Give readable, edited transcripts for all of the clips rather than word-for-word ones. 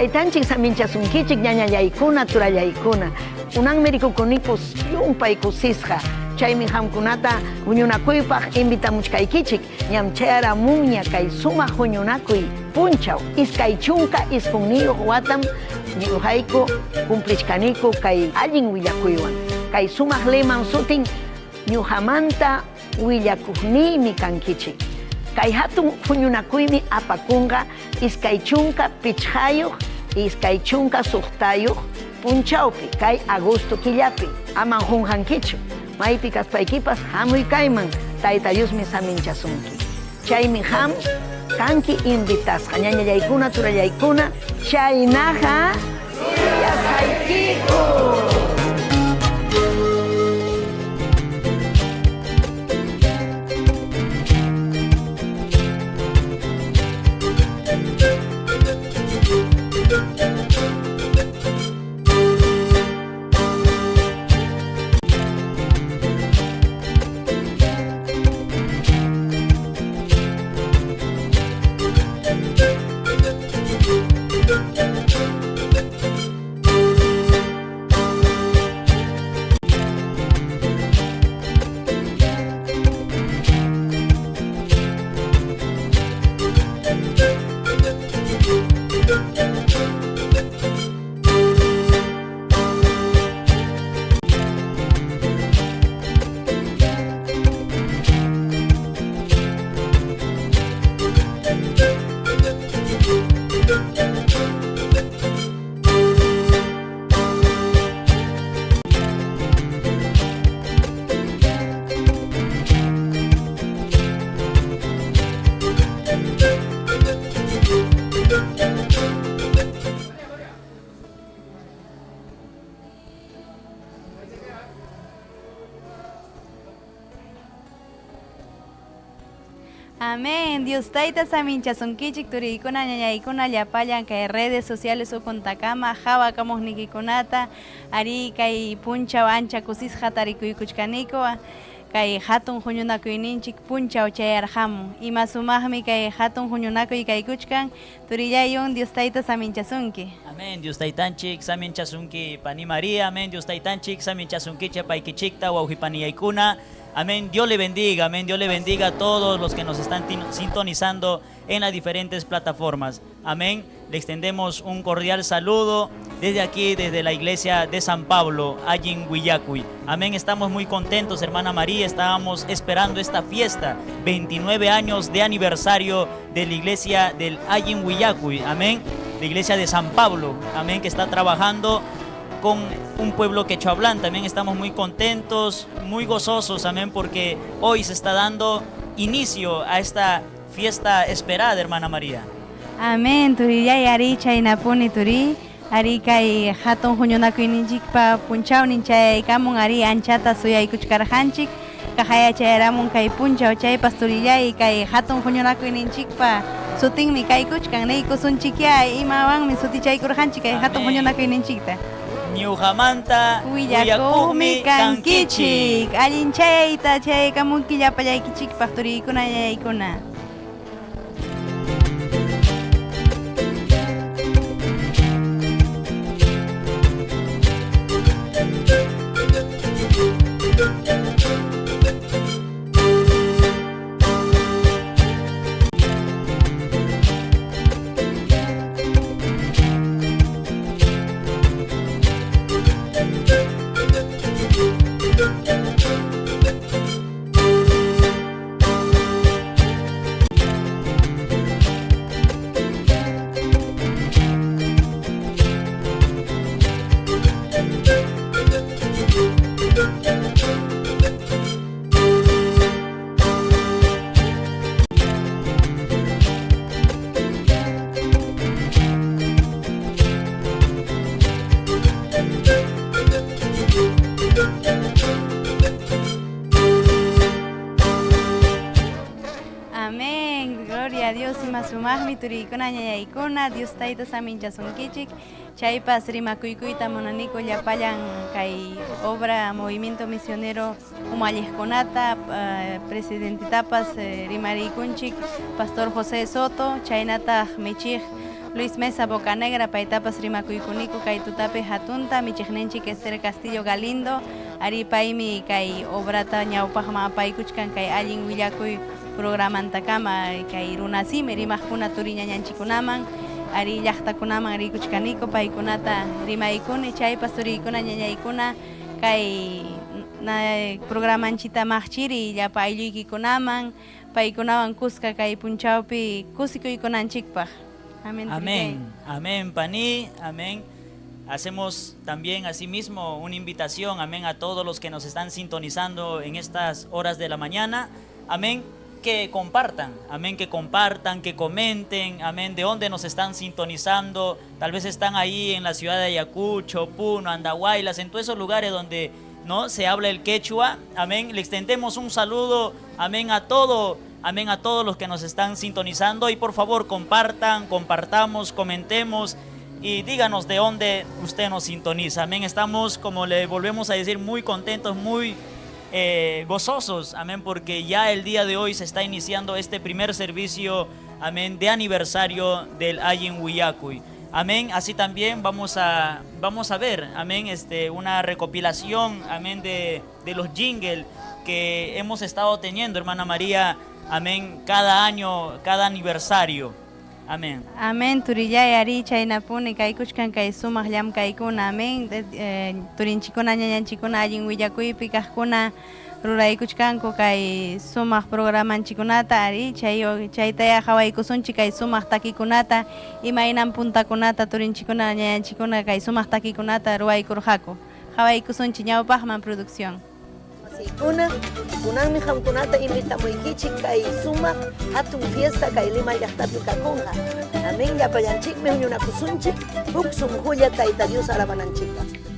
Taytanchik saminchasunkichik ñañallaykuna, turallaykuna. Kunanmi rikukuniku llumpay kusisqa. Chaymi qamkunata huñunakuypaq invitamuchkaykichik. Ñam chayaramunña kay sumaq huñunakuy punchaw. 29 watam ñuqayku cumplichkaniku kay allin willakuywan. Kay sumaq leman sutin Ñuqamanta willakuqniymi kankichik. Kay hatun huñunakuymi apakunqa 25 26 punchawpi kay agosto killapi. Aman qunqankichu, maypi kaspaykipas hamuy kayman, Tayta Diosmi saminchasunki. Chaymi qam kanki invitasqa, ñañallaykuna, turallaykuna, chaynaqa suyasqaykiku. Amén. Dios Tayta saminchasunkichik turiykuna ñañaykuna llapallan kay redes sociales ukuntakama hawakamuqnikikunata arí kay punchaw ancha kusisqa tarikuykuchkaniku Kay hatun huñunakuyninchik punchaw chayarqamun. Ima sumaqmi kay hatun huñunakuy kaykuchkan, Turillayun Dios Tayta saminchasunki. Amén Dios Taytanchik saminchasunki pani María amén Dios Taytanchik saminchasunkichik paykichikta wawqipaniyaykuna amén Dios le bendiga amén Dios le bendiga a todos los que nos están sintonizando en las diferentes plataformas amén Le extendemos un cordial saludo desde aquí, desde la iglesia de San Pablo, allí en Huillacuy. Amén, estamos muy contentos, hermana María, estábamos esperando esta fiesta, 29 años de aniversario de la iglesia del Allin Huillacuy. Amén, la iglesia de San Pablo, amén, que está trabajando con un pueblo quechua-hablante. También estamos muy contentos, muy gozosos, amén, porque hoy se está dando inicio a esta fiesta esperada, hermana María. Amén, turillay arí chaynapuni turiy, arí kay hatun huñunakuyninchikpa punchawnin chayaykamun arí anchata suyaykuchkarqanchik, kaqaya chayaramun kay punchaw chaypas turillay kay hatun huñunakuyninchikpa sutinmi kaykuchkan, niykusunchikyá imawanmi sutichaykurqanchik kay hatun huñunakuyninchikta. Ñuqamanta willakuqmi kankichik. Allin chayayta chayaykamunki llapallaykichikpaq turiykuna ñañaykuna. Amén. Gloria a Dios. Ima sumaqmi turiykuna ñañaykuna. Dios Tayta saminchasunkichik. Chaypas rimakuykuyta munaniku llapallan kay obra Movimiento Misionero umalliqkunata, presidentetapas rimariykunchik, Pastor José Soto, chaynataq michiq Luis Mesa Bocanegra paytapas rimakuykuniku kay tutapi hatunta michiqninchik Esther Castillo Galindo arí paymi kay obrata ñawpaqman apaykuchkan kay allin willakuy programantakama kay runasimi rimaqkuna turiñañanchikkunaman arí llaqtakunaman rikuchkaniku paykunata rimaykuni chaypas turiykuna ñañaykuna kay programanchita maqchiriy llapa aylluykikunaman paykunawan kuska kay punchawpi kusikuykunanchikpaq. Amén. Amén. Amén, Pani. Amén. Hacemos también asimismo una invitación, amén, a todos los que nos están sintonizando en estas horas de la mañana. Amén. Que compartan, amén, que compartan, que comenten, amén, de dónde nos están sintonizando. Tal vez están ahí en la ciudad de Ayacucho, Puno, Andahuaylas, en todos esos lugares donde no se habla el quechua. Amén. Le extendemos un saludo, amén, a todo, amén, a todos los que nos están sintonizando. Y por favor, compartan, compartamos, comentemos y díganos de dónde usted nos sintoniza. Amén. Estamos, como le volvemos a decir, muy contentos, muy gozosos, amén, porque ya el día de hoy se está iniciando este primer servicio, amén, de aniversario del Allin Willakuy. Amén, así también vamos a ver, amén, una recopilación, amén, de los jingles que hemos estado teniendo, hermana María, amén, cada año, cada aniversario. Amén. Amén, turillay ari chaynapuni kaykuchkan kay sumaq llamkaykuna, amén. Turinchikuna ñañanchikuna allin willakuypi kaqkuna ruraykuchkanku kay sumaq programanchikunata ari chaytaya qhawaykusunchik kay sumaq takikunata imaynan puntakunata turinchikuna ñañanchikuna kay sumaq takikunata ruwaykurqaku. Qhawaykusunchik ñawpaqman producción. Masiykuna, kunanmi qamkunata invitamuykichik kay sumaq hatun fiesta kay Lima llaqtapi kakunqa. Amén, llapallanchikmi huñunakusunchik huk sunqulla Tayta Dios alabananchikpaq.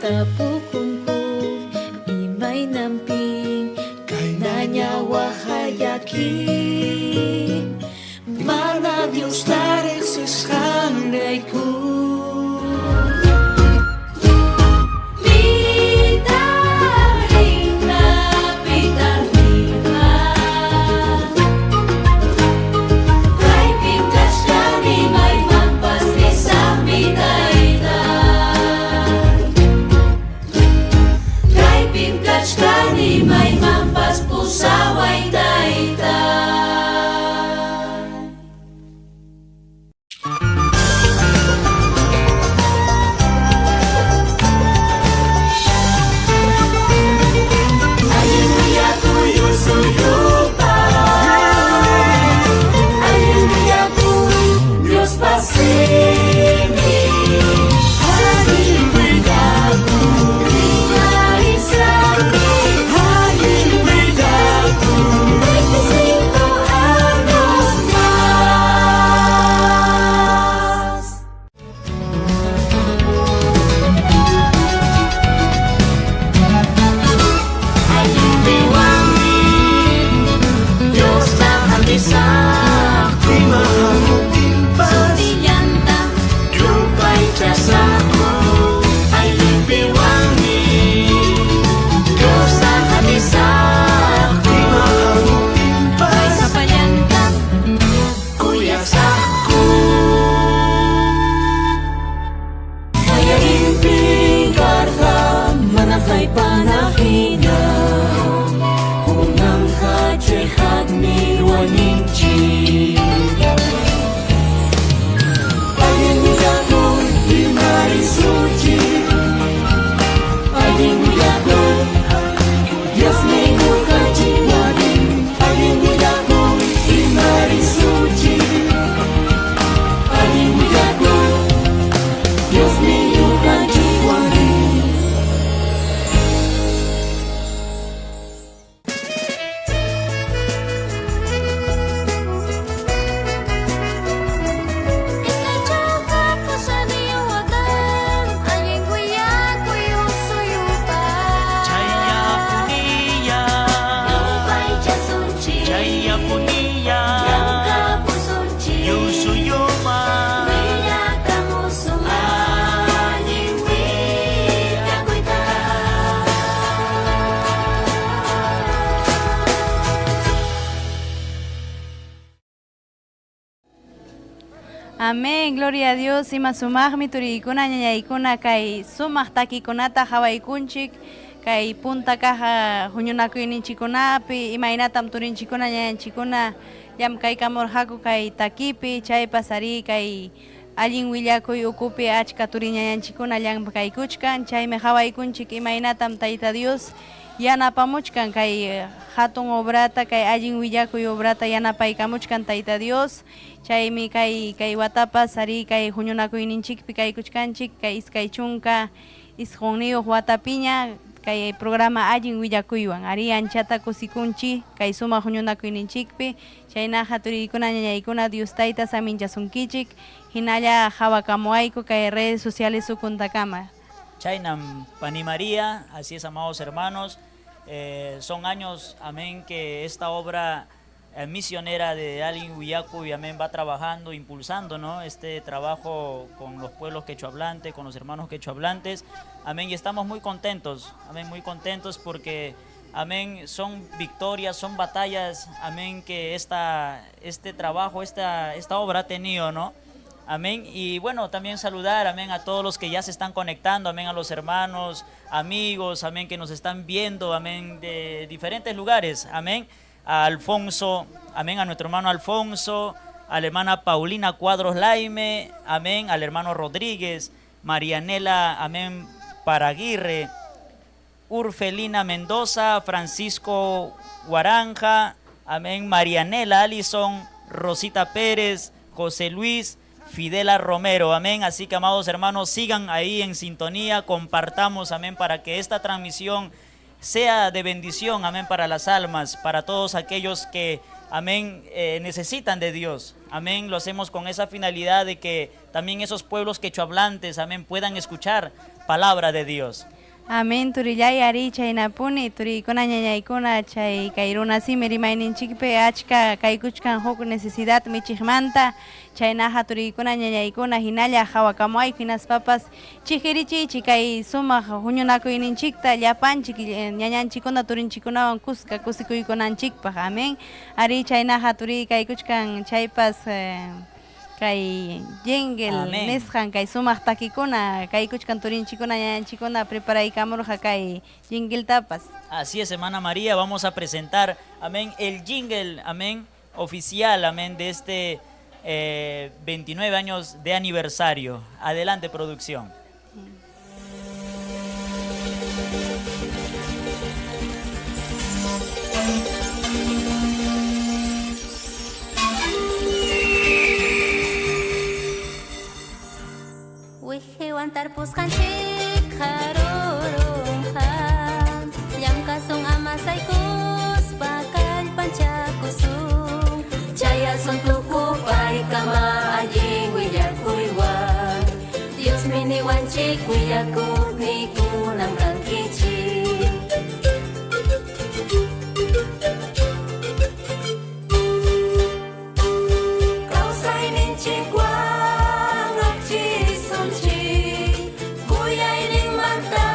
Tapukunku imaynanpin kaynaña waqayaki mana Diosta riqsisqanrayku. Amén, gloria a Dios. Ima sumaqmi turiykuna, ñañaykuna kay sumaq takikunata qhawaykunchik kay punta kaq huñunakuyninchikkunapi, imaynatam turinchikkuna, ñañanchikkuna llamkaykamurqaku kay takipi, chaypas arí kay allin willakuy ukupi achka turi ñañanchikkuna llamkaykuchkan, chaymi qhawaykunchik imaynatam Tayta Dios yanapamuchkan kay hatun obrata, kay allin willakuy obrata yanapaykamuchkan Tayta Dios. Chaymi kay kay watapas arí kay huñunakuyninchikpi kaykuchkanchik kay 29 watapiña kay programa allin willakuywan arí anchata kusikunchik kay sumaq huñunakuyninchikpi chaynaqa turiykuna ñañaykuna Dios Tayta saminchasunkichik hinalla qhawakamuwayku kay redes sociales ukuntakama. Chaynam Pani María, así es amados hermanos, son años, amén, que esta obra misionera de Allin Willakuy, amén, va trabajando, impulsando, ¿no? Este trabajo con los pueblos quechuahablantes, con los hermanos quechuahablantes, amén, y estamos muy contentos, amén, muy contentos porque, amén, son victorias, son batallas, amén, que este trabajo, esta obra ha tenido, ¿no? Amén. Y bueno, también saludar, amén, a todos los que ya se están conectando, amén, a los hermanos, amigos, amén, que nos están viendo, amén, de diferentes lugares, amén. A Alfonso, amén, a nuestro hermano Alfonso, a la hermana Paulina Cuadros Laime, amén, al hermano Rodríguez, Marianela, amén, Paraguirre, Urfelina Mendoza, Francisco Guaranja, amén, Marianela Allison, Rosita Pérez, José Luis, Fidela Romero, amén. Así que, amados hermanos, sigan ahí en sintonía, compartamos, amén, para que esta transmisión sea de bendición, amén, para las almas, para todos aquellos que, amén, necesitan de Dios, amén. Lo hacemos con esa finalidad de que también esos pueblos quechuahablantes, amén, puedan escuchar palabra de Dios. Amén, turillay ari chaynapuni, turiykuna ñañaykuna chay kay runasimi rimayninchikpi achka kaykuchkan huk necesidad michiqmanta, chaynaqa turiykuna ñañaykuna hinalla qhawakamuwayku hinaspapas chiqirichiychik kay sumaq huñunakuyninchikta llapanchik ñañanchikkuna turinchikkunawan kuska kusikuykunanchikpaq, amén. Ari chaynaqa turiy kaykuchkan chaypas kay jingle nisqan kay sumaq takikuna kaykuchkan turinchikkuna ñañanchikkuna preparaykamurqa kay jingletapas. Así es, hermana María, vamos a presentar, amén, el jingle, amén, oficial, amén, de este 29 años de aniversario. Adelante, producción. Wihiwan tarpusqanchik harurunqa llamkasun amasaykuspa kallpanchakusun chayasun tukupaykama allin willakuywan Diosmi niwanchik willakuqnikunam kankichik. Kawsayninchikwan akchirisunchik kuyayninmanta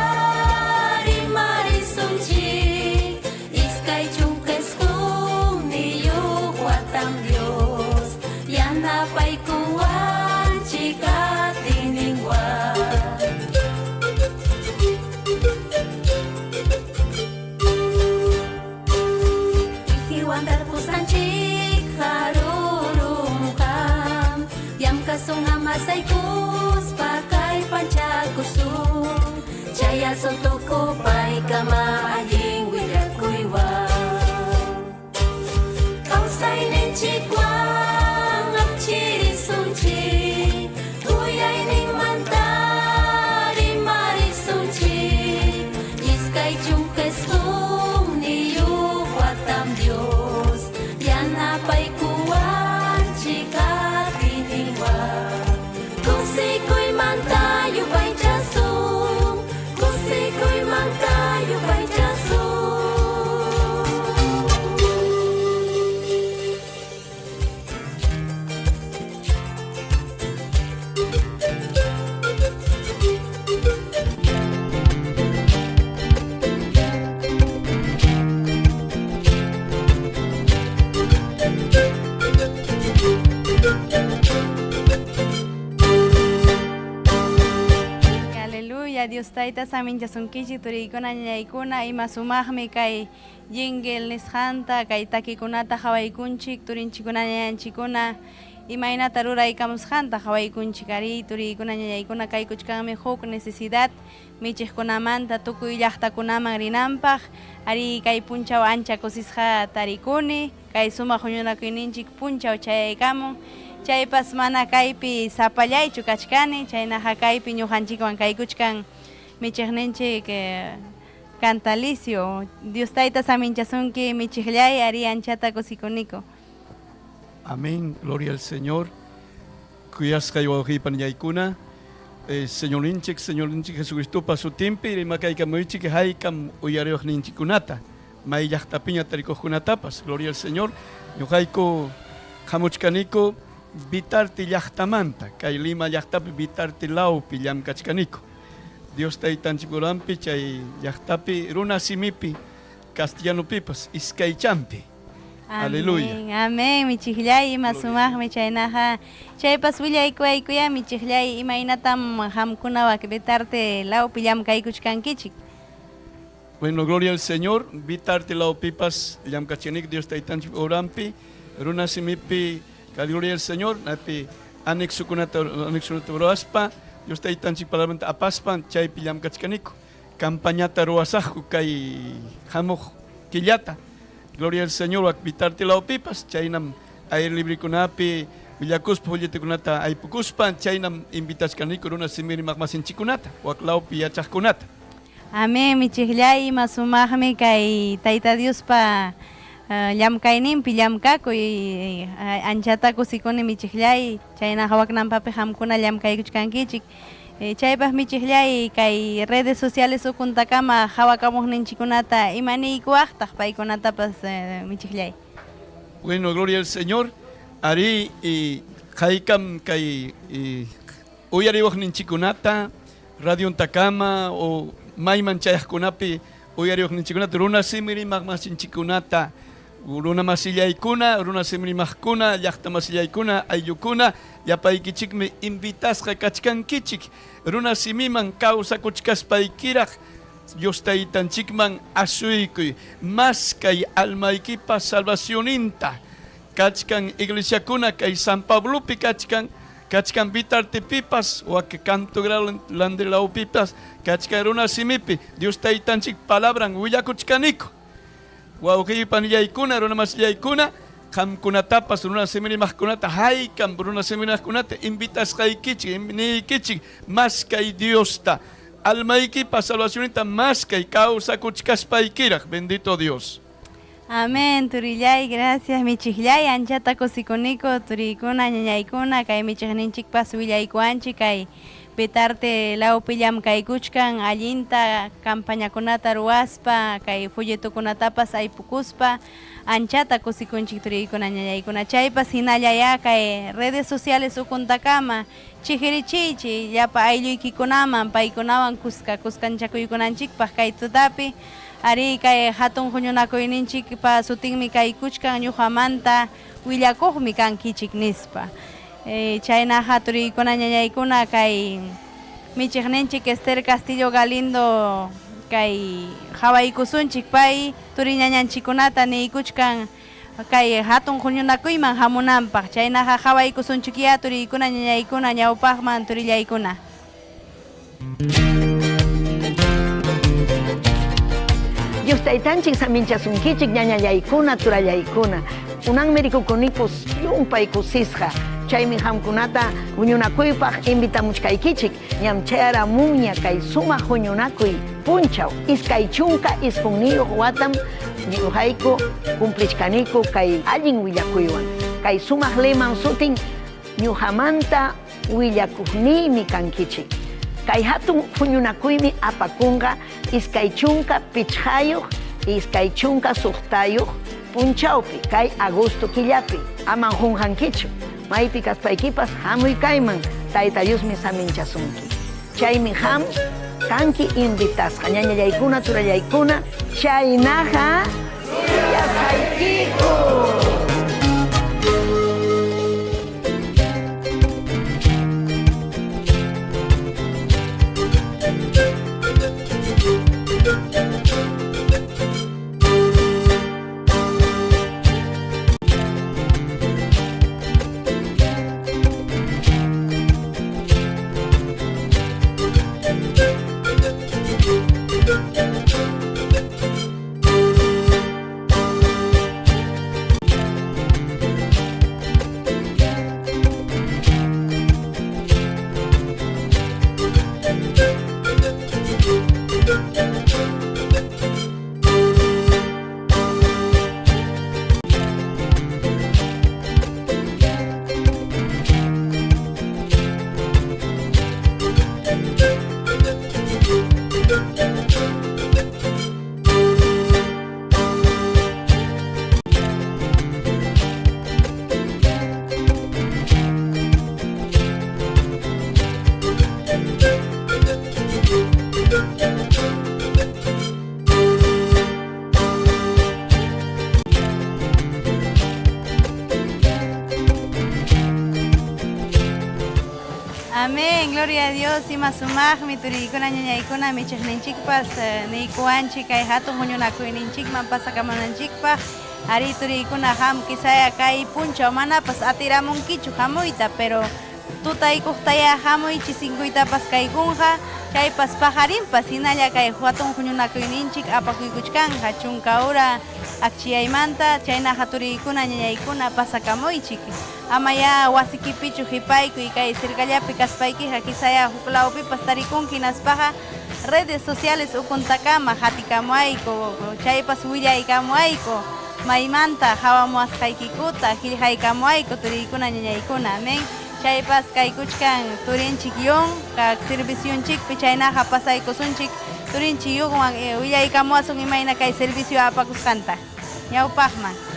rimarisunchik 29 watam Dios yanapaykuwanchik atiyninwan. Wihiwan tarpusqanchik harurunqa llamkasun amasaykuspa kallpanchakusun chayasun tukupaykama allin willakuywan Kawsayninchikwan akchirisunchik kuyayninmanta rimarisunchik 29 watam Dios yanapaykuwanchik atiyninwan Kusikuymanta yupaychasun kusikuymanta yupaychasun. Dios Tayta saminchasunkichik turiykuna ñañaykuna ima sumaqmi kay jingle nisqanta kay takikunata qhawaykunchik turinchikkuna ñañanchikkuna imaynata ruraykamusqanta qhawaykunchik arí turiykuna ñañaykuna kaykuchkanmi huk necesidad michiqkunamanta tukuy llaqtakunaman rinanpaq arí kay punchaw ancha kusisqa tarikuni kay sumaq huñunakuyninchik punchaw chayaykamun chaypas mana kaypi sapallaychu kachkani chaynaqa kaypi ñuqanchikwan kaykuchkan michiqninchik Cantalicio. Dios Tayta saminchasunki michiqllay arí anchata kusikuniku. Amén, gloria al Señor. Kuyasqay wawqiypa niñaykuna, Señorninchik, Señorninchik Jesucristopa sutinpi rimakaykamuychik haykam uyariwaqninchikkunata, may llaqtapiña tarikuqkunatapas. Gloria al Señor. Ñuqayku hamuchkaniku Vitarte llaqtamanta, kay Lima llaqtapi Vitarte lawpi llamkachkaniku. Dios Taytanchik uranpi chay llaqtapi runa simipi castellanopipas iskaychampi. Aleluya. Amén, amén, michiqllay, ima sumaqmi chaynaqa. Chaypas willaykuwaykuyá michiqllay, imaynatam qamkuna wak Vitarte lawpi llamkaykuchkankichik. Bueno, gloria al Señor. Vitarte lawpipas llamkachkanik Dios Taytanchik uranpi runa simipi gloria al Señor, napi anexokunata anexokunata ruwaspa Dios Taytanchik palabranta apaspa chaypi llamkachkaniku. Campañata ruwasaqku kay hamuq killata. Gloria al Señor wak Vitarte lawpipas chaynam aire librekunapi willakuspa folletokunata aypukuspa chaynam invitachkaniku runa simi rimaqmasinchikkunata wak lawpi yachaqkunata. Amén, michiqllay, ima sumaqmi kay Tayta Diospa llamkayninpi llamkakuy. Anchata kusikuni michiqllay, chaynaqa waknanpapi qamkuna llamkaykuchkankichik. Chaypaq michiqllay, kay redes sociales ukuntakama qhawakamuqninchikkunata ima niykuwaqtaq paykunatapas michiqllay. Bueno, gloria al Señor. Arí, haykam kay uyariwaqninchikkunata radiontakama o mayman chayaqkunapi uyariwaqninchikkunata runa simi rimaq masinchikkunata runa masillaykuna, runa simi rimaqkuna, llaqta masillaykuna, ayllukuna, llapaykichikmi invitasqa kachkankichik runa simiman kawsakuchkaspaykiraq Dios Taytanchikman asuykuy, maskay almaykipa salvacioninta. Kachkan iglesiakuna kay San Pablopi kachkan, kachkan Vitartepipas, wak Canto Grande lawpipas, kachkan runa simipi Dios Taytanchik palabran willakuchkaniku. Wawqiy panillaykuna, runa masillaykuna, qamkunatapas runa simi rimaqkunata haykam runa simi rimaqkunata invitasqaykichik, niykichik, maskay Diosta, almaykipa salvacioninta maskay kawsakuchkaspaykiraq, bendito Dios. Amén, turillay, gracias, michiqllay, anchata kusikuniku, turiykuna, ñañaykuna, kay michiqninchikpas willaykuwanchik, kay Vitarte lawpi llamkaykuchkan, allinta campañakunata ruwaspa, kay folletokunatapas aypukuspa, anchata kusikunchik turiykuna, ñañaykuna, chaypas hinallayá kay redes sociales ukuntakama chijirichiychik llapa aylluykikunaman, paykunawan kuska kuskanchakuykunanchikpaq kay tutapi. Arí, kay hatun huñunakuyninchikpa sutinmi kaykuchkan ñuqamanta willakuqmi kankichik nispa. Chaynaqa turiykuna ñañaykuna kay michiqninchik Esther Castillo Galindo kay qhawaykusunchik pay turi ñañanchikkunata niykuchkan kay hatun huñunakuyman hamunanpaq. Chaynaqa qhawaykusunchikyá turiykuna ñañaykuna ñawpaqman turillaykuna. Dios Taytanchik saminchasunkichik ñañallaykuna, turallaykuna. Kunanmi rikukuniku llumpay kusisqa. Chaymi qamkunata huñunakuypaq invitamuchkaykichik. Ñam chayaramunña kay sumaq huñunakuy punchaw. 29 watam ñuqayku cumplichkaniku kay allin willakuywan. Kay sumaq leman sutin ñuqamanta willakuqniymi kankichik. Kay hatun huñunakuymi apakunqa 25, 26 punchawpi kay agosto killapi. Aman qunqankichu, maypi kaspaykipas hamuy kayman, Tayta Diosmi saminchasunki. Chaymi qam kanki invitasqa, ñañallaykuna, turallaykuna, chaynaqa suyasqaykiku. Gloria a Dios, ima sumaqmi turiykuna ñañaykuna michiqninchikpas niykuwanchik kay hatun huñunakuyninchikman pasakamunanchikpaq. Arí turiykuna qam quizaya kay punchaw manapas atiramunkichu hamuyta, pero tutaykuqtayá hamuy chisinkuytapas kaykunqa, chaypas paqarinpas hinalla kay hatun huñunakuyninchik apakuykuchkanqa chunka hora akchiyaymanta, chaynaqa turiykuna ñañaykuna pasakamuychik. Amayá wasikipichu qipaykuy kay cercallapi kaspaykiqa quizaya huk lawpipas tarikunki hinaspaqa redes sociales ukuntakama qatikamuwayku, chaypas willaykamuwayku maymanta qawamuwasqaykikuta qillqaykamuwayku turiykuna ñañaykuna. Amén. Chaypas kaykuchkan turinchik Yun kaq servicionchikpi chaynaqa pasaykusunchik turinchik Yunwan willaykamuwasun imayna kay servicio apakusqanta. Ñawpaqman.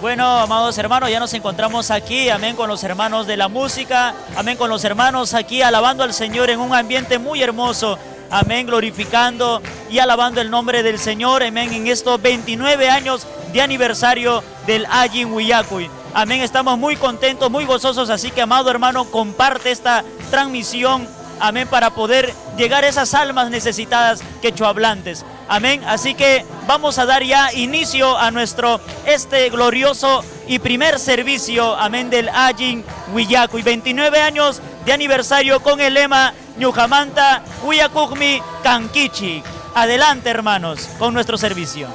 Bueno, amados hermanos, ya nos encontramos aquí, amén, con los hermanos de la música, amén, con los hermanos aquí alabando al Señor en un ambiente muy hermoso, amén, glorificando y alabando el nombre del Señor, amén, en estos 29 años de aniversario del Allin Willakuy. Amén, estamos muy contentos, muy gozosos, así que, amado hermano, comparte esta transmisión, amén, para poder llegar a esas almas necesitadas quechuahablantes. Amén, así que vamos a dar ya inicio a nuestro este glorioso y primer servicio, amén, del Allin Willakuy. 29 años de aniversario con el lema Ñuqamanta Willakuqmi Kankichik. Adelante, hermanos, con nuestro servicio.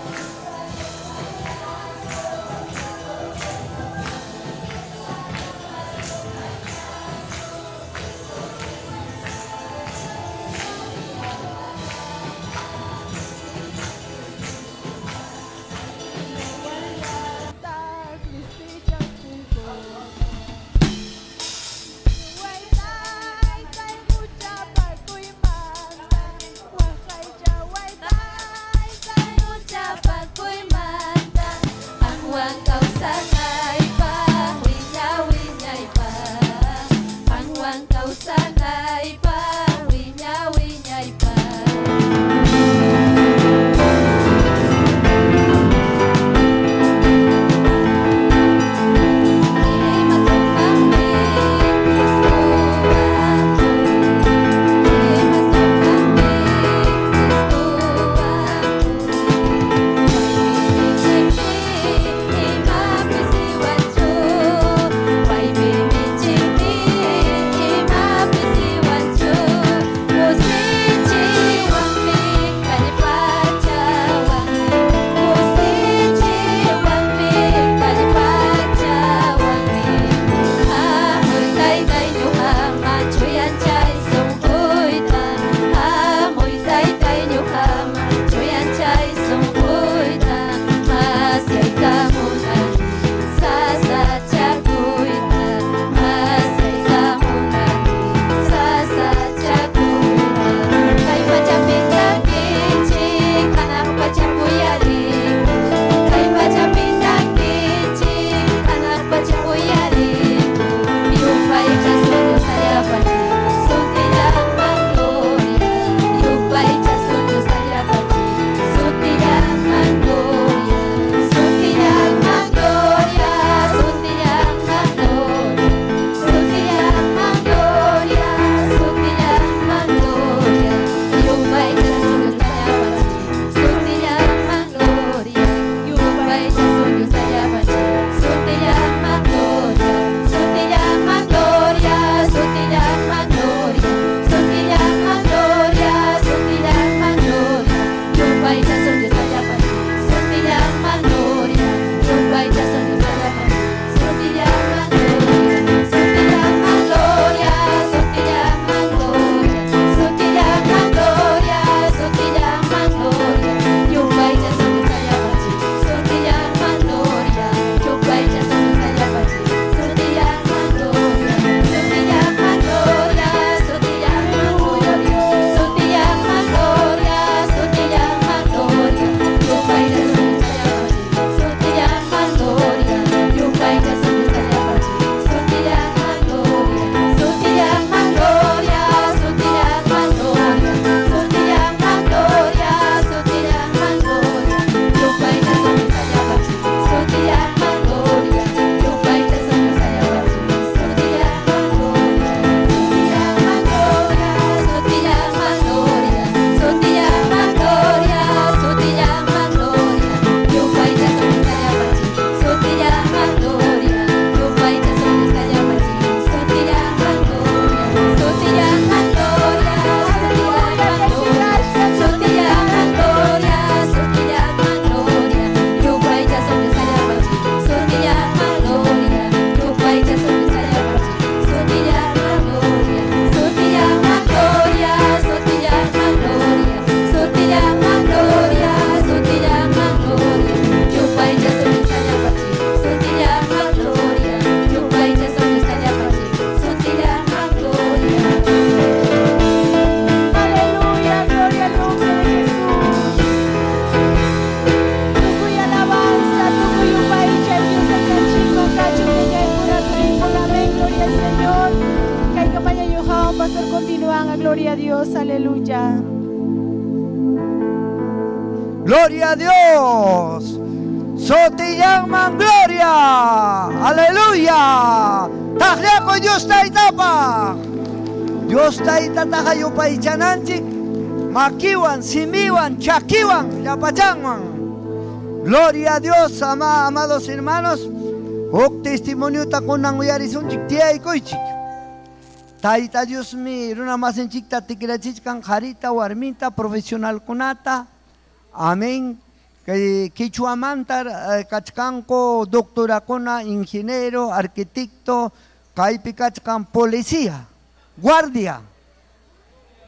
Continúan, gloria a Dios, aleluya. Gloria a Dios. Sotillanman gloria. Aleluya. Taqllakuy Dios taytapaq. Dios taytataqa yupaychananchik makiwan, simiwan, chakiwan, llapachanwan. Gloria a Dios, ama, amados hermanos. Huk testimoniota kunan uyarisunchik tiyaykuychik. Tayta Diosmi runa masinchikta tikrachichkan qharita, warmita, profesionalkunata. Amén. Kay quichuamanta kachkanku doctorakuna, ingeniero, arquitecto, kaypi kachkan policía, guardia.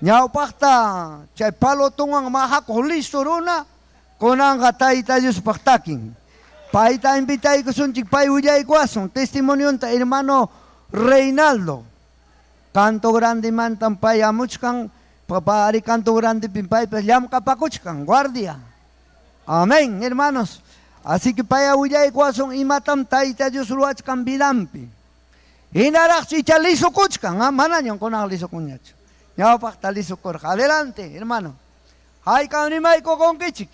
Ñawpaqta chay palotonwan majakuq listo runa, kunanqa Tayta Diospaq takin. Payta invitaykusunchik, pay willaykuwasun testimonionta hermano Reinaldo. Canto Grandemantam pay amuchkan, papá ari Canto Grandepim paypas llamkapakuchkan, guardia. Amén, hermanos. Así que pay willaykuwasun imatam Tayta Dios ruwachkan vidanpi. Hinaraqchu icha lisukuchkan, ah, manañam kunan lisukunñachu. Ñawpaqta lisukurqa. Adelante, hermano. Haykam rimaykukunkichik.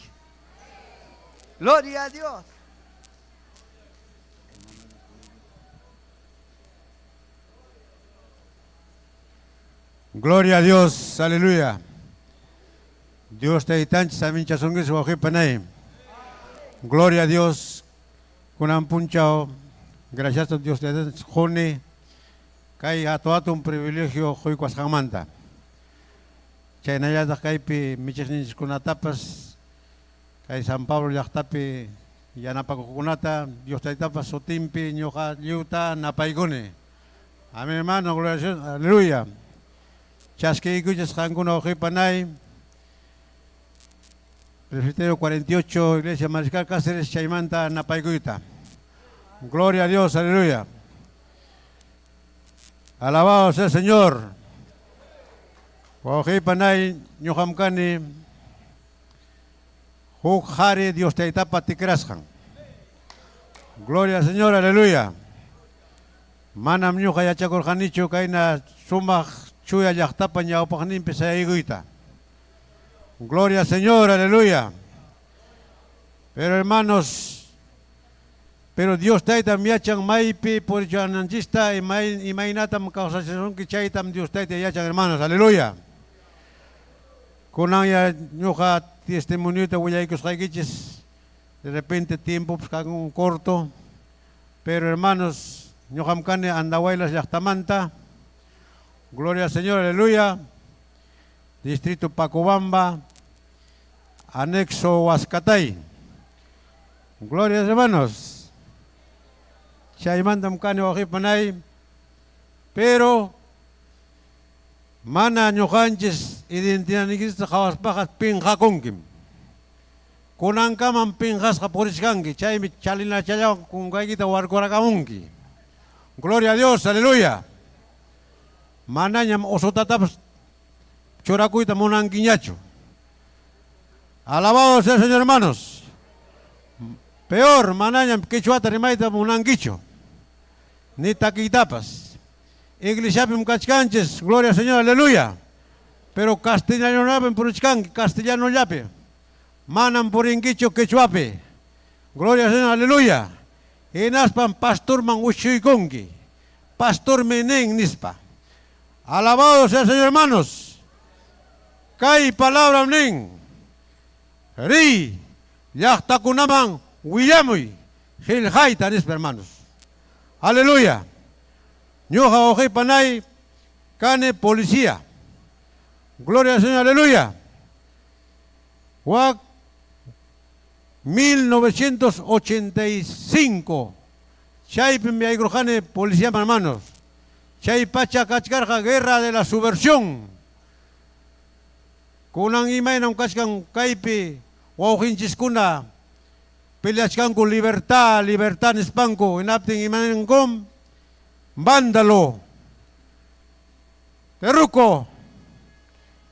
Gloria a Dios. Gloria a Dios, aleluya. Dios taytanchik saminchasunkichik wawqipanay. Gloria a Dios. Kunan punchaw, gracias a Dios taytanchik quni kay hatu hatun privilegio quykuwasqanmanta. Chaynallataq kaypi michiqninchikkunatapas kay San Pablo llaqtapi yanapakuqkunata Dios taytapas sutinpi ñuqa lliwta napaykuni. Amén, hermano, gloria a Dios, aleluya. Chaskiykuchis qankuna wawqipanay. Presbiterio 48, Iglesia Mariscal Cáceres, chaymanta napaykuyta. Gloria a Dios, aleluya. Alabado sea el Señor. Wawqipanay ñuqam kani huk qhari Dios taytapa tikrasqan. Gloria al Señor, aleluya. Manam ñuqa yachakurqanichu kayna sumaq chuya llaqtapa ñawpaqninpi sayaykuyta. Gloria al Señor, aleluya. Pero hermanos, pero Dios taytam yachan maypi purichananchista imaynatam kawsachisunki chaytam Dios tayta yachan, hermanos, aleluya. Kunan ya ñuqa testimonioyta willaykusqaykichis, de repente tiempopas kan corto, pero hermanos, ñuqam kani Andahuaylas llaqtamanta. Gloria al Señor, aleluya. Distrito Pacobamba, anexo Huascatay. Gloria hermanos. Chaymantam kani wawqipanay, pero mana ñuqanchis identidadniykista qhawaspaqa pinqakunkim. Kunankamam pinqasqa purichkanki, chaymi chalinachallawan kunkaykita warkurakamunki. Gloria a Dios, aleluya. Manañam osotatapas churakuyta munankiñachu. Alabado sea el Señor, hermanos. Peor, manañam quechuata rimayta munankichu. Ni takiytapas. Iglesiapim kachkanchis, gloria al Señor, aleluya. Pero castellanollapim purichkanki, castellanollapi. Manam purinkichu quechuapi. Gloria al Señor, aleluya. Hinaspam pastorman wischuykunki. Pastormi nin nispa. Alabado sea el Señor, hermanos. Kay palabram nin. Riy, llaqtakunaman willamuy qillqayta nispa, hermanos. Aleluya. Ñuqa wawqipanay kani policía. Gloria al Señor, aleluya. Wak 1985 chaypim yaykurqani policiaman, hermanos. Chay pacha kachkarqa guerra de la subversión. Kunan imaynam kachkan kaypi wawqinchiskuna peleachkanku libertad, libertad nispanku, hinaptin imanankum vándalo, terruco.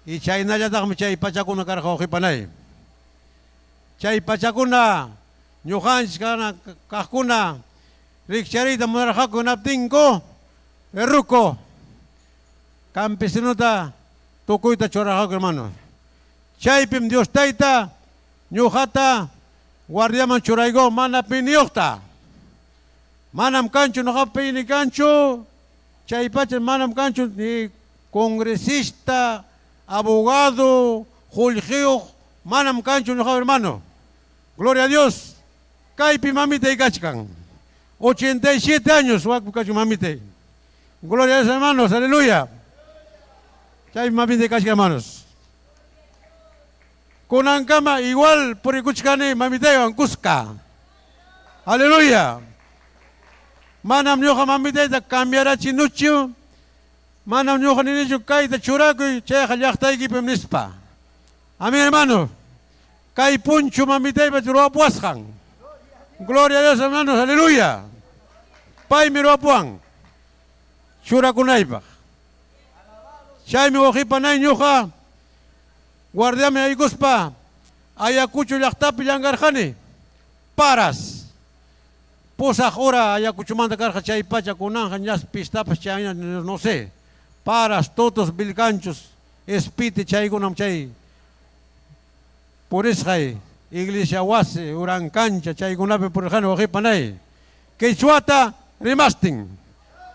Y chaynallataqmi chay pachakuna karqa wawqipanay. Chay pachakuna ñuqanchis kana kaqkuna rikchariyta munarqaku hinaptinku terruco. Campesinota tukuyta churarqaku, hermanos. Chaypim Dios Tayta ñuqata guardiaman churaykuwan mana piniyuqta. Manam kanchu ñuqapa pini kanchu, chaypacha manam kanchu ni congresista, abogado, qullqiyuq, manam kanchu ñuqapa hermano. Gloria a Dios. Kaypi mamitay kachkan. 87 años wakpi kachkan mamitay. Gloria a Dios, hermanos, aleluya. Chaypi mamitay kachkan, hermanos. Kunankama igual purikuchkani mamitaywan kuska. Aleluya. Manam ñuqa mamitayta cambiarachinuchu. Manam ñuqa ninichu kayta churakuy, chayqa llaqtaykipim nispa. Amén, hermano. Kay punchu mamitaypa ruwapuwasqan. Gloria a Dios, hermanos, aleluya. Paymi ruwapuwan churakunaypaq. Chaymi wawqipanay ñuqa guardiaman yaykuspa Ayacucho llaqtapi llankarqani. Paras. Pusaq hora Ayacuchomanta karqa chay pacha kunanqa ñas pistapas chayña no sé. Paras, Totos, Vilcanchos, Espite chaykunam chay purisqay iglesia wasi, uran cancha chaykunapi purirqani wawqipanay. Quechuata rimastin.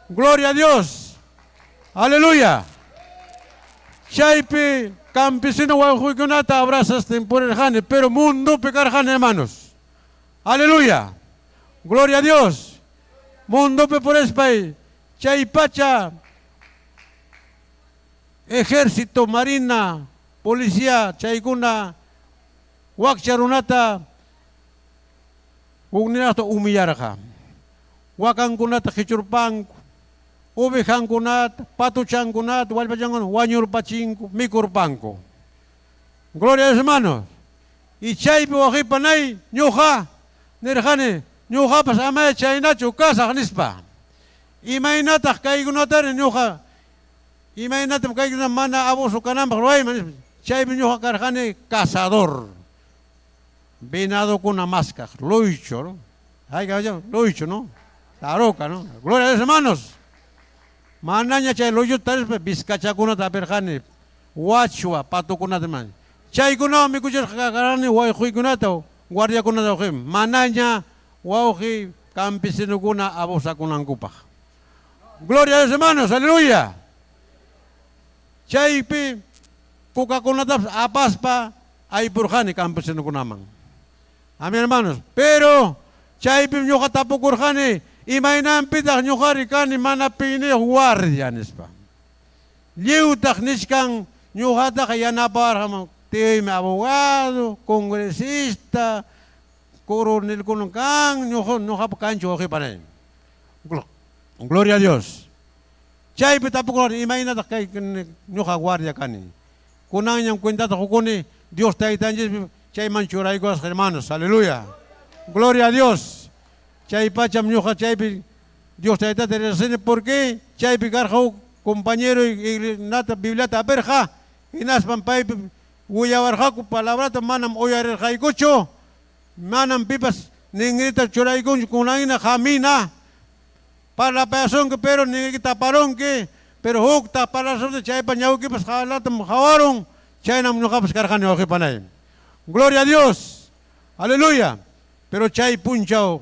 Gloria a Dios. Aleluya. Chaypi campesino wawqikunata abrazastin purirqani, pero mundopi karqani, hermanos. Aleluya. Gloria a Dios. Mundopi purispay chay pacha ejército, marina, policía chaykuna wakcha runata hukniraqta humillarqa. Wakankunata qichurpanku, ovejankunata, patuchankunata, wallpachankunata wañurpachinku, mikurpanku. Gloria a Dios, hermanos. Y chaypi wawqipanay ñuqa nirqani, ñuqapas amaya chaynachu kasaq nispa. Imaynataq kaykunatari ñuqa, imaynatam kaykuna mana abuso kananpaq ruwayman nispa. Chaypi ñuqa karqani cazador, venadokuna maskaq, luychu, no? Hayka luychu, no? Taruka, no? Gloria a Dios, hermanos. Manaña chay luychuta tarispa vizcachakunata apirqani, wachwa, patukunata man. Chaykunawan mikuchisqa karqani wayquykunata, guardiakunata wawqi, manaña wawqi campesinokuna abusakunankupaq. Gloria a Dios, hermanos, aleluya. Chaypi cocakunatapas apaspa aypurqani campesinokunaman. Amén, hermanos. Pero chaypim ñuqa tapukurqani, imaynanpitaq ñuqari kani mana piniyuq guardia nispa. Lliwtaq nichkan ñuqataqa yanapawarqam tiyuymi abogado, congresista, coronelkunam kan, ñuqa ñuqapa kanchu wawqipanay. Gloria a Dios. Chaypi tapukurqani imaynataq kay ñuqa guardia kani. Kunanñam cuentata qukuni Dios Taytanchispi chayman churaykuwasqa hermanos. Aleluya. Gloria a Dios. Chay pacham ñuqa chaypi Dios Taytata riqsini porque chaypi karqa huk compañero nata Bibliata apirqa hinaspam paypi willawarqaku palabrata manam uyarirqaykuchu, manam pipas ningrita churaykunchu kunanhina qamina parlapayasunki pero ningriki taparunki, pero hukta parlasuptin chaypa ñawkipas qalatam qawarun, chaynam ñuqapas karqani wawqipanay. Gloria a Dios. Aleluya. Pero chay punchaw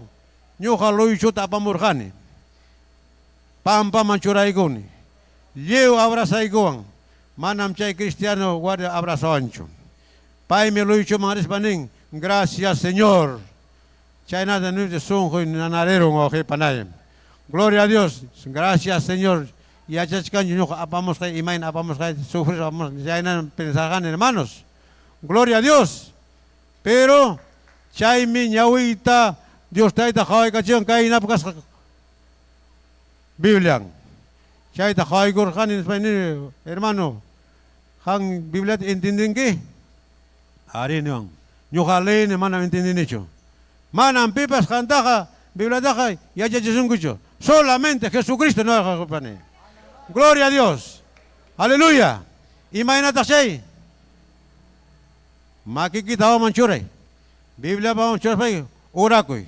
ñuqa luychuta apamurqani, pampaman churaykuni, lliw abrazaykuwan, manam chay cristiano guardia abrazawanchu. Paymi luychuman rispa nin, Gracias Señor. Chaynata niptin sunquy nanarirun wawqipanay. Gloria a Dios. Gracias Señor. Yachachkanchu ñuqa apamusqay, imayna apamusqayta, sufrispa apamusqay, chaynam pensarqani hermanos. Gloria a Dios. Pero chaymi ñawiyta Dios Tayta qawaykachiwan kaynapi kasqa Biblian. Chayta qawaykurqani nispay nini, hermano, qan Bibliata entiendenki? Arí niwan. Ñuqa leyni manam entiendinichu. Manam pipas qantaqa Bibliataqa yachachisunkichu. Solamente Jesucristo niwarqa. Gloria a Dios. Aleluya. Imaynataq chay? Makikita hawaman churay. Bibliapa hawaman churaspayki orakuy.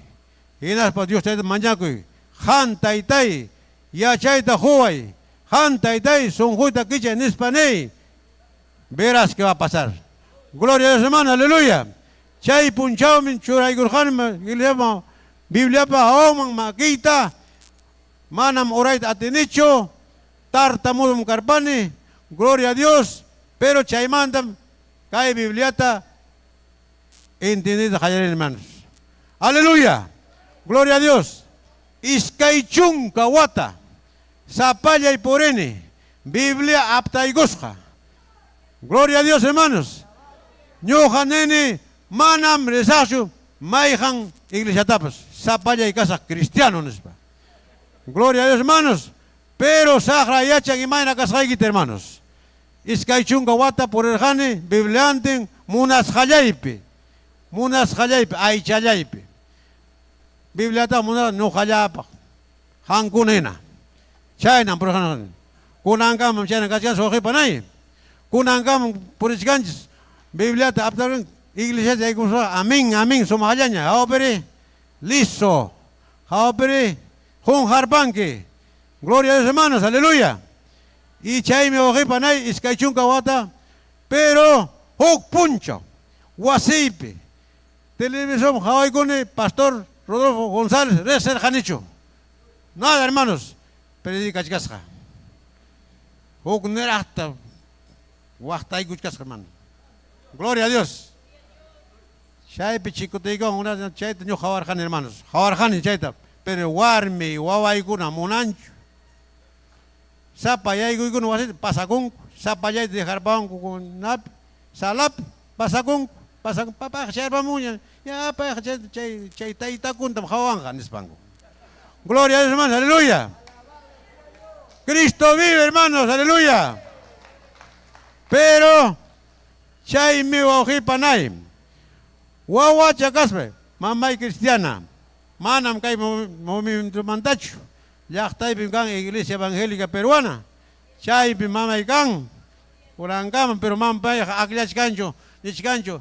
Hinaspa Dios Tayta mañakuy. Qan Taytay, yachayta quway. Qan taytay sunquyta kichay nispa niy. Verás que va a pasar. Gloria a Dios hermano, aleluya. Chay punchawmi churaykurqani iglesiaman Bibliapa hawanman makiyta. Manam orayta atinichu, tartamudom karpani, gloria a Dios, pero chaymantam kay Bibliata entiendeyta qallarini hermanos. Aleluya. Gloria a Dios. 20 wata sapallay purini Biblia aptaykusqa. Gloria a Dios hermanos. Ñuqa nini manam risaqchu mayqan iglesiatapas sapallay kasaq cristiano nispa. Gloria a Dios hermanos. Pero saqra yachan imayna kasqaykita hermanos. 20 wata purirqani Bibliantin munasqallaypi. Munasqallaypi, aychallaypi. Bibliataqa munarqani ñuqallapaq. Qankuna hina. Chaynam purirqani. Kunankamam chayna kachkanchis wawqi panay. Kunankamam purichkanchis Bibliata aptarun iglesiata yaykumuspaqa amén, amén sumaqllaña. Hawapiri listo. Hawapiri qunqarpanki. Gloria a Dios hermanos, aleluya. Y chaymi wawqi panay 20 wata pero huk punchaw wasiypi televisorman qawaykuni pastor Rodolfo González riqsirqanichu. Nada hermanos, predicachkasqa. Huk niraqta waqtaykuchkasqa hermano. Gloria a Dios. Chaypi chikutiykuwan una chayta ñuqa qawarqani hermanos. Qawarqani chayta, pero warmi wawaykuna munanchu. Sapa yaykuykuna wasita pasakunku, sapallayta dejarpawanku kunapi, salapi pasakunku, pasakunku, papayqa chayarpamunña, ya payqa chay chay chay taytakuntam qawanqa nispanku. Gloria a Dios hermanos, aleluya. Cristo vive hermanos, aleluya. Pero chaymi wawqipa nay. Wawacha kaspa, mamay cristiana, manam kay movimientomantachu. Llaqtaypim kan Iglesia Evangélica Peruana, chaypim mamay kan, kurankama, pero manam payqa akllachkanchu, nichkanchu,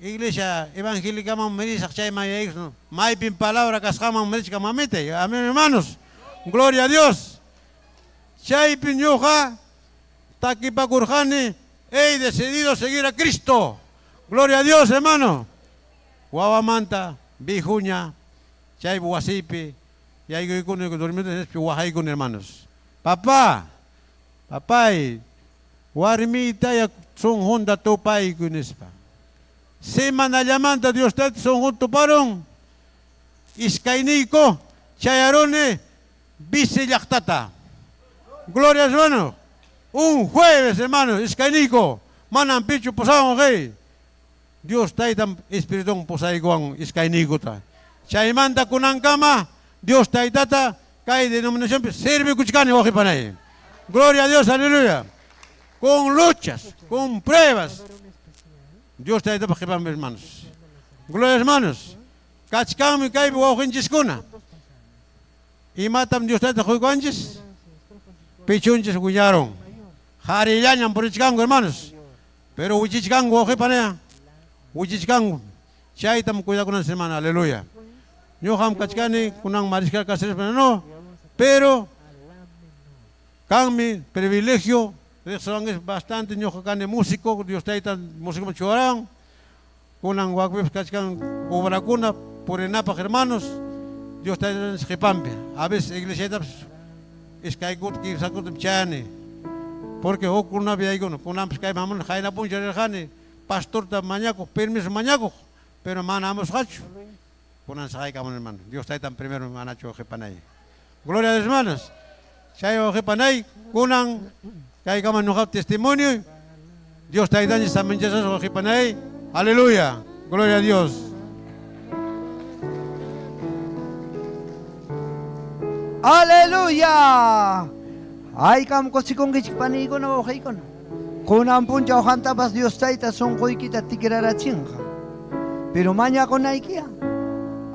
Iglesia Evangélicaman risaq chayman yaykuspa, maypim palabra kasqanman richkan mamitay. Amén hermanos. Gloria a Dios. Chaypim ñuqa takipakurqani, he decidido seguir a Cristo. Gloria a Dios, hermano. Wawamanta vijuña chay wasiypi yaykuykuni durmiendo nispa waqaykuni hermanos. Papá, papay, warmiytaya sunqunta tupaykuy nispa. Semanallamanta Dios tayta sunqunta tuparun, iskayniyku chayaruni Vice llaqtata. Gloria hermano. Un jueves, hermano, iskayniyku, manam pichu pusawan waqay. Dios Taytam Espiritun pusaykuwan iskayniykuta. Chaymanta kunankama Dios Taytata kay denominacionpi servikuchkani wawqi panay. Gloria a Dios, aleluya. Con luchas, con pruebas. Dios Taytapa qhipanpi hermanos. Gloria hermanos. Kachkanmi kaypi wawqinchiskuna. Imatam Dios Tayta quykuwanchis? Pichunchis wiñarun. Qharillañam purichkanku hermanos. Pero wichichkanku wawqi panaya. Wichichkanku. Chaytam cuidakunanchis hermano, aleluya. Ñuqam kachkani kunan mariscal Cáceres, no, pero kanmi privilegio riqsiwankichis bastante ñuqa kani músico, Dios Tayta músicoman churawan. Kunan wakpipas kachkan obrakuna purinapaq hermanos, Dios Taytanchis qhipanpi. A veces iglesiaytapas iskay kuti, kimsa kutim chayani. Porque huk kunapi yaykuni, kunanpas kayman hamuni qayna punchaw rirqani pastorta mañakuq, permiso mañakuq, pero mana hamusqachu. Kunan saqaykamuni hermano. Dios Taytan primero manachu wawqipanay. Gloria a Dios hermanos. Chay wawqipanay kunan kaykama ñuqap testimonio. Dios Taytanchis saminchasas wawqipanay. Aleluya. Gloria a Dios. Aleluya. Haykam kusikunkichik paniykuna wawqiykuna. Kunan punchaw qamtapas Dios Tayta sunquykita tikrarachinqa. Pero mañakunaykiya.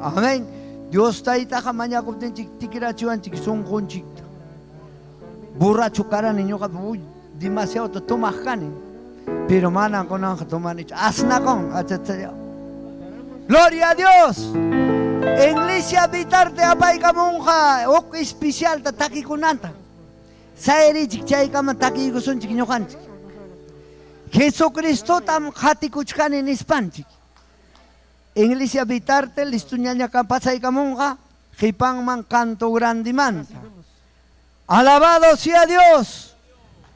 Amén. Dios Taytaqa mañakuptinchik tikrachiwanchik sunqunchikta. Borracho karani ñuqa uy, demasiado tomaq kani. Pero manan kunanqa tomanichu. Asnakun, achachaya. Gloria a Dios. Iglesia Vitarte apaykamunqa huk especialta takikunanta. Sayarichik chaykama takiykusunchik ñuqanchik. Jesucristotam qatikuchkani nispanchik. Iglesia Vitarte listuñaña pasaykamunqa qipanman canto grandimanta. Alabado sea Dios.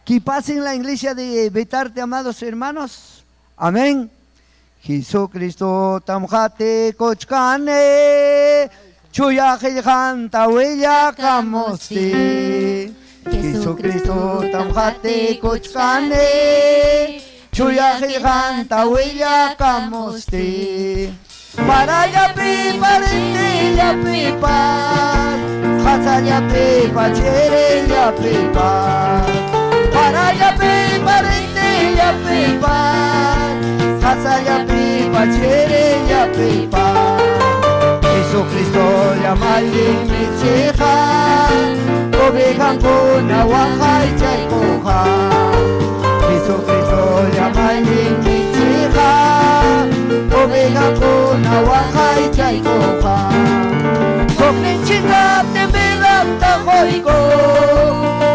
Que pasen la iglesia de Vitarte, amados hermanos. Amén. Jesucristo tam qatikuchkani. Chuya qillqanta willakamusti. Jesucristo tam qatikuchkani. Chuya qillqanta willakamusti. Parallapi, parintillapi, paz. Hachallapi, pachirillapi, paz. Parallapi, parintillapi, paz. Hachallapi, pachirillapi, paz. Jesucristo llamalli michiqa, ovejankuna waqaychaykuqa. Jesucristo llamalli michiqa, ovejankuna waqaychaykuqa. Hukninchikta timbilanta quyku,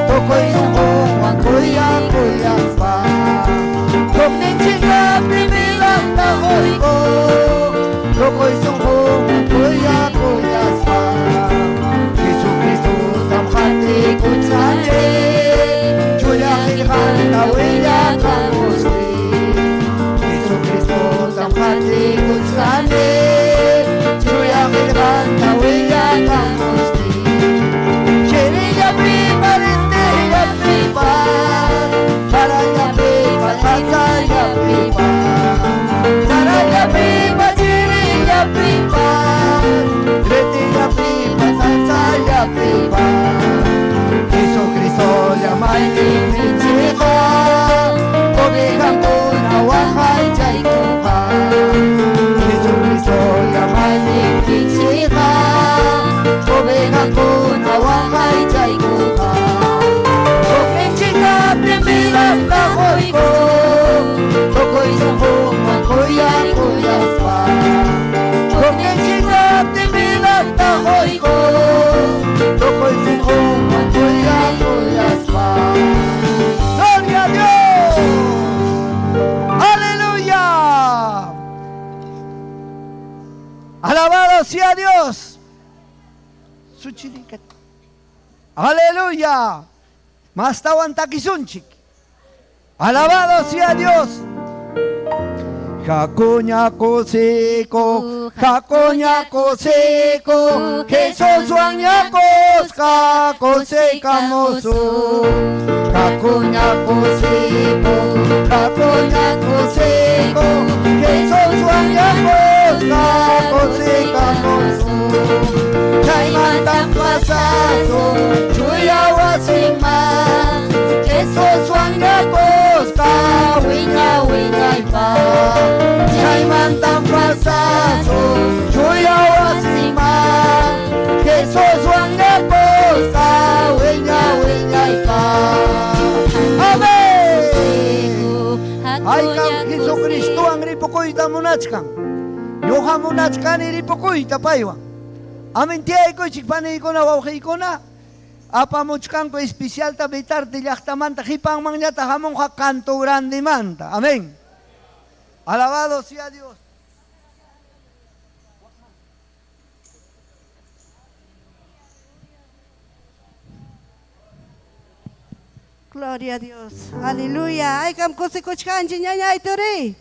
tukuy sunqunwan kuyakuyaspa. Hukninchikta timbilanta quyku, tukuy sunqunwan kuyakuyaspa. Jesucristo tam qatikuchkani, chuya qillqanta willakamusti. Jesucristo tam qatikuchkani, chuya qillqanta willakamusti. Chirillapi, parintillapi, paz, parallapi, patatallapi, paz. Sarallapi, pachirillapi, paz, retillapi, patatallapi, paz. Jesucristo llamayni michiqa, ovejankuna waqaychaykuqa. Jesucristo llamayni michiqa, ovejankuna waqaychaykuqa. Hukninchikta timbilanta quyku, tukuy sunqunwan kuyakuyaspa. Hukninchikta timbilanta quyku, tukuy sunqunwan kuyakuyaspa. ¡Gloria a Dios! ¡Aleluya! Alabado sea Dios. Suchirika. Aleluya. Mastawan takisunchik. Alabado sea Dios. Jacoña coseko, Jacoña coseko, Jesús wañakosqa kosekamusu. Jacoña coseko, Jacoña coseko, Jesús wañakosqa kosekamusu. Chaymantan pasasun, chuya wasinman, Jesús wañakosqa wiña wiñaypaq. Chaymantan pasasun, chuya wasinman, Jesús wañakosqa wiña wiñaypaq. Amén. Haykam Jesucristowan ripukuyta munachkan. Ñuqa munachkani ripukuyta paywan. Amén tiyaykuychik paniykuna wawqiykuna. Apamuchkanku especialta Vitarte llaqtamanta qipanmanñataq hamunqa Canto Grandemanta. Amén. Alabado sea Dios. Gloria a Dios. Aleluya. Haykam kusikuchkanchik ñañay turi.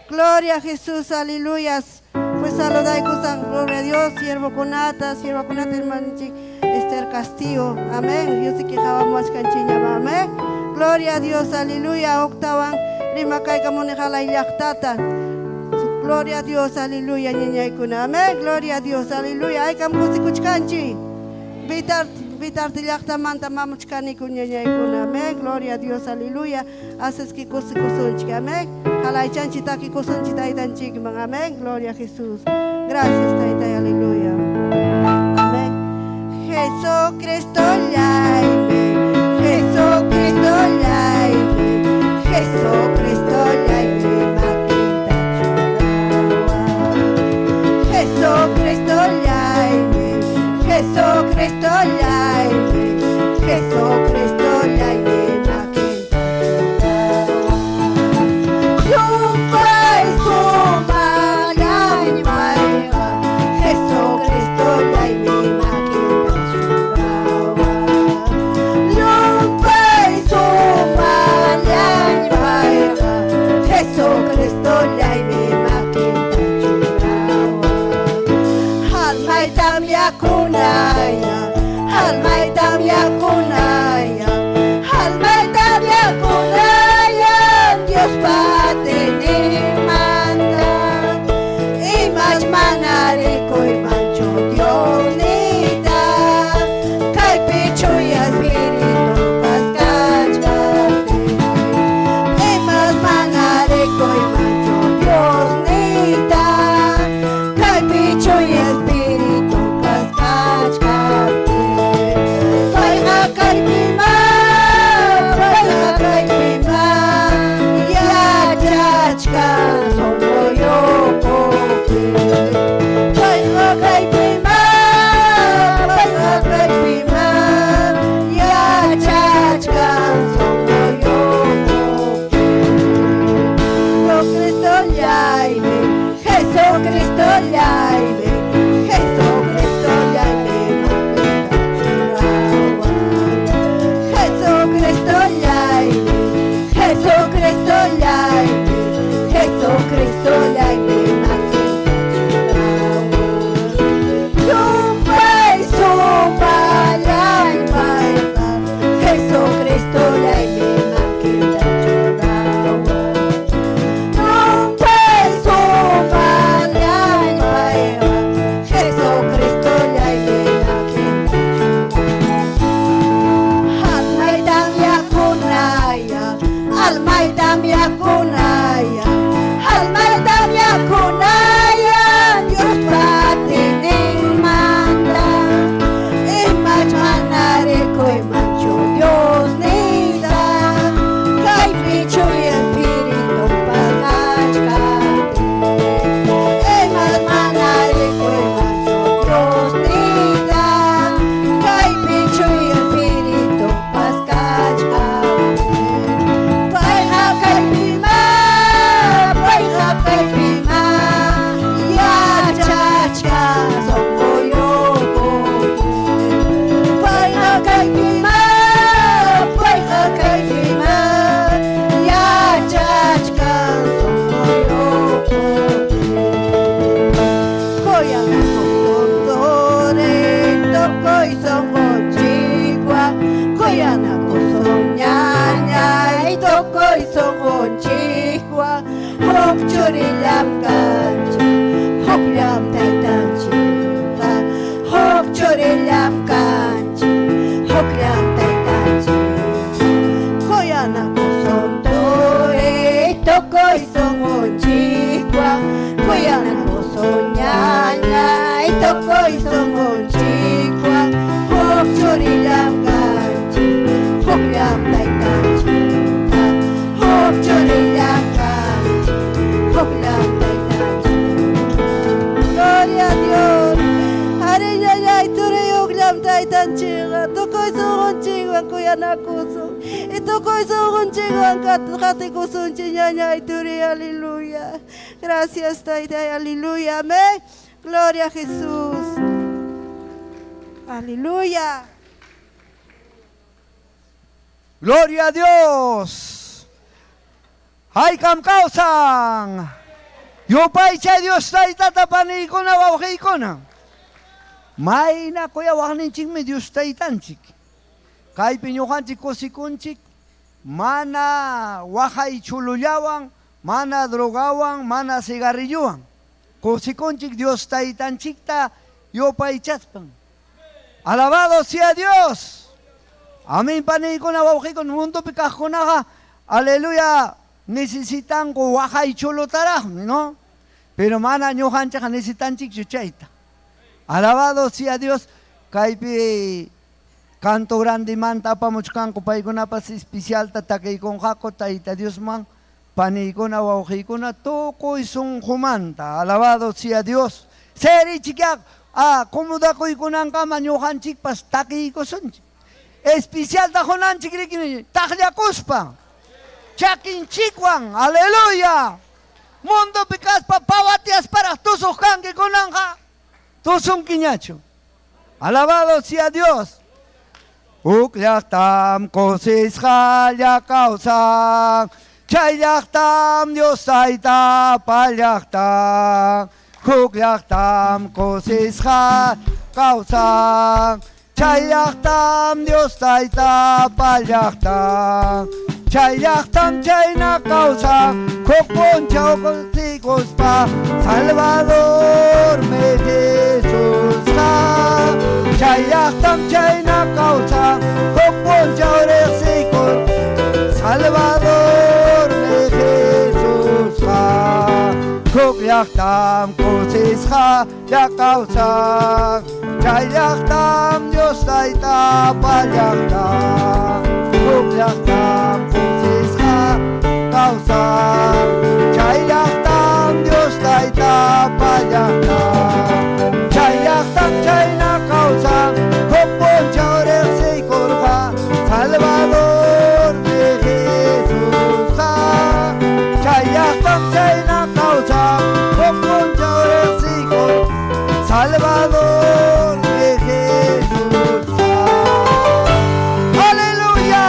Gloria a Jesús, aleluya. Pues saludaykusan, gloria a Dios, siervokunata, siervokunata hermanchik Esther Castillo. Amén. Dios que qhawamuwachkanchikña, amén. Gloria a Dios, aleluya. Octawan rimakaykamuni qalay llaqtata. Gloria a Dios, aleluya, ñañaykuna. Amén. Gloria a Dios, aleluya. Haykam kusikuchkanchik. Vitarte llaqtamanta mamuchkaniku ñañaykuna. Amén. Gloria a Dios, aleluya. Haces que kusikusunchik. Amén. Qalaychanchik takikusunchik taytanchikman. Amén. Gloria a Jesús. Gracias, taytay, aleluya. Amén. Jesucristo llaime, Jesucristo llaime, Jesucristo llaime makinta churawan. Jesucristo llaime, Jesucristo llaime, Jesucristo yakunayan, almaytam yakunayan, Diospa atiyninmanta. Imach mana rikuymanchu Dios niyta, kaypi Chuya Espiritunpas kachkaptin. Imach mana rikuymanchu Dios niyta, kaypi Chuya Espiritunpas kachkaptin. Payqa kaypimá, payqa kaypimá, yachachkan sunquyukupi. Payqa kaypimá, payqa kaypimá, yachachkan sunquyukupi. Kuyanakusun turi, tukuy sunqunchikwan, kuyanakusun ñañay, tukuy sunqunchikwan, huk churillam kanchik, hukllam taytanchikqa, huk churillam kanchik, hukllam taytanchikqa. Kuyanakusun turi, tukuy sunqunchikwan, kuyanakusun ñañay, tukuy sunqunchikwan, huk churillam kanchik, hukllam taytanchikqa, huk churillam kanchik, hukllam taytanchikqa. Gloria a Dios. Arí ñañay turiyuqllam taytanchikqa, tukuy sunqunchikwan kuyanakusun. Y tukuy sunqunchikwan qatikusunchik ñañay turi, aleluya. Gracias taytay, aleluya, amén. Gloria a Jesús. Aleluya. Gloria a Dios. Haykam kawsan. Yupaychay Dios taytata paniykuna wawqiykuna. Mayna kuyawaqninchikmi Dios taytanchik. Kaypi ñuqanchik kusikunchik mana waqay chulullawan, mana drogawan, mana cigarrillowan. Kusikunchik Dios taytanchikta yupaychaspan. Alabado sea Dios. Amén, paniykuna wawqiykuna mundopi kaqkunaqa, aleluya, necesitanku waqay chulutaraqmi, ¿no? Pero mana ñuqanchikqa necesitanchikchu chayta. Alabado sea Dios. Kaypi canto grandemanta apamuchkanku paykunapas especialta takiykunqaku Tayta Diosman paniykuna wawqiykuna tukuy sunqumanta. Alabado sea Dios. Serichikaq acomodakuykunankama ñuqanchikpas takiykusunchik. Especialta qunanchik riki taqllakuspa. Chakinchikwan, aleluya. Mundopi kaspa pawatiasparaq tusuq kanki kunanqa tusunkiñachu. Alabado sea Dios. Huk llaqtam kusisqalla kawsan, chay llaqtam Dios taytapa llaqtan. Huk llaqtam kusisqa kawsan, chay llaqtam Dios taytapa llaqtan. Chay llaqtam chayna kawsan, huk punchaw kusikuspa, Salvadormi Jesusqa. Chay llaqtam chayna kawsan, huk punchaw riqsikur, Salvadormi Jesusqa. Huk llaqtam kusisqa kawsan, chay llaqtam Dios taytapa llaqtan. Huk llaqtam kusisqa kawsan, chay llaqtam Dios taytapa llaqtan. Chay llaqtam chayna kawsan, huk punchaw riqsikurqa, Salvadormi Jesusqa. Chay llaqtam chayna kawsan, huk punchaw riqsikur, Salvadormi Jesusqa. Aleluya.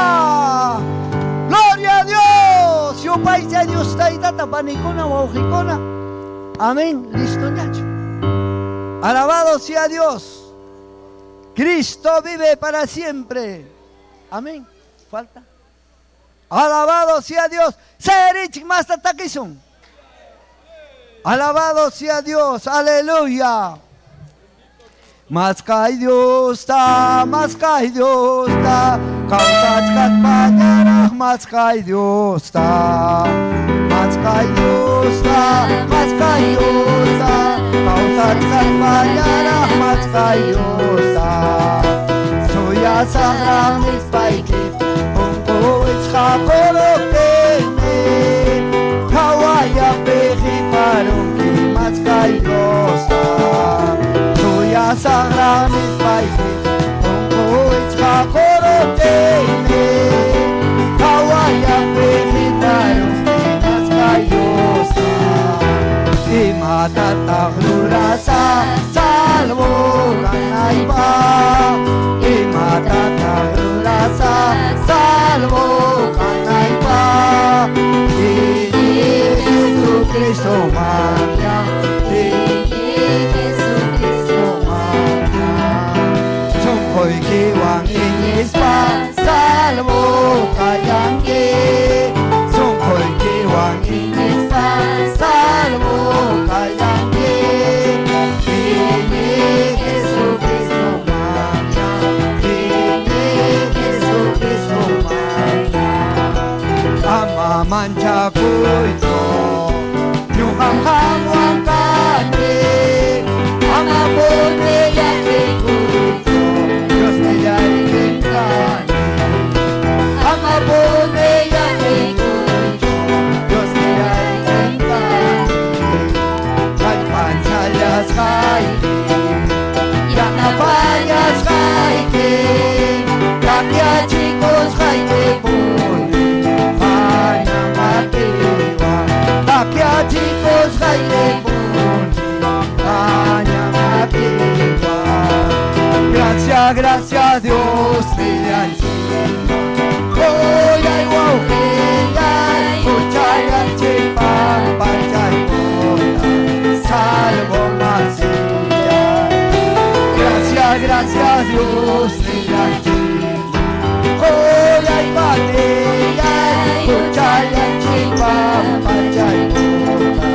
Gloria a Dios. Yupaychay Dios taytata panikuna wawqikuna. Amén. Listo ñachu. Alabado sea Dios. Cristo vive para siempre. Amén. Falta. Alabado sea Dios. Serichik masta takisun. Alabado sea Dios. Aleluya. Maskay Diosta, maskay Diosta, kawsachkaspañaraq Maskay Diosta, maskay Diosta, maskay Diosta, kawsachkaspallaraq maskay Diosta. Suyasaqraq nispayki, punku wichqakuruptinmi, hawallapi qiparunki maskay Diosta. Suyasaqraq nispayki, punku wichqakuruptinmi, hawallapi qiparunki maskay Diosta. Imatataq rurasaq salvo kanaypaq? Imatataq rurasaq salvo kanaypaq? Jesucristo manya, Jesucristo manya. Sunquykiwan iñispa salvo kayanki. Sunquykiwan iñispa salvo kayanki. Jesucristo manya, Jesucristo manya. Ama manchakuychu, ñuqam qamwan kani. Ama puni llakikuychu, Diosnillaykim kani. Ama puni llakikuychu, Diosnillaykim kani. Kallpanchallasqayki, yanapallasqayki, takyachikusqayki puni, paña makiwan. Takyachikusqayki puni, paña makiwan. Gracias, gracias Dios, Villanchik. Qoyay wawqillay, huchallanchik pampachaykuta, salvo masillay. Gracias, gracias Dios, Villanchik. Qoyay panillay, huchallanchik pampachaykuta,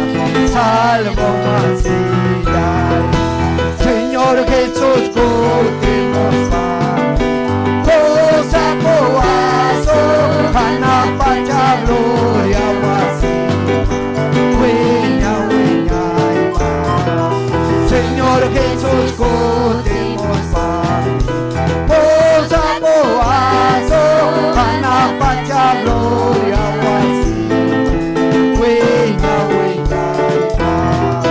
salvo masillay. Señor Jesús, kutimuspa, pusakuwasun, hanaq pacha gloria wasi, wiña wiñaypaq. Señor Jesús, kutimuspa, pusakuwasun, hanaq pacha gloria wasi, wiña wiñaypaq.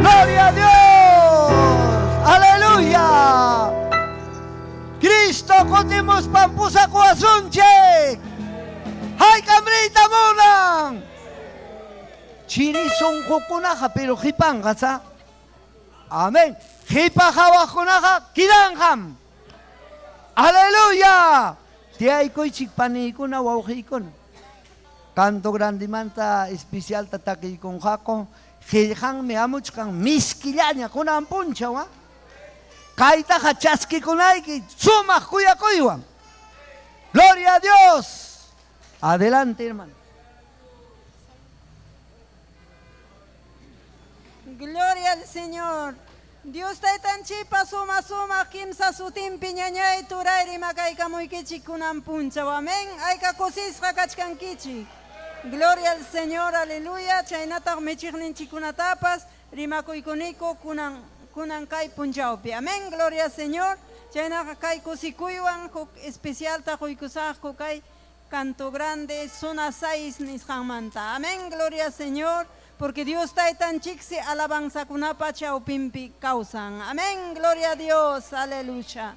¡Gloria a Dios! ¡Aleluya! Cristo kutimuspan pusakuwasunchik. Haykam riyta munan. Chiri sunqukunaqa pero qipanqa sa. Amén. Qipa hawaqkunaqa kidanqam. Aleluya. Tiyaykuychik paniykuna wawqiykuna. Canto grandemanta especialta takiykunqaku. Qillqanmi hamuchkan miskillaña kunan punchaw, ha? Kaytaqa chaskikunayki sumaq kuyakuywan. Gloria a Dios. Adelante, hermano. Gloria al Señor. Dios taytanchikpa suma sumaq kimsa sutinpi ñañay turay rimakaykamuykichik kunan punchaw. Amén. Ayka kusisqa kachkankichik. Gloria al Señor, aleluya. Chaynataq michiqninchikkunatapas rimakuykuniku kunan kunan kay punchawpi. Amén. Gloria al Señor. Chaynaqa kay kusikuywan huk especialta quykusaqku kay canto grande zona 6 nisqanmanta. Amén. Gloria al Señor. Porque Dios taytanchiksi alabanzakunapa chawpinpi kawsan. Amén. Gloria a Dios. Aleluya.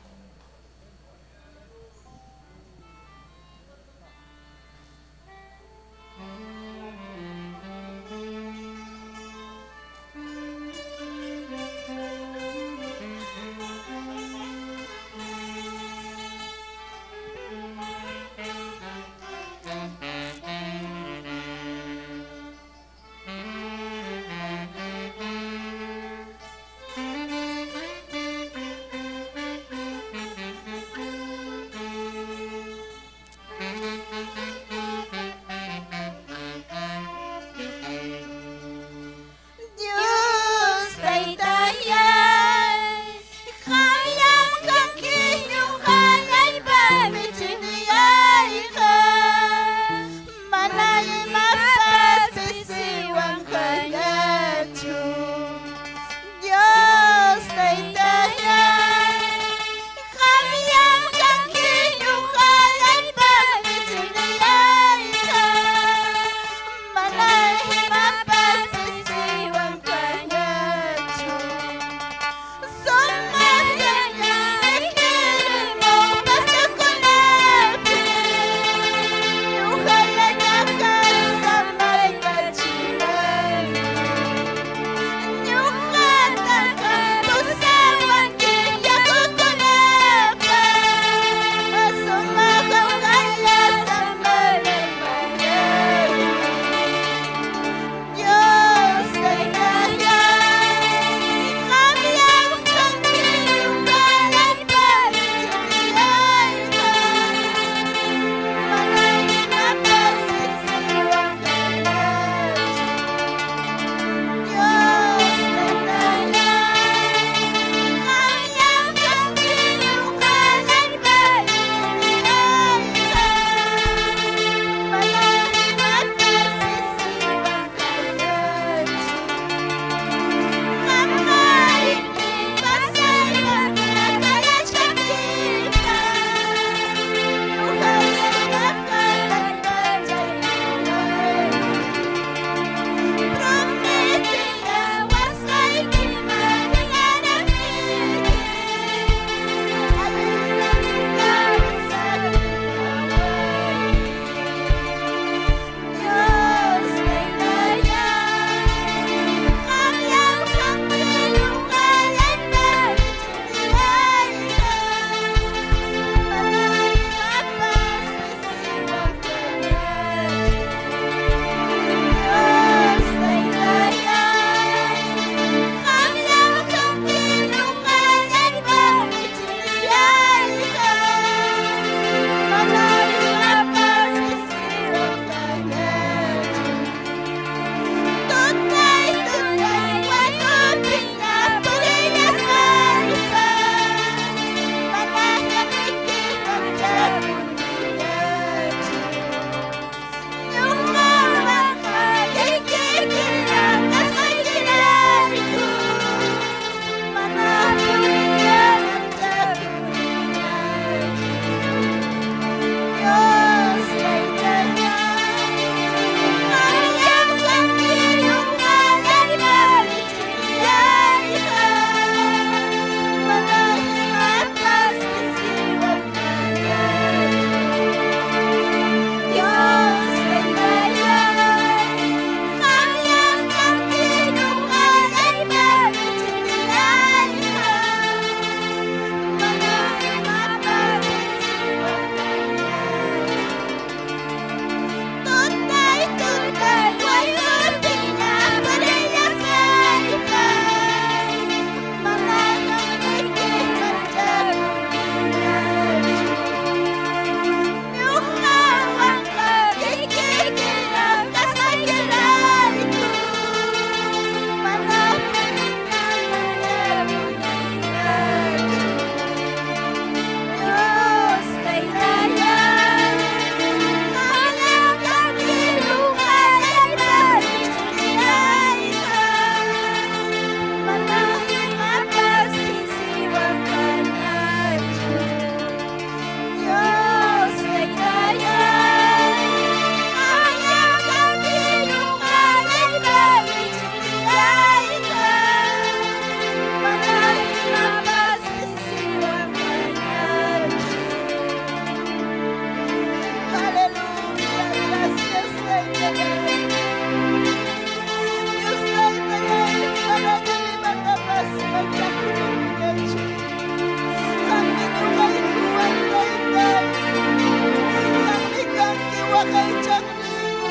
waqaychawaqniyku.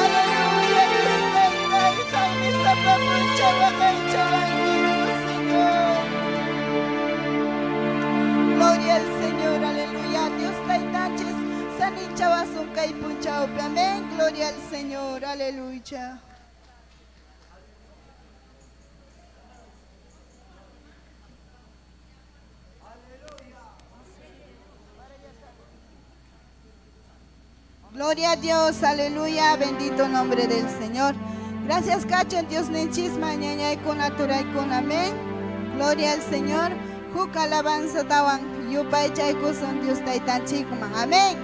Aleluya, Dios Taytay, qammi sapa punchaw waqaychawankiku, Señor. Gloria al Señor, aleluya. Dios Taytanchis saninchawasun kay punchawpi. Amén. Gloria al Señor, aleluya. Gloria a Dios, aleluya, bendito nombre del Señor. Gracias, Cacho, en Dios nenchisma, ñañaykuna, turaykuna, amén. Gloria al Señor. Huk alabanza tawan, yupaychaykusun Dios taytanchikman, amén.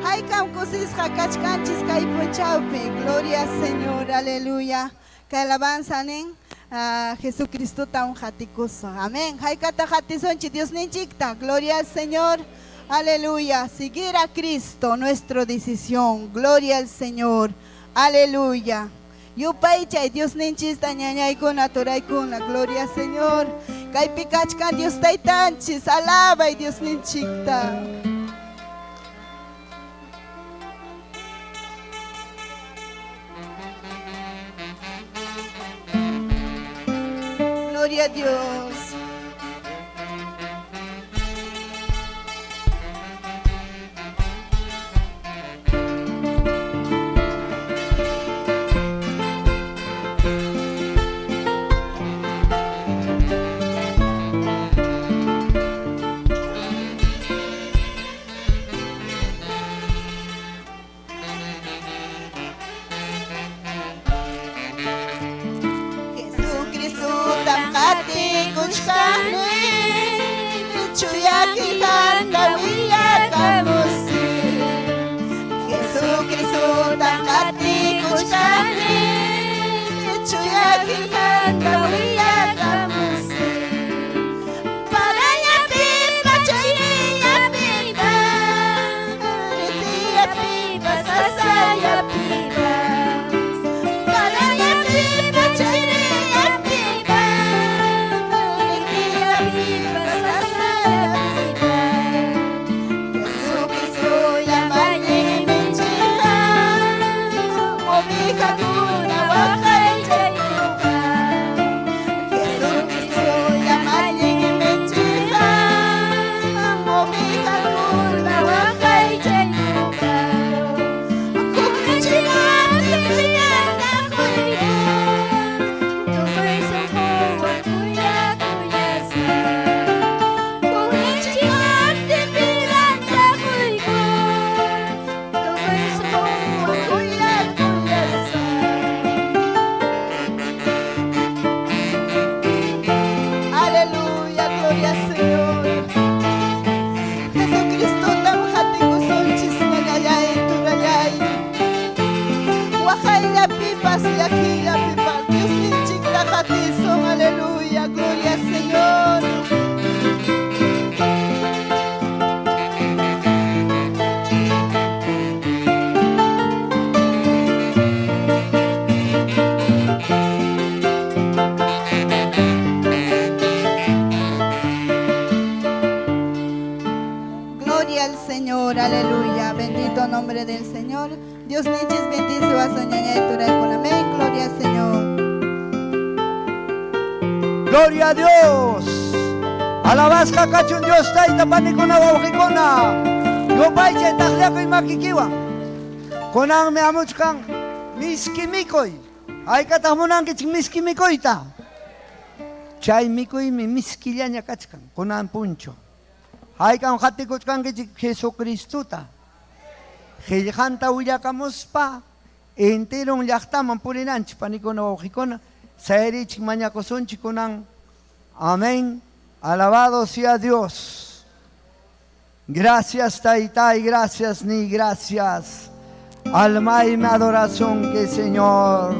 Haykam kusisqa kachkanchis kay punchawpi. Gloria al Señor, aleluya. Kay alabanza nin, ah, Jesucristotam qatikusun. Amén. Haykata qatisunchik Dios ninchikta. Gloria al Señor. Aleluya. Seguir a Cristo, nuestra decisión. Gloria al Señor. Aleluya. Yupaychay Dios ninchista ñañaykuna turaykuna. Gloria al Señor. Kaypi kachkan Dios taytanchis. Alabay Dios ninchikta. Gloria a Dios. Jesucristotam qatikuchkani, chuya qillqanta willakamusi. Jesucristotam qatikuchkani, chuya qillqanta willakamusi. Parallapipas, chayllapipas, ritillapipas, sasallapipas. Parallapipas, chayllapipas, ritillapipas, sasallapipas. Jesucristo llamalliminchikqa, ovejakuna waqaychaykuqa. Jesucristo llamalliminchikqa, ovejakuna waqaychaykuqa. Hukninchikqa pillata quyku, Tukuy sunquwan kuyakuyaspa. Hukninchikqa pillata quyku, tukuy sunquwan kuyakuyaspa. Aleluya, gloria al Señor. Jesucristotam qatikusunchis ñañallay, turallay. Waqayllapipas, llakillapipas, Diosninchikta qatisun, aleluya, gloria al Señor. Gloria al Señor, aleluya. Bendito nombre del Señor. Dios ninchis bendice a su ñañay turay con amén. Gloria al Señor. Gloria a Dios. Alabasqa kachun Dios tayta panikuna wawqikuna. Yupaychay taqllakuy makikiwan. Kunanmi hamuchkan miski mikuy. Haykataq munankichik miski mikuyta. Chay mikuymi miskillaña kachkan kunan punchaw. Haykam qatikuchkankichik Jesucristota. Qillqanta willakamuspa enteron llaqtaman purinanchik panikuna wawqikuna. Sayarichik mañakusunchik kunan. Amén. Alabado sea Dios. Gracias, Taytay, gracias, ni gracias. Almaymi adoración que Señor.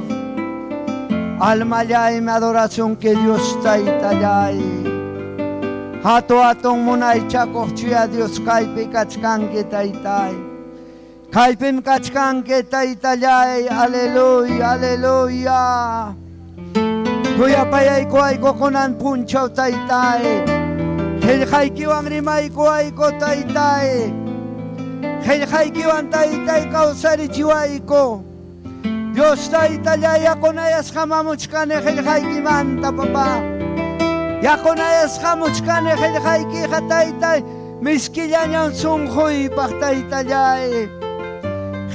Almallaymi adoración que Dios Taytallay. Hatu hatun munaychakuq chuya Dios kaypi kachkanki Taytay. Kaypim kachkanki Taytallay. Aleluya, aleluya. Kuyapayaykuwayku kunan punchaw Taytay. Qillqaykiwan rimaykuwayku Taytay. Qillqaykiwan taytay kawsarichiwayku. Dios taytallay yakunayasqamamuchkani qillqaykimanta papá. Yakunayasqamuchkani qillqaykiqa taytay miskillañan sunquypaq taytallay.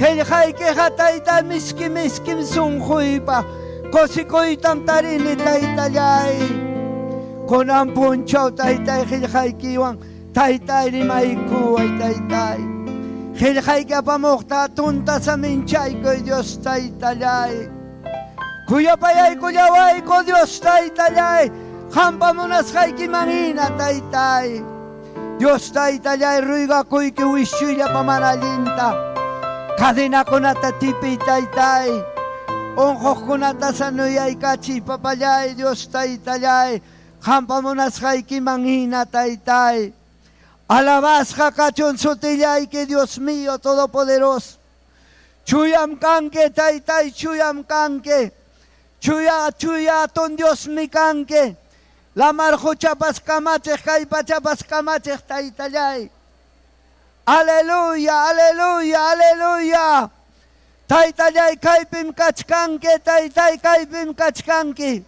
Qillqaykiqa taytay miski miskim sunquypaq kusikuytam tarini taytallay. Kunan punchaw taytay qillqaykiwan Taytay rimaykuway taytay. Qillqayki apamuqta atunta saminchaykuy Dios taytallay. Kuyapayaykullawayku Dios taytallay. Qampa munasqaykiman hina taytay. Dios taytallay ruygakuyki wischuyllapa mana allinta. Cadenakunata tipiy taytay. Unquqkunata sanuyaykachiy papallay Dios taytallay. Qampa munasqaykiman hina, Taytáy. Alabasqa kachun sutillayki, Dios mío Todopoderoso. Chuyam kanki, Taytáy, chuyam kanki. Chuya, chuya atun Diosmi kanki. Lamar qochapas kamachiq, kay pachapas kamachiq, Taytalláy. Aleluya, aleluya, aleluya. Taytallay, kaypim kachkanki, Taytay, kaypim kachkanki.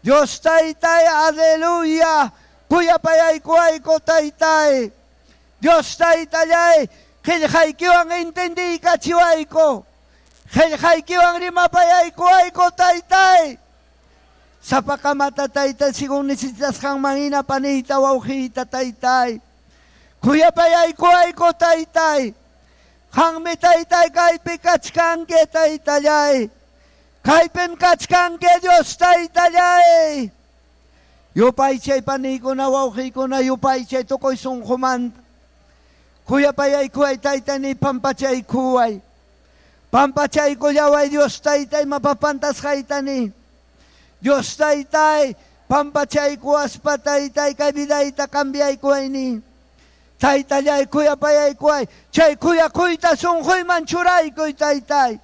Dios Taytay, aleluya, kuyapayaykuwayku Taytay. Dios Taytallay, qillqaykiwan entendiykachiwayku. Qillqaykiwan rimapayaykuwayku Taytay. Sapakamata Taytay, según necesitasqanman hina paniyta, wawqiyta Taytay. Kuyapayaykuwayku Taytay. Qanmi Taytay kaypi kachkanki Taytallay. Kaypim kachkanki Dios Taytallay. Yupaychay paniykuna wawqiykuna yupaychay tukuy sunqumanta. Kuyapayaykuway Taytay ni pampachaykuway. Pampachaykullaway Dios Taytay mapa pantasqayta ni. Dios Taytay pampachaykuwaspa Taytay kay vidayta cambiaykuway ni. Taytallay kuyapayaykuway chay kuyakuyta sunquyman churaykuy Taytay.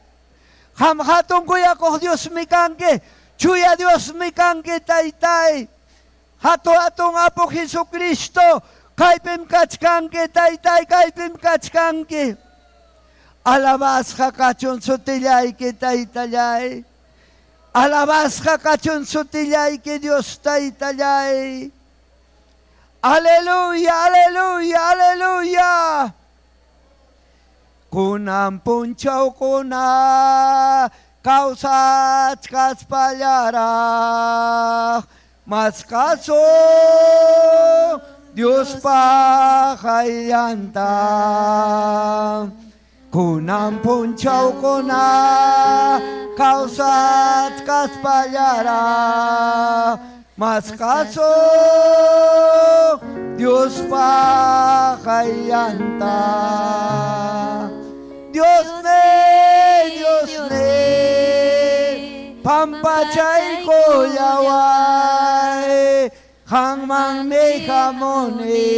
Qam hatun kuyakuq Diosmi kanki, chuya Diosmi kanki Taytay. Hatu-hatun Apu Jesucristo, kaypim kachkanki Taytay, kaypim kachkanki. Alabasqa kachun sutillayki Taytallay. Alabasqa kachun sutillayki Dios Taytallay. Aleluya, aleluya, aleluya. Kunan punchawkuna kawsachkaspallaraq maskasun Diospa qayllanta. Kunan punchawkuna kawsachkaspallaraq maskasun Diospa qayllanta. Diosniy, Diosniy, pampachaykullaway, qanmanmi hamuni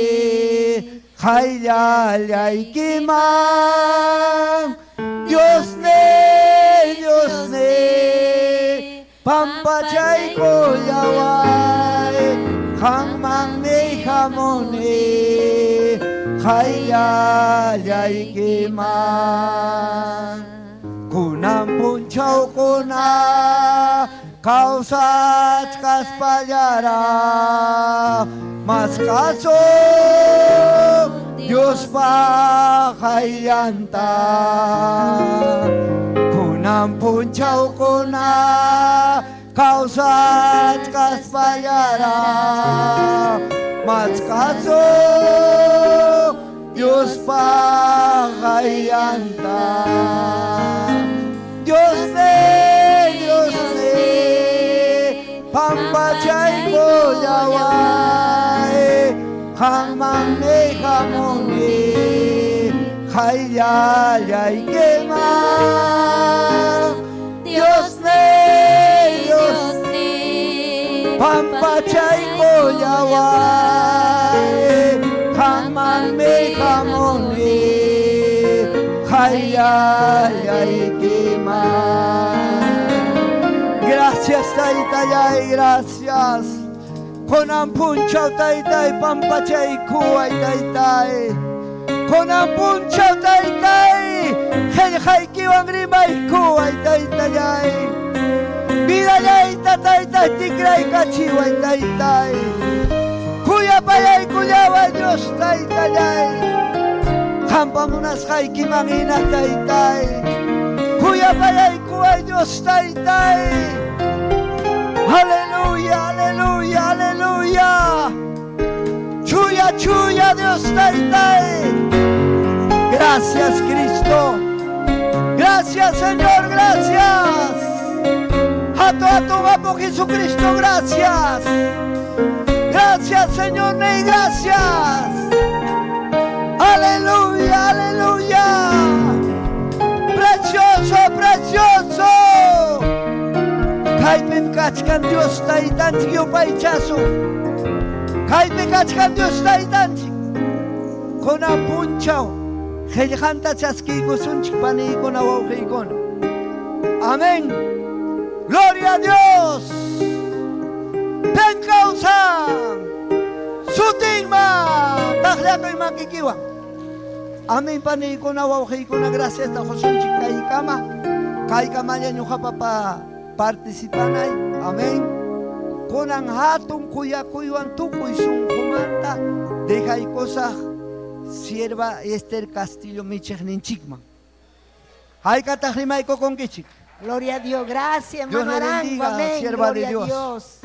qayllallaykiman. Diosniy, Diosniy, pampachaykullaway, qanmanmi hamuni qayllallaykiman. Kunan punchawkuna kawsachkaspallaraq maskasun Diospa qayllanta. Kunan punchawkuna kawsachkaspallaraq maskasun Diospa qayllanta. Diosniy, Diosniy, pampachaykullaway, qanmanmi hamuni qayllallaykiman. Diosniy, Diosniy, pampachaykullaway, qanmanmi hamuni qayllallaykiman. Gracias Taytallay, gracias. Kunan punchaw Taytay pampachaykuway Taytay. Kunan punchaw taytay, qillqaykiwan rimaykuway taytallay. Vidallayta taytay tikraykachiway taytay. Kuyapayaykullaway Dios taytallay. Qampa munasqaykiman hina taytay. Kuyapayaykuway Dios taytay. Aleluya, aleluya, aleluya. Chuya, chuya Dios taytay. Gracias Cristo. Gracias Señor, gracias. Hatu hatun Apu Jesucristo, gracias. Gracias Señor, ney gracias. Aleluya, aleluya. Precioso, precioso. Kaypim kachkan Dios taytanchik yupaychasun. Kaypi kachkan Dios taytanchik. Kunan punchaw qillqanta chaskiykusunchik paniykuna wawqiykuna. Amén. Gloria a Dios. Pim kawsan. Sutinman taqllakuy makikiwan. Amén paniykuna wawqiykuna gracias ta qusunchik kaykama. Kaykamalla ñuqapa pa participanay. Amén. Kunan hatun kuyakuywan tukuy sunqumanta dejaykusaq sierva Esther Castillo michiqninchikman. Haykataq rimaykukunkichik. Gloria a Dios, gracias, Dios hermano le Arango, bendiga, amén. sierva de Gloria a Dios. Dios.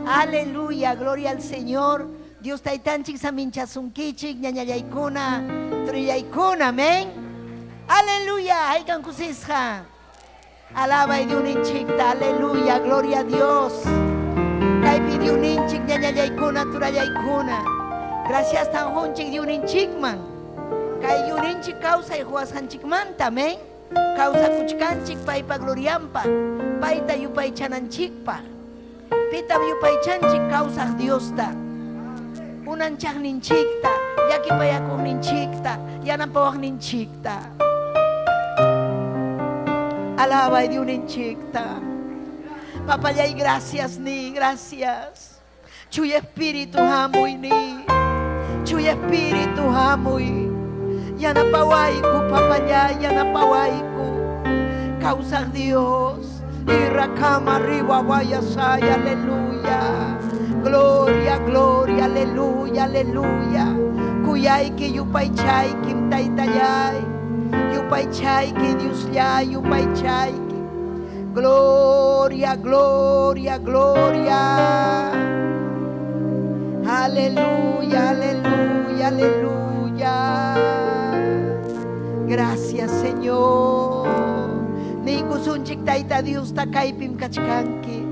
Aleluya, gloria al Señor. Dios taytanchik saminchasunkichik, ñañallaykuna, turillaykuna, amén. Aleluya, haykan kusisqa. Alabay Diosninchikta, aleluya, gloria a Dios. Kaypi Diosninchik, ñañallaykuna, turallaykuna. Gracias tan qunchik Diosninchikman. Kay Diosninchik kawsay quwasqanchikmanta, amén. Kawsakuchkanchik paypa glorianpaq, payta yupaychananchikpaq. Pitam yupaychanchik kawsaq Diosta. Unanchaqninchikta, llakipayakuqninchikta, yanapawaqninchikta. Alabay Diosninchikta. Papallay, gracias ni, gracias. Chuya Espíritu hamuy ni. Chuya Espíritu hamuy. Yanapawayku, papallay, yanapawayku. Kawsaq Dios. Irrakama arriba vayasay, aleluya. Gloria, gloria, aleluya, aleluya. Kuyayki yupaychaykim taytallay. Yupaychayki Diosllay, yupaychayki. Gloria, gloria, gloria. Aleluya, aleluya, aleluya. Gracias, Señor. Niykusunchik Tayta Diosta kaypim kachkanki.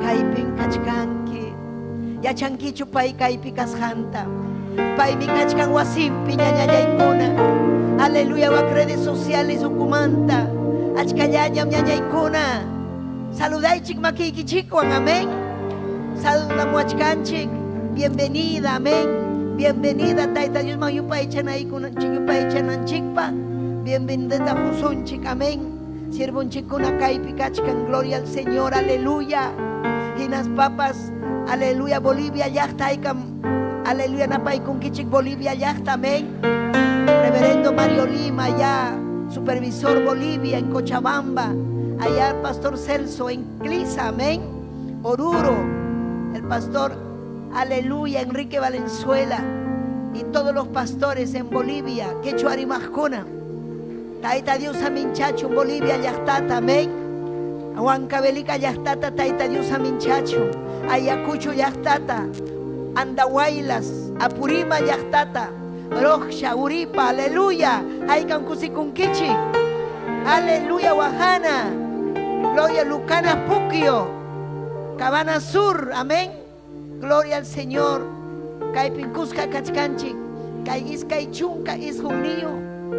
Kaypim kachkanki. Yachankichu pay kaypi kasqanta. Paymi kachkan wasinpi ñañallaykuna. Aleluya, wak redes sociales ukumanta. Achkallañam ñañaykuna. Saludaychik makiykichikwan, amén. Saludamuachkanchik. Bienvenida, amén. Bienvenida, Tayta Diosman yupaychanaykunanchik yupaychananchikpa. Bienvenida qusunchik, amén. Siervonchikkuna kaypi kachkan, gloria al Señor, aleluya. Hinaspapas, aleluya, Bolivia llaqta haykam, aleluya, napaykunkichik Bolivia llaqta, amén. Reverendo Mario Lima, allá, supervisor Bolivia en Cochabamba, allá el pastor Celso en Clisa, amén. Oruro, el pastor, aleluya, Enrique Valenzuela y todos los pastores en Bolivia, Quechua rimaqkuna. Tayta Dios saminchachun, Bolivia llaqtata, amén. Huancavelica llaqtata, Tayta Dios saminchachun. Ayacucho llaqtata, Andahuaylas, Apurímac llaqtata, Rojsha, Uripa, aleluya. Haykan kusikunkichik. Aleluya, Huajana. Gloria, Lucana, Puquio. Cabana Sur, amén. Gloria al Señor. Kaypim kuska kachkanchik. Kay 29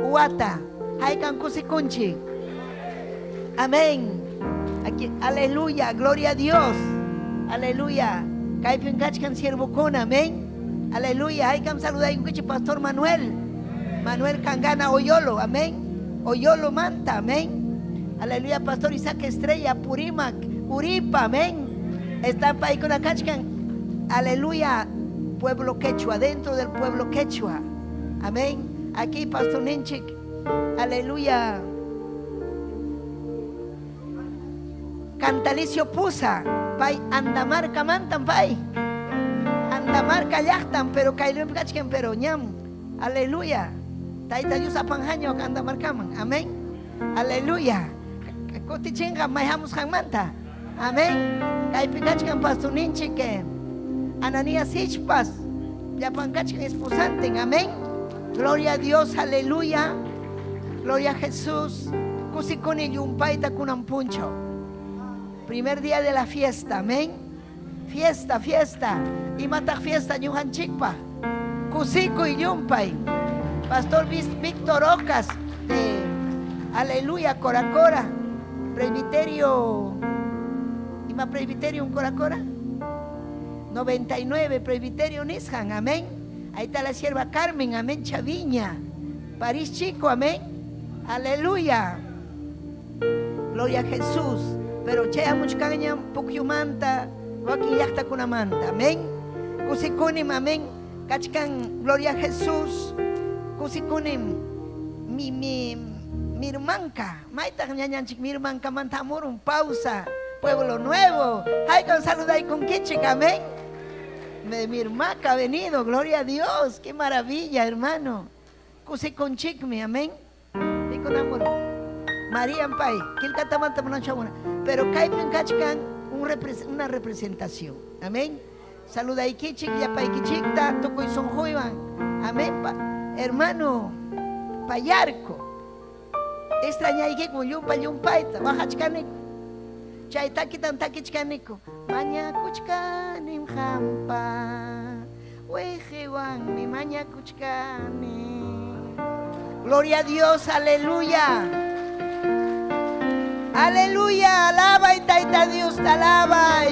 wata. Haykan kusikunchik. Amén. Aquí, aleluya, gloria a Dios. Aleluya. Kaypim kachkan siervokuna, amén. Aleluya. Haykam saludaykunkichik Pastor Manuel. Manuel Cangana Oyolo, amén. Oyolo Manta, amén. Aleluya, Pastor Isaac Estrella, Purímac, Uripa, amén. Están paykuna kachkan. Aleluya, pueblo quechua, dentro del pueblo quechua. Amén. Aquí pastorninchik. Aleluya. Cantalicio Pusa, pay Andamarca mantan pay. Andamarca llaqtan, pero kaylupi kachkan, pero ñam. Aleluya. Tayta Dios apanjaño Andamarcaman. Amén. Aleluya. Kutichinqa mayhamusqanmanta. Amén. Kaypi kachkan pastorninchik Ananías Hichpas, llapan kachkan esposantin. Amén. Gloria a Dios, aleluya. Gloria a Jesús. Kusikuni llumpayta kunan punchaw. Primer día de la fiesta, amén. Fiesta, fiesta. Imataq fiesta ñuqanchikpa. Kusikuy llumpay. Pastor Víctor Ocas de Aleluya, Coracora. Presbiterio. Ima presbiterio un Coracora? 99, presbiterio Nishan, amén. Ahí está la sierva Carmen, amén, Chaviña. París Chico, amén. Aleluya. Gloria a Jesús. Pero chayamuchkanñam Pukyumanta, wakin llaqtakunamanta, amén. Kusikunim, amén. Kachkan, gloria a Jesús. Kusikunim, mi, mi, mirmanka. Maytaq ñañanchik mirmankamanta hamurun, pausa. Pueblo Nuevo. Haykan saludaykunkichik, amén. De Mirmaca ha venido, gloria a Dios. Qué maravilla, hermano. Kusikunchikmi, amén. Pikunamuru. María Ampay, Quilcatamanta Manachamuna. Pero kaypin kachkan una representación. Amén. Saludaykichik, llapaykichikta, tukuy sunquywan. Amén. Hermano Payarco. Extrañaykiku llumpa llumpayta, waqachkaniku. Chay takitan takichkaniku. Mañakuchkanim qampa, wiqiwanmi mañakuchkani. Gloria a Dios, aleluya. Aleluya, alaba y taita Dios te alaba.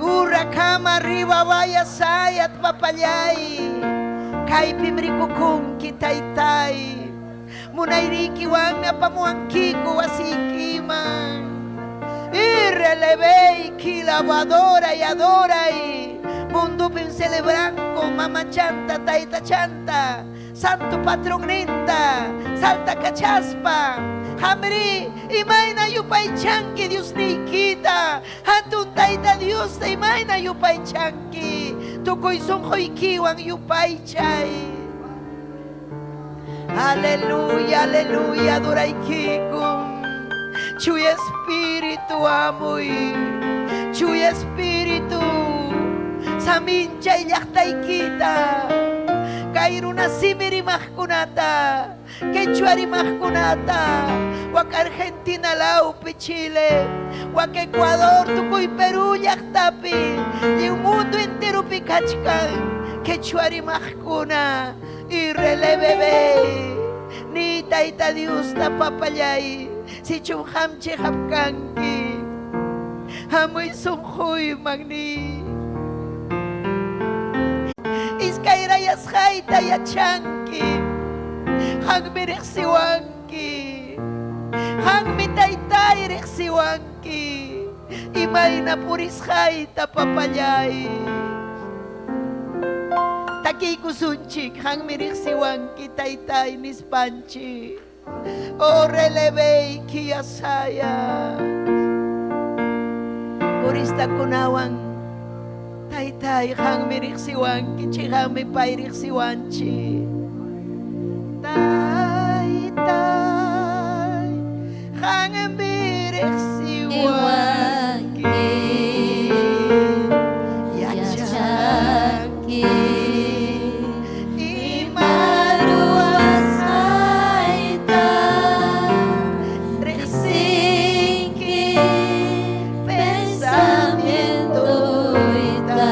Urra kama arriba vaya sayat papayay. Kaypim rikukunki taytay. Munayrikiwanmi apamuwankiku wasiykiman. Y relevei lavadora y adora y mundupim celebranco mama chanta tayta chanta santo patronninta salta kachaspa hamri imayna yupaychanki Diosniykita hatun tayta Diosta imayna yupaychanki tukuy sunquykiwan yupaychay. Aleluya, aleluya, adoraykikum. Chuya Espíritu amuy. Chuya Espíritu. Saminchay llaqtaykita. Kay runa simi rimaqkunata. Quechua rimaqkunata. Wak Argentina lawpi Chile. Wak Ecuador tukuy Perú llaqtapi. Lliw mundo enteropi kachkan. Quechua rimaqkuna. Y relevebe. Ni tayta Diosta papallay. Sichum qam chiqap kanki. Hamuy sunquyman ni. Iskayrayasqayta yachanki. Qammi riqsiwanki. Qammi taytay riqsiwanki. Imayna purisqayta papallay. Takiykusunchik qammi riqsiwanki taytay nispanchik. Oh, releveyki yasaya. Coristakunawan taytay qammi riqsiwanki, chiqammi pay riqsiwanchik. Taytay qammi riqsiwanki. Yachanki. Ima ruwasqayta riqsinki pensamientoyta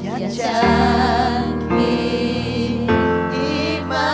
yachanki ima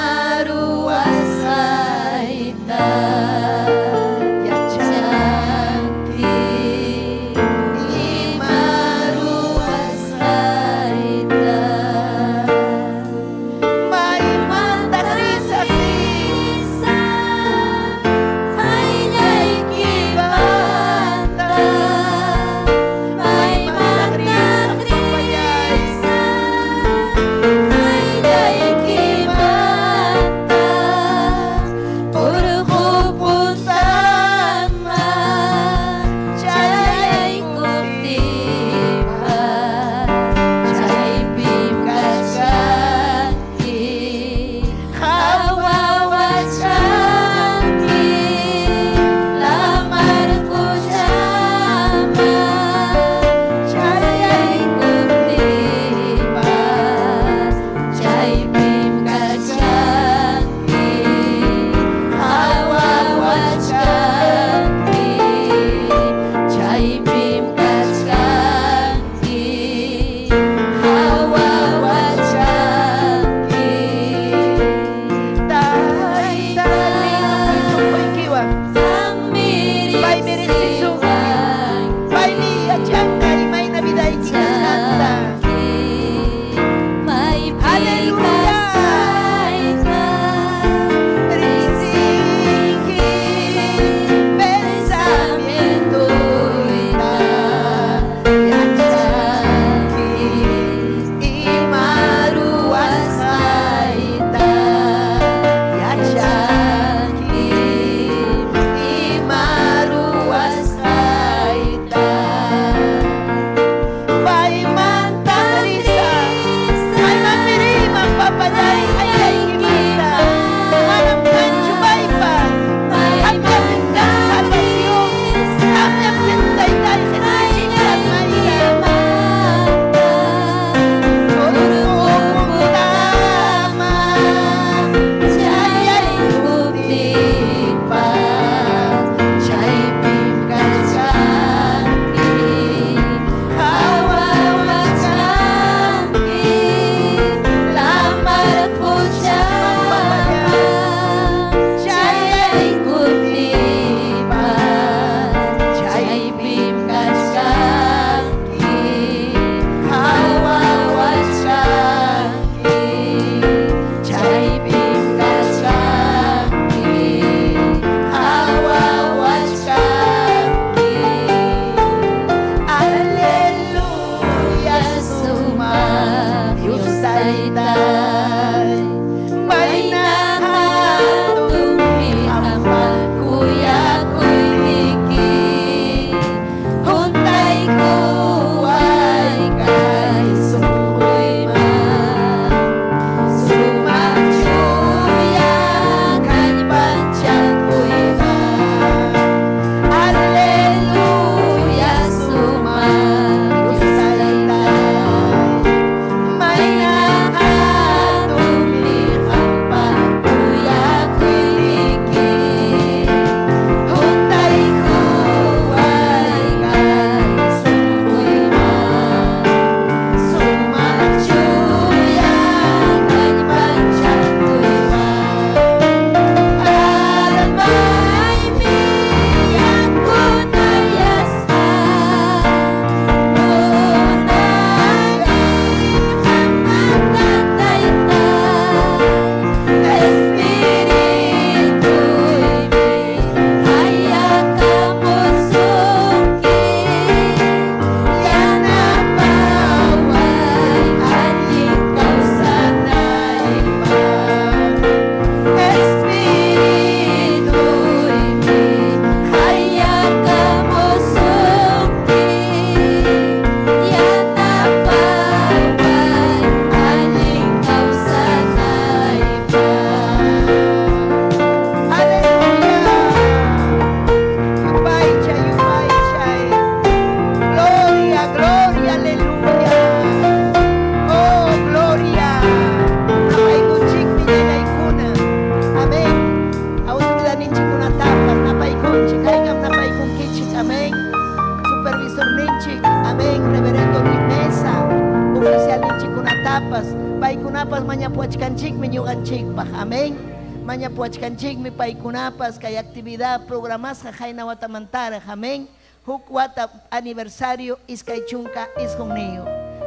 Amén. Mañapuwachkanchikmi paykunapas kay actividad programasqa qayna watamantaraq. Amén. Huk wata aniversario 29.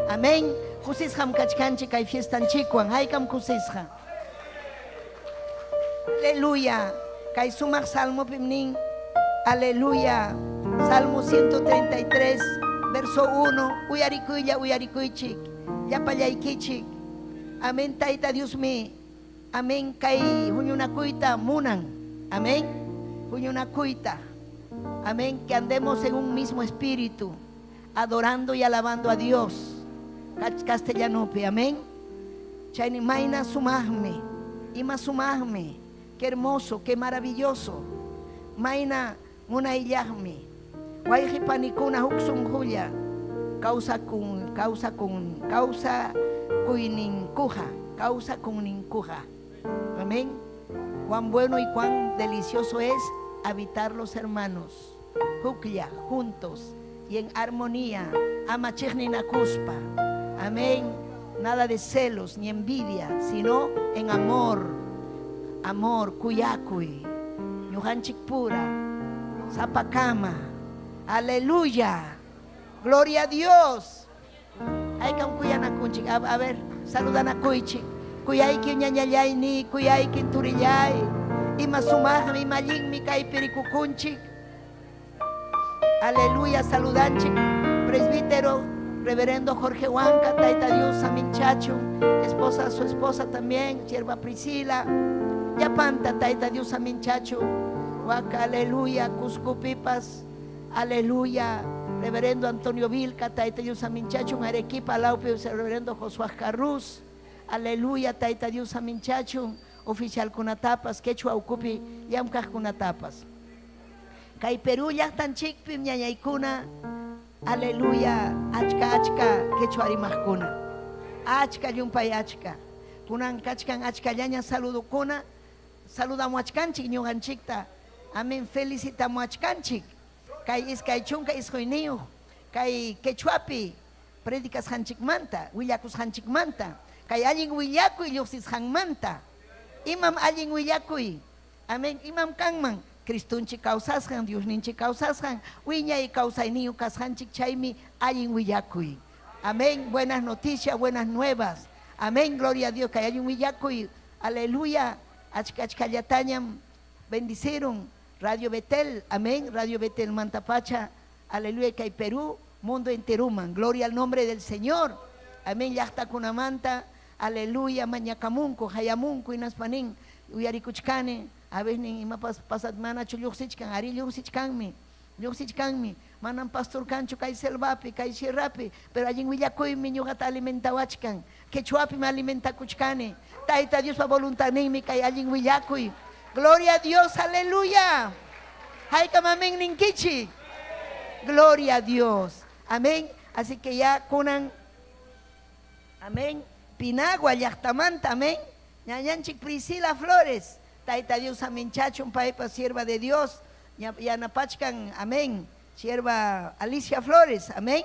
Amén. Kusisqam kachkanchik kay fiestanchikwan. Haykam kusisqa. Aleluya. Kay sumaq salmopim nin. Aleluya. Salmo 133, verso 1. Uyarikuylla, uyarikuychik. Llapallaykichik. Amén, Tayta Diosmi. Amén, kay huñunakuyta munan. Amén. Huñunakuyta. Amén, que andemos en un mismo espíritu, adorando y alabando a Dios. Castellanopi, amén. Chayni mayna sumaqmi, ima sumaqmi, qué hermoso, qué maravilloso. Mayna munayllaqmi. Wayqi panikuna huk sunqulla kawsakun, kawsakun, kawsakuyninkuqa, kawsakunninkuqa. Amén. Cuán bueno y cuán delicioso es habitar los hermanos, huklla, juntos y en armonía, ama chiqninakuspa. Amén. Nada de celos ni envidia, sino en amor. Amor, kuyakuy. Ñuqanchik pura, sapakama. Aleluya. Gloria a Dios. Haykam kuyanakunchik. A ver, saludanakuychik. Kuyayki ñañallayni, kuyayki turillay. Ima sumaqmi, ima allinmi kaypi rikukunchik. Aleluya, saludanchik. Presbítero, reverendo Jorge Huanca, Taita Dios, Aminchacho, esposa, su esposa también, sierva Priscila. Yapanta, Taita Dios, Aminchacho. Huaca, aleluya, Cuscupipas, aleluya. Reverendo Antonio Vilca, Taita Dios, Aminchacho, Arequipa, Laupe, reverendo Josué Carruz. Aleluya, Taita Dios, Aminchacho, oficial kunatapas, quechua ukupi, llamkaq kunatapas. Kay Perú llaqtanchikpim ñañaykuna, aleluya, achka achka quechua rimaqkuna. Achka llumpay achka. Kunan kachkan achkallaña saludukuna, saludamuachkanchik ñuqanchikta. Amén, felicitamuachkanchik. Kay 29 kay quechuapi predicasqanchikmanta, willakusqanchikmanta, kay allin willakuy lluqsisqanmanta. Imam allin willakuy? Amén, imam kanman? Cristonchik kawsasqan, Diosninchik kawsasqan, wiñay kawsayniyuq kasqanchik chaymi allin willakuy. Amén, buenas noticias, buenas nuevas. Amén, gloria a Dios, kay allin willakuy. Aleluya, achka achkallatañam bendicieron Radio Betel, amén, Radio Betel Mantapacha, aleluya, kay Perú, mundo enteruman, gloria al nombre del Señor. Amén, llaqtakunamanta, aleluya, mañakamunku, hayamunku, hinaspanin, uyarikuchkani, a veces imapas pasat manachu lluqsichkan, ari lluqsichkanmi, lluqsichkanmi, manam pastor kanchu kay selvapi, kay sierrapi, pero allin willakuymi ñuqata alimentawachkan, quechuapim alimentakuchkani, Tayta Diospa voluntadninmi kay allin willakuy. Gloria a Dios, aleluya. Haykam amén ninkichik. Gloria a Dios. Amén. Así que ya kunan, amén, Pinagua llaqtamanta, amén. Ñañanchik Priscila Flores, Tayta Dios aminchachun, paypa sierva de Dios, yanapachkan, amén. Sierva Alicia Flores, amén.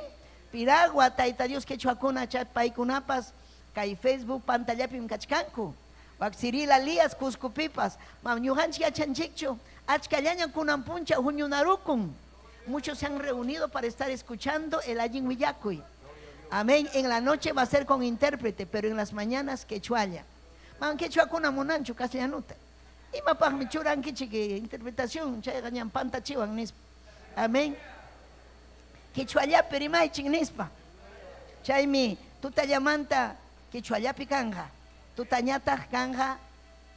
Piragua, Tayta Dios quechuakuna paykunapas, kay Facebook pantallapim kachkanku. Wak Cirila Lías Cuscopipas, mam ñuqanchik yachanchikchu, achkallaña kunan puncha huñunarukun. Muchos se han reunido para estar escuchando el allin willakuy. Amén. En la noche va a ser con intérprete, pero en las mañanas quechualla. Man quechuakuna munanchu castellanuta. Imapaqmi churankichik interpretación, chayqa ñam pantachiwan nispa. Amén. Quechuallapi rimaychik nispa. Chaymi tutallamanta quechuallapi kanja. Tutañataq kanja,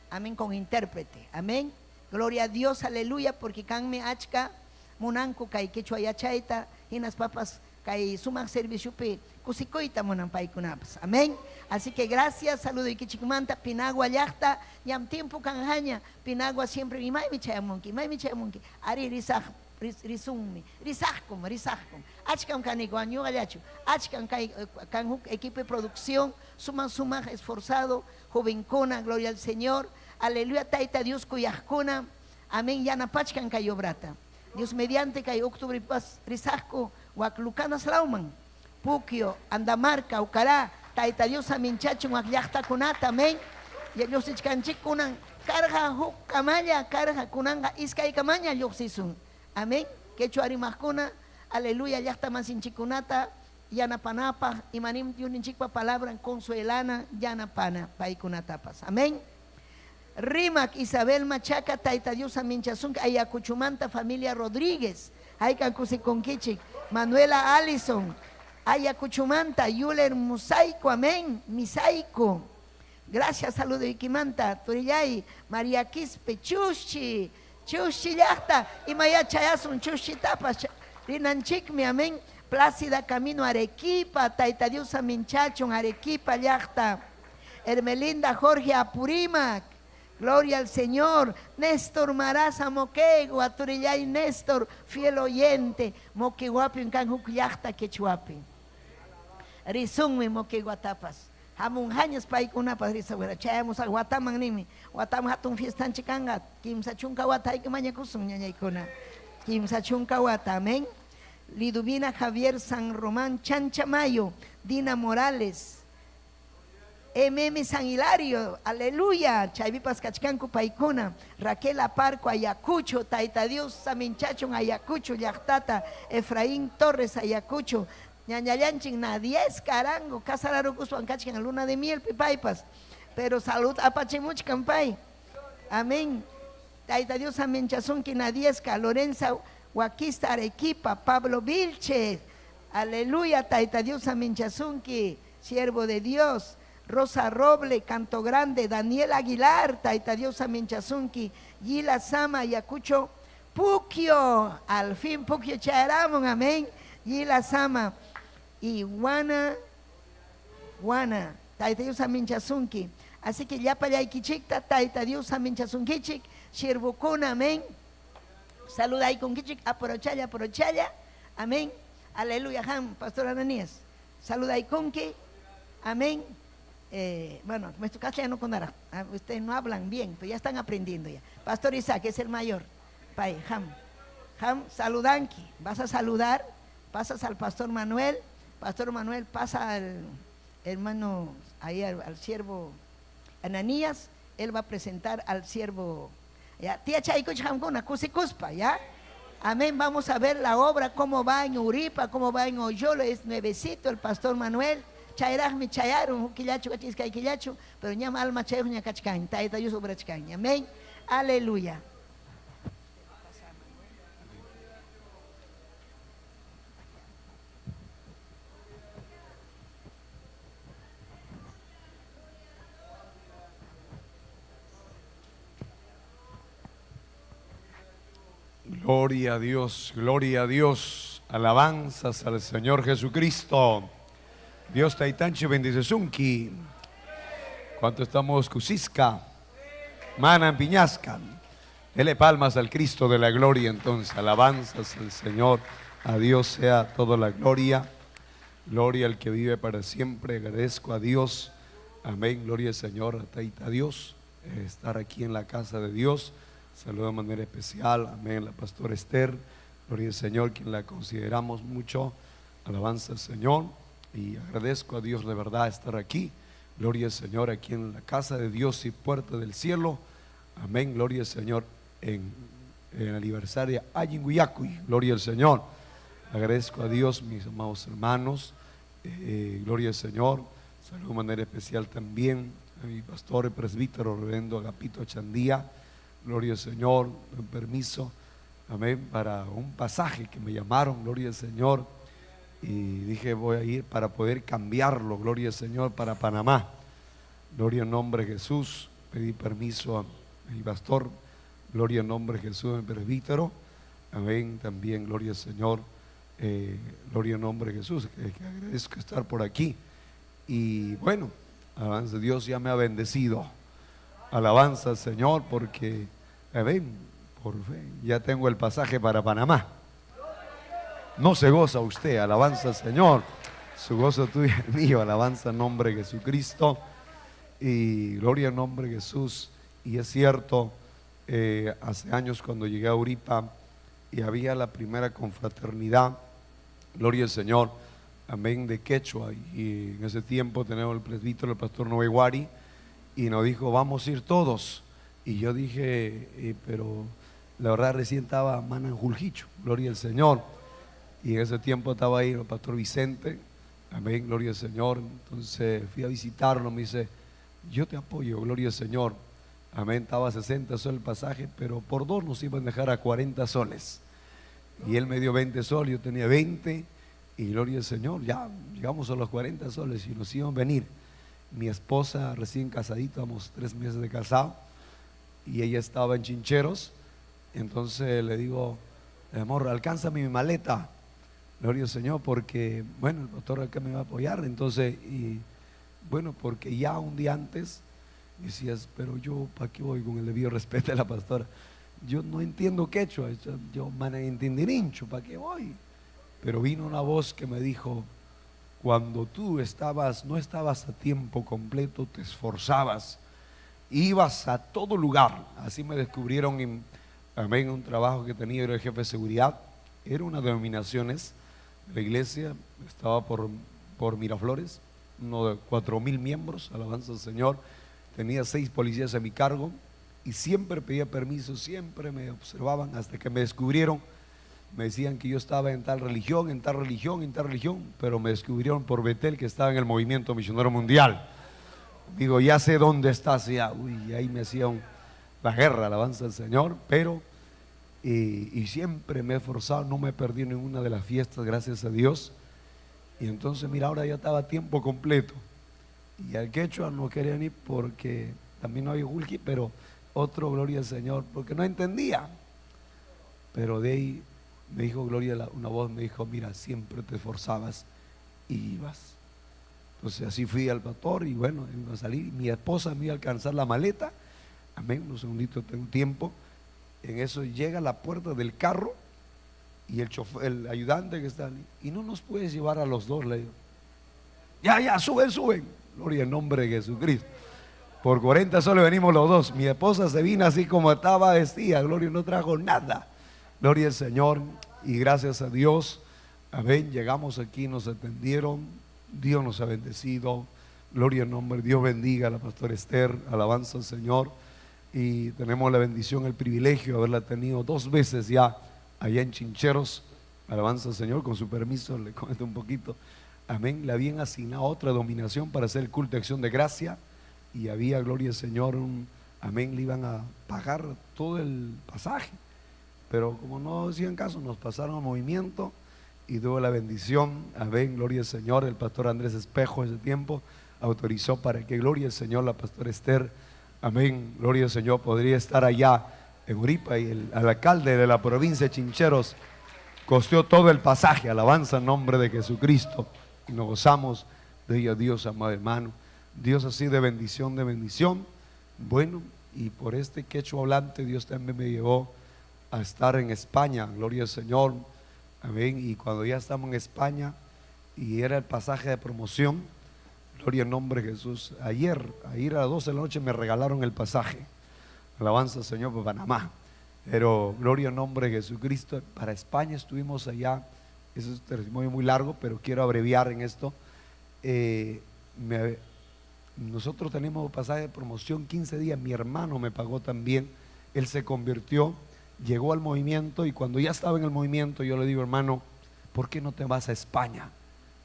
amén, con intérprete. Amén. Gloria a Dios, aleluya, porque kanmi achka munanku kay quechua yachayta, hinaspapas kay sumaq serviciopi kusikuyta munan paykunapas. Amén. Así que gracias, saludo ikichikmanta, Pinagua llaqta, ñam tiempo kanjaña, Pinagua siempre imaymi chayamunki, imaymi chayamunki, ari risaq, risunmi, risaqkum, risaqkum. Achkam kaniku, ñuqallachu, achkam kay kan huk equipo de producción, sumaq sumaq esforzado, jovenkuna, gloria al Señor, aleluya, Tayta Dios kuyaqkuna, amén, yanapachkan kay obrata. Dios mediante kay octubre pas risaqku wak Lucanas lawman, Puquio, Andamarca, Ucará, Tayta Dios aminchachun wak llaqtakunata, amén. Lluqsichkanchik kunan karqa huk kamalla karqa kunanqa iskay kamaña lluqsisun. Amén. Quechua rimaqkuna, aleluya, llaqta masinchikkunata yanapanapaq imanim Diosninchikpa palabran consuelana yanapana paykunatapas. Amén. Rimak Isabel Machaca, Tayta Dios aminchasunki Ayacuchumanta familia Rodríguez. Haykan kusikunkichik. Manuela Allison, Ayacuchumanta, Yuler Musaico, amén, Misaico. Gracias saludoykimanta, turillay María Quispe, Chuschi, Chuschi llaqta, imayá chayasun Chuschitapas rinanchikmi, amén. Plácida Camino Arequipa, Tayta Dios aminchachun Arequipa llaqta. Hermelinda Jorge Apurímac, gloria al Señor. Néstor Maraza Moquegua, turillay Néstor, fiel oyente, Moqueguapim kan huk llaqta quechuapi. Risunmi Moqueguatapas. Hamunqañas paykunapas risawera. Chayamusaq wataman ninmi. Wataman hatun fiestanchik kanqa. 30 wata hayka mañakusun ñañaykuna. 30 wata, amén. Liduvina Javier San Román Chanchamayo, Dina Morales, MM San Hilario, aleluya, chaypipas kachkanku paykuna, Raquel Aparco Ayacucho, Tayta Dios saminchachun Ayacucho llaqtata, Efraín Torres Ayacucho, ñañallanchik Nadiesca Arango, casararukuspan kachkan luna de mielpi paypas, pero salud apachimuchkan pay, amén. Tayta Dios saminchasunki Nadiesca, Lorenza Huaquista Arequipa, Pablo Vilches, aleluya, Tayta Dios saminchasunki, siervo de Dios, Rosa Roble, Canto Grande, Daniel Aguilar, Tayta Dios saminchasunki, Gila Sama, Ayacucho, Puquio, al fin Puquio chayaramun, amén, Gila Sama, y Guana, Guana, Tayta Dios saminchasunki. Así que llapallaykichikta, Tayta Dios saminchasunkichik, siervokuna, amén. Saludaykunkichik, aprochalla, aprochalla, amén. Aleluya, Jam, Pastor Ananías. Saludaykunki, amén. Bueno, nuestro castellano con ustedes no hablan bien, pero ya están aprendiendo ya. Pastor Isaac es el mayor. Pay, Jam, Jam, saludanki. Vas a saludar, pasas al Pastor Manuel. Pastor Manuel pasa al hermano, ahí al siervo Ananías. Él va a presentar al siervo. Ya, tía Chaykuch Jamkuna, kusikuspa, ya. Amén, vamos a ver la obra, cómo va en Uripa, cómo va en Oyolo, es nuevecito el Pastor Manuel. Chayraqmi chayarun, huk killachu, iskay killachu, pero ñam alma chayuq ña kachkan, Tayta Dios obrachkan. Amén, aleluya. Gloria a Dios, gloria a Dios, alabanzas al Señor Jesucristo. Dios taytanchik bendecisunki. ¿Cuánto estamos kusisqa? Manan piñasqa. Dele palmas al Cristo de la gloria entonces, alabanzas al Señor. A Dios sea toda la gloria. Gloria al que vive para siempre. Agradezco a Dios. Amén. Gloria al Señor, a Dios, estar aquí en la casa de Dios. Saludo de manera especial, amén, la pastora Esther, gloria al Señor, quien la consideramos mucho, alabanza al Señor, y agradezco a Dios de verdad estar aquí, gloria al Señor, aquí en la casa de Dios y puerta del cielo, amén, gloria al Señor, en el aniversario Ayinguyacuy, gloria al Señor, agradezco a Dios, mis amados hermanos, gloria al Señor, saludo de manera especial también a mi pastor, el presbítero, reverendo Agapito Chandía, gloria al Señor, un permiso, amén, para un pasaje que me llamaron, gloria al Señor, y dije voy a ir para poder cambiarlo, gloria al Señor, para Panamá, gloria al nombre de Jesús, pedí permiso a mi pastor, gloria al nombre de Jesús, mi presbítero, amén, también gloria al Señor, gloria al nombre de Jesús, que agradezco estar por aquí, y bueno, alabanza a Dios, ya me ha bendecido. Alabanza al Señor porque, ven, por fe, ya tengo el pasaje para Panamá. No se goza usted, alabanza al Señor. Su gozo tuyo y el mío, alabanza al nombre de Jesucristo. Y gloria al nombre de Jesús. Y es cierto, hace años cuando llegué a Uripa y había la primera confraternidad, gloria al Señor, amén, de quechua. Y en ese tiempo tenemos el presbítero, el pastor Noé Guari. Y nos dijo, vamos a ir todos. Y yo dije, pero la verdad recién estaba Manan Juljicho, gloria al Señor. Y en ese tiempo estaba ahí el pastor Vicente, amén, gloria al Señor. Entonces fui a visitarlo, me dice, yo te apoyo, gloria al Señor. Amén, estaba a 60 soles el pasaje, pero por dos nos iban a dejar a 40 soles. Y él me dio 20 soles, yo tenía 20, y gloria al Señor, ya llegamos a los 40 soles y nos iban a venir. Mi esposa recién casadita, estábamos 3 meses de casado, y ella estaba en Chincheros. Entonces le digo, amor, alcánzame mi maleta, gloria al Señor, porque bueno, el pastor acá me va a apoyar. Entonces, y bueno, porque ya un día antes decías, pero yo, ¿pa' qué voy? Con el debido respeto a la pastora, yo no entiendo quechua, yo mana entendirincho, ¿pa' qué voy? Pero vino una voz que me dijo, cuando tú no estabas a tiempo completo, te esforzabas, ibas a todo lugar. Así me descubrieron en, amén, un trabajo que tenía, era el jefe de seguridad, era una de denominaciones de la iglesia, estaba por Miraflores, uno de 4.000 miembros, alabanza al Señor. Tenía 6 policías a mi cargo y siempre pedía permiso, siempre me observaban hasta que me descubrieron. Me decían que yo estaba en tal religión, en tal religión, en tal religión, pero me descubrieron por Betel que estaba en el movimiento misionero mundial. Digo, ya sé dónde estás, ya. Uy, y ahí me hacían la guerra, alabanza al Señor, pero y siempre me he esforzado, no me perdí ninguna de las fiestas, gracias a Dios. Y entonces, mira, ahora ya estaba a tiempo completo. Y al quechua no quería ni porque también no había julki, pero otro, gloria al Señor, porque no entendía. Pero de ahí me dijo, gloria, una voz me dijo, mira, siempre te esforzabas y ibas. Entonces así fui al pastor y bueno, iba a salir. Mi esposa me iba a alcanzar la maleta. Amén, unos segunditos, tengo tiempo. En eso llega a la puerta del carro y el chofer, el ayudante que está ahí, y no nos puedes llevar a los dos, le digo. Ya, ya, suben, suben. Gloria al nombre de Jesucristo. Por 40 soles venimos los dos. Mi esposa se vino así como estaba vestida. Gloria, no trajo nada. Gloria al Señor y gracias a Dios. Amén. Llegamos aquí, nos atendieron. Dios nos ha bendecido. Gloria al nombre. Dios bendiga a la pastora Esther. Alabanza al Señor. Y tenemos la bendición, el privilegio de haberla tenido 2 veces ya allá en Chincheros. Alabanza al Señor. Con su permiso le comento un poquito. Amén. Le habían asignado otra dominación para hacer el culto de acción de gracia. Y había, gloria al Señor, un amén, le iban a pagar todo el pasaje. Pero como no hacían caso, nos pasaron al movimiento y tuvo la bendición. Amén, gloria al Señor. El pastor Andrés Espejo ese tiempo autorizó para que, gloria al Señor, la pastora Esther, amén, gloria al Señor, podría estar allá en Uripa. Y el alcalde de la provincia de Chincheros costeó todo el pasaje. Alabanza en nombre de Jesucristo. Y nos gozamos de ello, Dios, amado hermano. Dios así de bendición, de bendición. Bueno, y por este quechua hablante, Dios también me llevó a estar en España, gloria al Señor, amén. Y cuando ya estamos en España, y era el pasaje de promoción, gloria al nombre de Jesús. Ayer, a las 12 de la noche, me regalaron el pasaje. Alabanza al Señor por Panamá. Pero gloria al nombre de Jesucristo. Para España estuvimos allá. Ese es un testimonio muy largo, pero quiero abreviar en esto. Nosotros tenemos pasaje de promoción 15 días. Mi hermano me pagó también. Él se convirtió, llegó al movimiento, y cuando ya estaba en el movimiento, yo le digo, hermano, ¿por qué no te vas a España?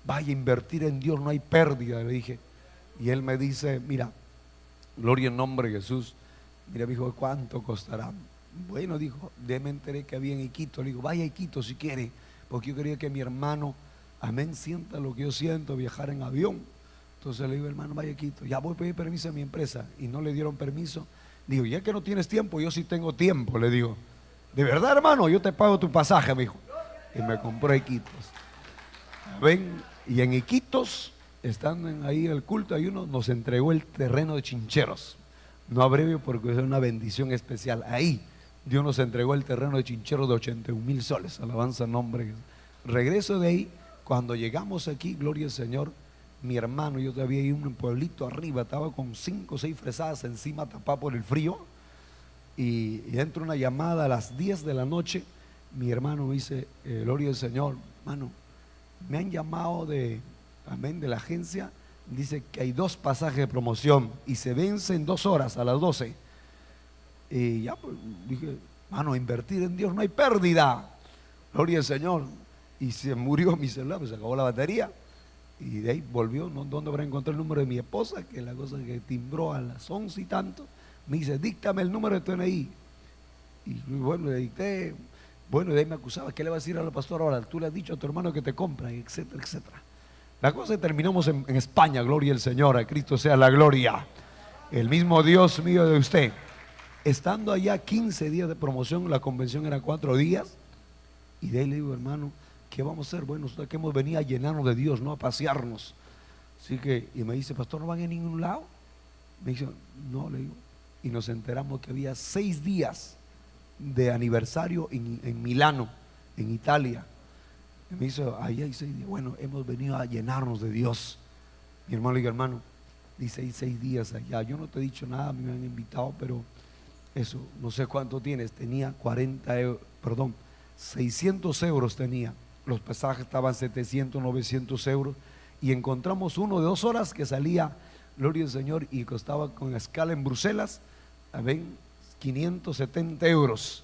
Vaya a invertir en Dios, no hay pérdida, le dije. Y él me dice, mira, gloria en nombre de Jesús. Mira, me dijo, ¿cuánto costará? Bueno, dijo, de me enteré que había en Iquitos. Le digo, vaya a Iquitos si quiere, porque yo quería que mi hermano, amén, sienta lo que yo siento, viajar en avión. Entonces le digo, hermano, vaya a Quito, ya voy a pedir permiso a mi empresa. Y no le dieron permiso. Digo, ya que no tienes tiempo, yo sí tengo tiempo, le digo. De verdad, hermano, yo te pago tu pasaje, me dijo. Y me compró Iquitos. Ven, y en Iquitos, estando ahí en el culto, hay uno, nos entregó el terreno de Chincheros. No abrevio porque es una bendición especial. Ahí Dios nos entregó el terreno de Chincheros de 81,000 soles. Alabanza al nombre. Regreso de ahí, cuando llegamos aquí, gloria al Señor, mi hermano, yo todavía iba en un pueblito arriba, estaba con 5 o 6 fresadas encima, tapada por el frío, y entra una llamada a las 10 de la noche. Mi hermano me dice, gloria al Señor, hermano, me han llamado de, amén, de la agencia Dice que hay dos pasajes de promoción y se vence en 2 horas, a las 12. Y ya pues, dije, mano, invertir en Dios no hay pérdida. Gloria al Señor. Y se murió mi celular, pues se acabó la batería. Y de ahí volvió, ¿no? ¿Dónde habrá encontrado el número de mi esposa? Que la cosa que timbró a las 11 y tanto. Me dice, díctame el número de tu DNI. Y bueno, le dicté. Bueno, de ahí me acusaba, ¿qué le va a decir al pastor ahora? Tú le has dicho a tu hermano que te compra, etcétera, etcétera. La cosa es que terminamos en España, gloria al Señor, a Cristo sea la gloria. El mismo Dios mío de usted. Estando allá 15 días de promoción, la convención era 4 días. Y de ahí le digo, hermano, ¿qué vamos a hacer? Bueno, nosotros que hemos venido a llenarnos de Dios, no a pasearnos. Así que, y me dice, pastor, ¿no van a ningún lado? Me dice, no, le digo. Y nos enteramos que había 6 días de aniversario en Milano, en Italia. Y me dice, ahí hay 6 días. Bueno, hemos venido a llenarnos de Dios. Mi hermano, le digo, hermano, dice, hay 6 días allá. Yo no te he dicho nada, a mí me han invitado, pero eso, no sé cuánto tienes. Tenía cuarenta perdón, 600 euros tenía. Los pasajes estaban 700, 900 euros. Y encontramos uno de 2 horas que salía, gloria al Señor, y costaba con escala en Bruselas, a ver, 570 euros.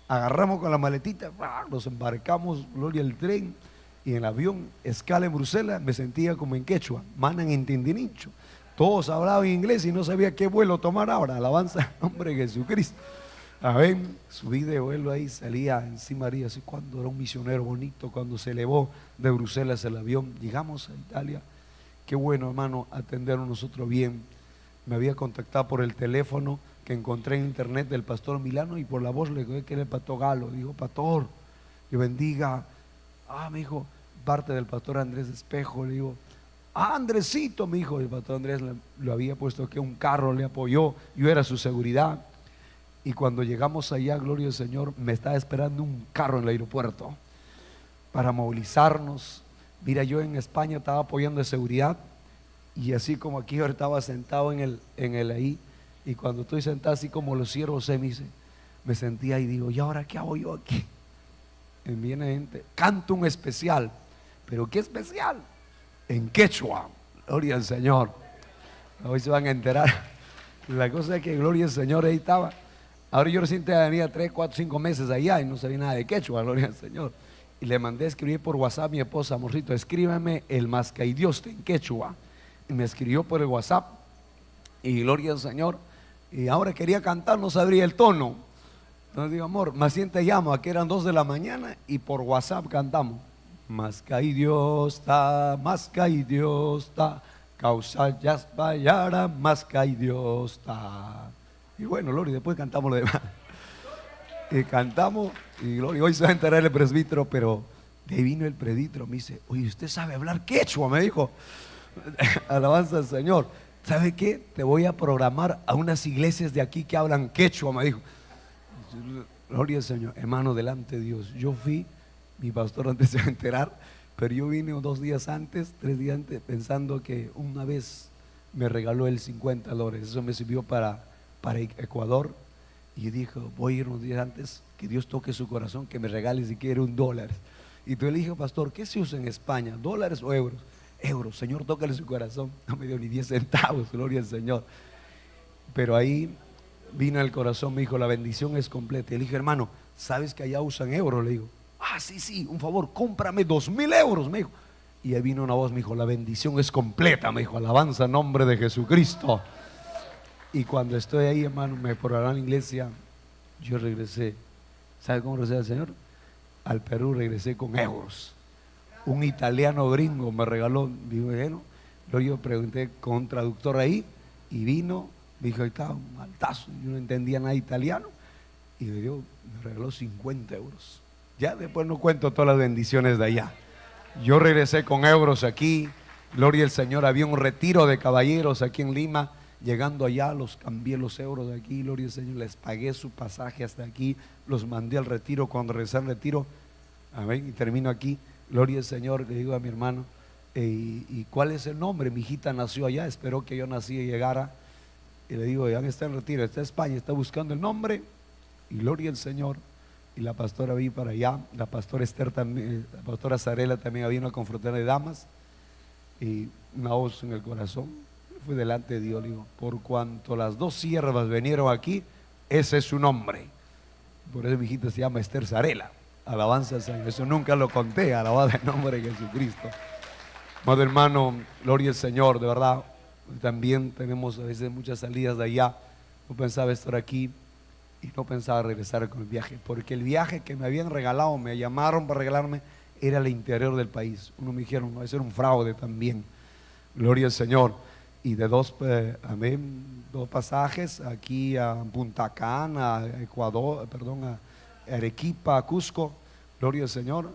Agarramos con la maletita, ¡ah!, nos embarcamos, gloria al tren, y en el avión, escala en Bruselas, me sentía como en quechua, manan en Tindinicho. Todos hablaban inglés y no sabía qué vuelo tomar ahora. Alabanza al nombre de Jesucristo. A ver, subí de vuelo ahí, salía encima de así cuando era un misionero bonito, cuando se elevó de Bruselas el avión, llegamos a Italia. Qué bueno, hermano, atendernos nosotros bien. Me había contactado por el teléfono que encontré en internet del pastor Milano y por la voz le dije que era el pastor Galo. Dijo, pastor, que bendiga. Ah, me dijo, parte del pastor Andrés Espejo. Le digo, ah, Andresito, me dijo. El pastor Andrés lo había puesto que un carro le apoyó, yo era su seguridad. Y cuando llegamos allá, gloria al Señor, me estaba esperando un carro en el aeropuerto para movilizarnos. Mira, yo en España estaba apoyando de seguridad y así como aquí yo estaba sentado en el ahí, y cuando estoy sentado así como los siervos se me dice, me sentía y digo, ¿y ahora qué hago yo aquí? Y viene gente, canto un especial, pero ¿qué especial? En quechua, gloria al Señor. Hoy se van a enterar. La cosa es que gloria al Señor ahí estaba. Ahora yo recién tenía 3, 4, 5 meses allá y no sabía nada de quechua, gloria al Señor. Y le mandé a escribir por WhatsApp a mi esposa, amorcito, escríbeme el mascaidioste en quechua. Y me escribió por el WhatsApp y gloria al Señor. Y ahora quería cantar, no sabría el tono. Entonces digo, amor, más bien te llamo, aquí eran 2 de la mañana y por WhatsApp cantamos. Mascaidiosta, mascaidiosta, causa yaspayara, mascaidiosta. Y bueno, gloria, después cantamos lo demás. Y cantamos, y gloria, hoy se va a enterar el presbítero, pero de ahí vino el presbítero, me dice, oye, ¿usted sabe hablar quechua? Me dijo, alabanza al Señor. ¿Sabe qué? Te voy a programar a unas iglesias de aquí que hablan quechua, me dijo. Gloria al Señor, hermano, delante de Dios. Yo fui, mi pastor antes se va a enterar, pero yo vine 2 días antes, 3 días antes, pensando que una vez me regaló él cincuenta dólares. Eso me sirvió para Ecuador. Y dijo, voy a ir unos días antes, que Dios toque su corazón, que me regale si quiere un dólar. Y tú le dije, pastor, ¿qué se usa en España? ¿Dólares o euros? Euros, Señor, tócale su corazón. No me dio ni 10 centavos, gloria al Señor. Pero ahí vino al corazón, me dijo, la bendición es completa. Y le dije, hermano, ¿sabes que allá usan euros? Le digo, ah, sí, sí, un favor, cómprame 2,000 euros, me dijo. Y ahí vino una voz, me dijo, la bendición es completa, me dijo, alabanza en nombre de Jesucristo. Y cuando estoy ahí, hermano, me programaron la iglesia, yo regresé. ¿Sabe cómo regresé al Señor? Al Perú regresé con euros. Un italiano gringo me regaló, digo, bueno, luego yo pregunté con un traductor ahí y vino, me dijo, ahí está un altazo, yo no entendía nada de italiano, y me dio, me regaló 50 euros. Ya después no cuento todas las bendiciones de allá. Yo regresé con euros aquí, gloria al Señor, había un retiro de caballeros aquí en Lima. Llegando allá, los cambié los euros de aquí, gloria al Señor, les pagué su pasaje hasta aquí, los mandé al retiro. Cuando regresé al retiro, amén, y termino aquí, gloria al Señor, le digo a mi hermano, ¿y cuál es el nombre? Mi hijita nació allá, esperó que yo nací y llegara, y le digo, ya está en retiro, está en España, está buscando el nombre, y gloria al Señor. Y la pastora vi para allá, la pastora Esther también, la pastora Zarela también había una confraternidad de damas. Y una voz en el corazón, fui delante de Dios, le digo, por cuanto las dos siervas vinieron aquí, ese es su nombre. Por eso mi hijita se llama Esther Zarela. Alabanza al Señor. Eso nunca lo conté, alabado el nombre de Jesucristo. Amado hermano, gloria al Señor, de verdad. También tenemos a veces muchas salidas de allá. No pensaba estar aquí y no pensaba regresar con el viaje, porque el viaje que me habían regalado, me llamaron para regalarme, era al interior del país. Uno me dijeron, no, ese era un fraude también. Gloria al Señor. Y de dos, amén, dos pasajes aquí a Punta Cana, a Ecuador, perdón, a Arequipa, a Cusco. Gloria al Señor.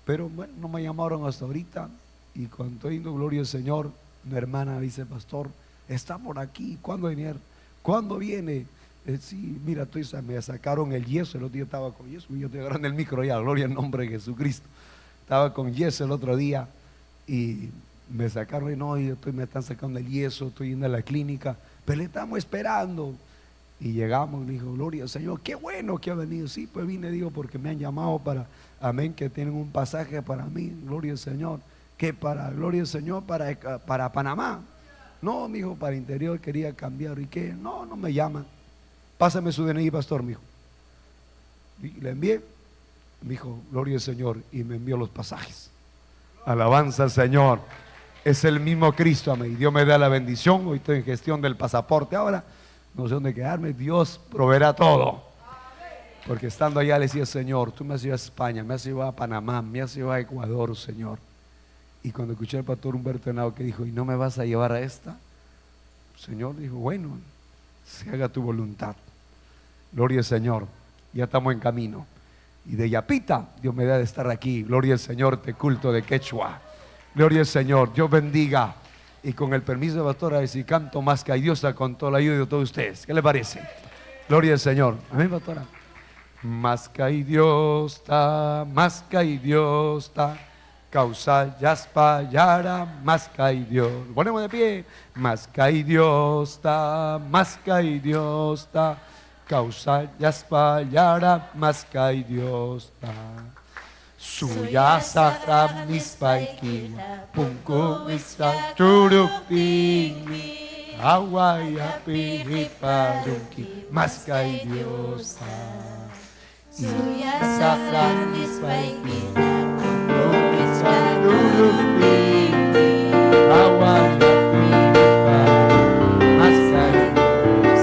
Pero bueno, no me llamaron hasta ahorita. Y cuando estoy yendo, gloria al Señor, mi hermana dice, pastor, está por aquí. ¿Cuándo viene? ¿Cuándo viene? Sí, mira, tú, me sacaron el yeso, el otro día estaba con yeso, y yo estoy agarrando el micro ya, gloria al nombre de Jesucristo. Estaba con yeso el otro día y me sacaron, y no, y estoy, me están sacando el yeso, estoy yendo a la clínica, pero le estamos esperando. Y llegamos y le dijo, gloria al Señor, qué bueno que ha venido. Sí, pues vine, digo, porque me han llamado para, amén, que tienen un pasaje para mí, gloria al Señor, que para, gloria al Señor, para Panamá. No, mi hijo, para interior quería cambiar. ¿Y qué? No, no me llaman. Pásame su DNI, pastor, mijo. Y le envié, me dijo, gloria al Señor, y me envió los pasajes. Alabanza al Señor. Es el mismo Cristo, amén. Dios me da la bendición. Hoy estoy en gestión del pasaporte ahora. No sé dónde quedarme. Dios proveerá todo. Porque estando allá le decía, Señor, tú me has llevado a España, me has llevado a Panamá, me has llevado a Ecuador, Señor. Y cuando escuché al pastor Humberto Henao que dijo, ¿y no me vas a llevar a esta? El Señor dijo, bueno, se haga tu voluntad. Gloria al Señor, ya estamos en camino. Y de Yapita, Dios me da de estar aquí. Gloria al Señor, te culto de quechua. Gloria al Señor, Dios bendiga. Y con el permiso de pastor, a ver si canto más que Dios con toda la ayuda de todos ustedes. ¿Qué le parece? Gloria al Señor. Amén, pastora. Más que Dios está, más que Dios está. Causa yaspa yara, más que Dios. Lo ponemos de pie. Más que Dios está, más que Dios está. Causa yaspa yara, más que Dios está. Suya sahra mispaiki, punku mista churuptimi, aguaya piriparunki, más que Dios está. Suya sahra mispaiki, punku mista churuptimi, aguaya piriparunki, más que Dios está.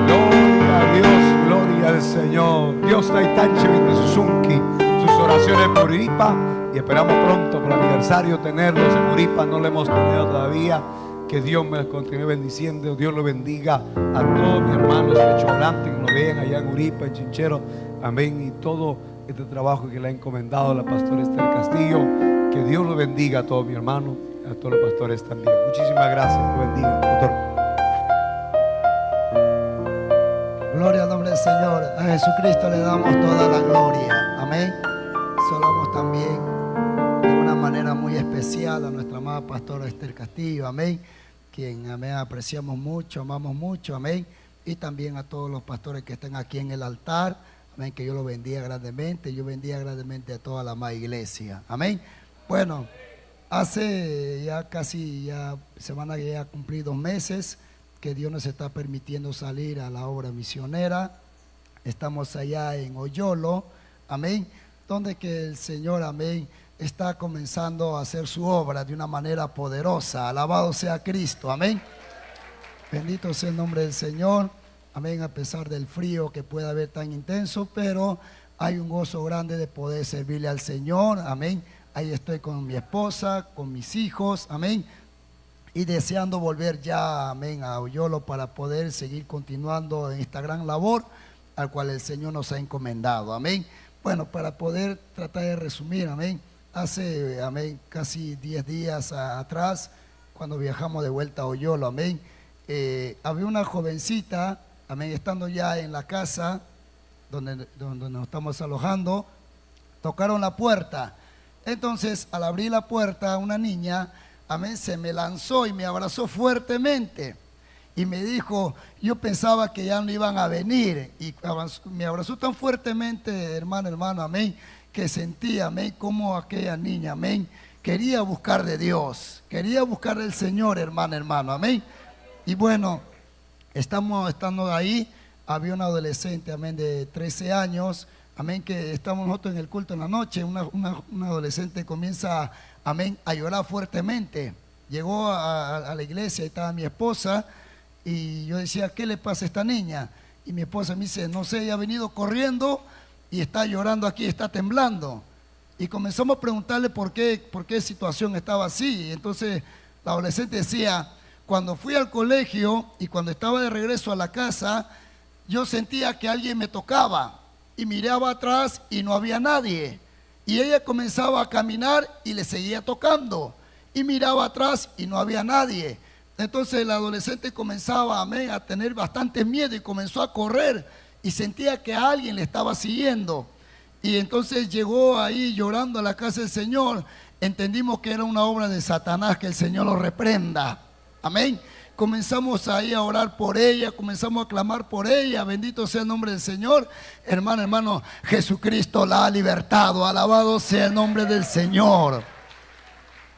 Gloria a Dios, gloria al Señor. Dios Taitanche Bendisusunki, sus oraciones por Uripa y esperamos pronto por el aniversario tenerlos en Uripa, no lo hemos tenido todavía. Que Dios me continúe bendiciendo, Dios lo bendiga a todos mis hermanos quechuablantes que nos vean allá en Uripa, en Chinchero, amén, y todo este trabajo que le ha encomendado la pastora Esther Castillo, que Dios lo bendiga a todos mis hermanos, a todos los pastores también. Muchísimas gracias, Dios bendiga, doctor. Gloria al nombre del Señor. A Jesucristo le damos toda la gloria. Amén. Saludamos también de una manera muy especial a nuestra amada pastora Esther Castillo. Amén. Quien, amén, apreciamos mucho, amamos mucho. Amén. Y también a todos los pastores que están aquí en el altar. Amén. Que yo lo bendiga grandemente. Yo bendiga grandemente a toda la amada iglesia. Amén. Bueno, hace ya casi ya se van a ya cumplir 2 meses que Dios nos está permitiendo salir a la obra misionera. Estamos allá en Oyolo, amén, donde que el Señor, amén, está comenzando a hacer su obra de una manera poderosa. Alabado sea Cristo, amén. Bendito sea el nombre del Señor, amén, a pesar del frío que pueda haber tan intenso, pero hay un gozo grande de poder servirle al Señor, amén. Ahí estoy con mi esposa, con mis hijos, amén. Y deseando volver ya, amén, a Oyolo para poder seguir continuando en esta gran labor al cual el Señor nos ha encomendado, amén. Bueno, para poder tratar de resumir, amén, hace, amén, casi 10 días atrás, cuando viajamos de vuelta a Oyolo, amén, había una jovencita, Amén. Estando ya en la casa donde, donde nos estamos alojando, tocaron la puerta. Entonces, al abrir la puerta, una niña, amén, se me lanzó y me abrazó fuertemente. Y me dijo, yo pensaba que ya no iban a venir. Y me abrazó tan fuertemente, hermano, hermano, amén, que sentí, amén, como aquella niña, amén, quería buscar de Dios, quería buscar del Señor, hermano, hermano, amén. Y bueno, estamos estando ahí, había un adolescente, amén, de 13 años, amén, que estamos nosotros en el culto en la noche, una, una- adolescente comienza, amén, a llorar fuertemente. Llegó a, a- a la iglesia, ahí estaba mi esposa, y yo decía, ¿qué le pasa a esta niña? Y mi esposa me dice, no sé, ella ha venido corriendo y está llorando aquí, está temblando. Y comenzamos a preguntarle por qué, por qué situación estaba así. Y entonces la adolescente decía, cuando fui al colegio y cuando estaba de regreso a la casa, yo sentía que alguien me tocaba y miraba atrás y no había nadie. Y ella comenzaba a caminar y le seguía tocando. Y miraba atrás y no había nadie. Entonces el adolescente comenzaba, amén, a tener bastante miedo y comenzó a correr y sentía que alguien le estaba siguiendo. Y entonces llegó ahí llorando a la casa del Señor. Entendimos que era una obra de Satanás, que el Señor lo reprenda. Amén. Comenzamos ahí a orar por ella, comenzamos a clamar por ella. Bendito sea el nombre del Señor. Hermano, hermano, Jesucristo la ha libertado. Alabado sea el nombre del Señor.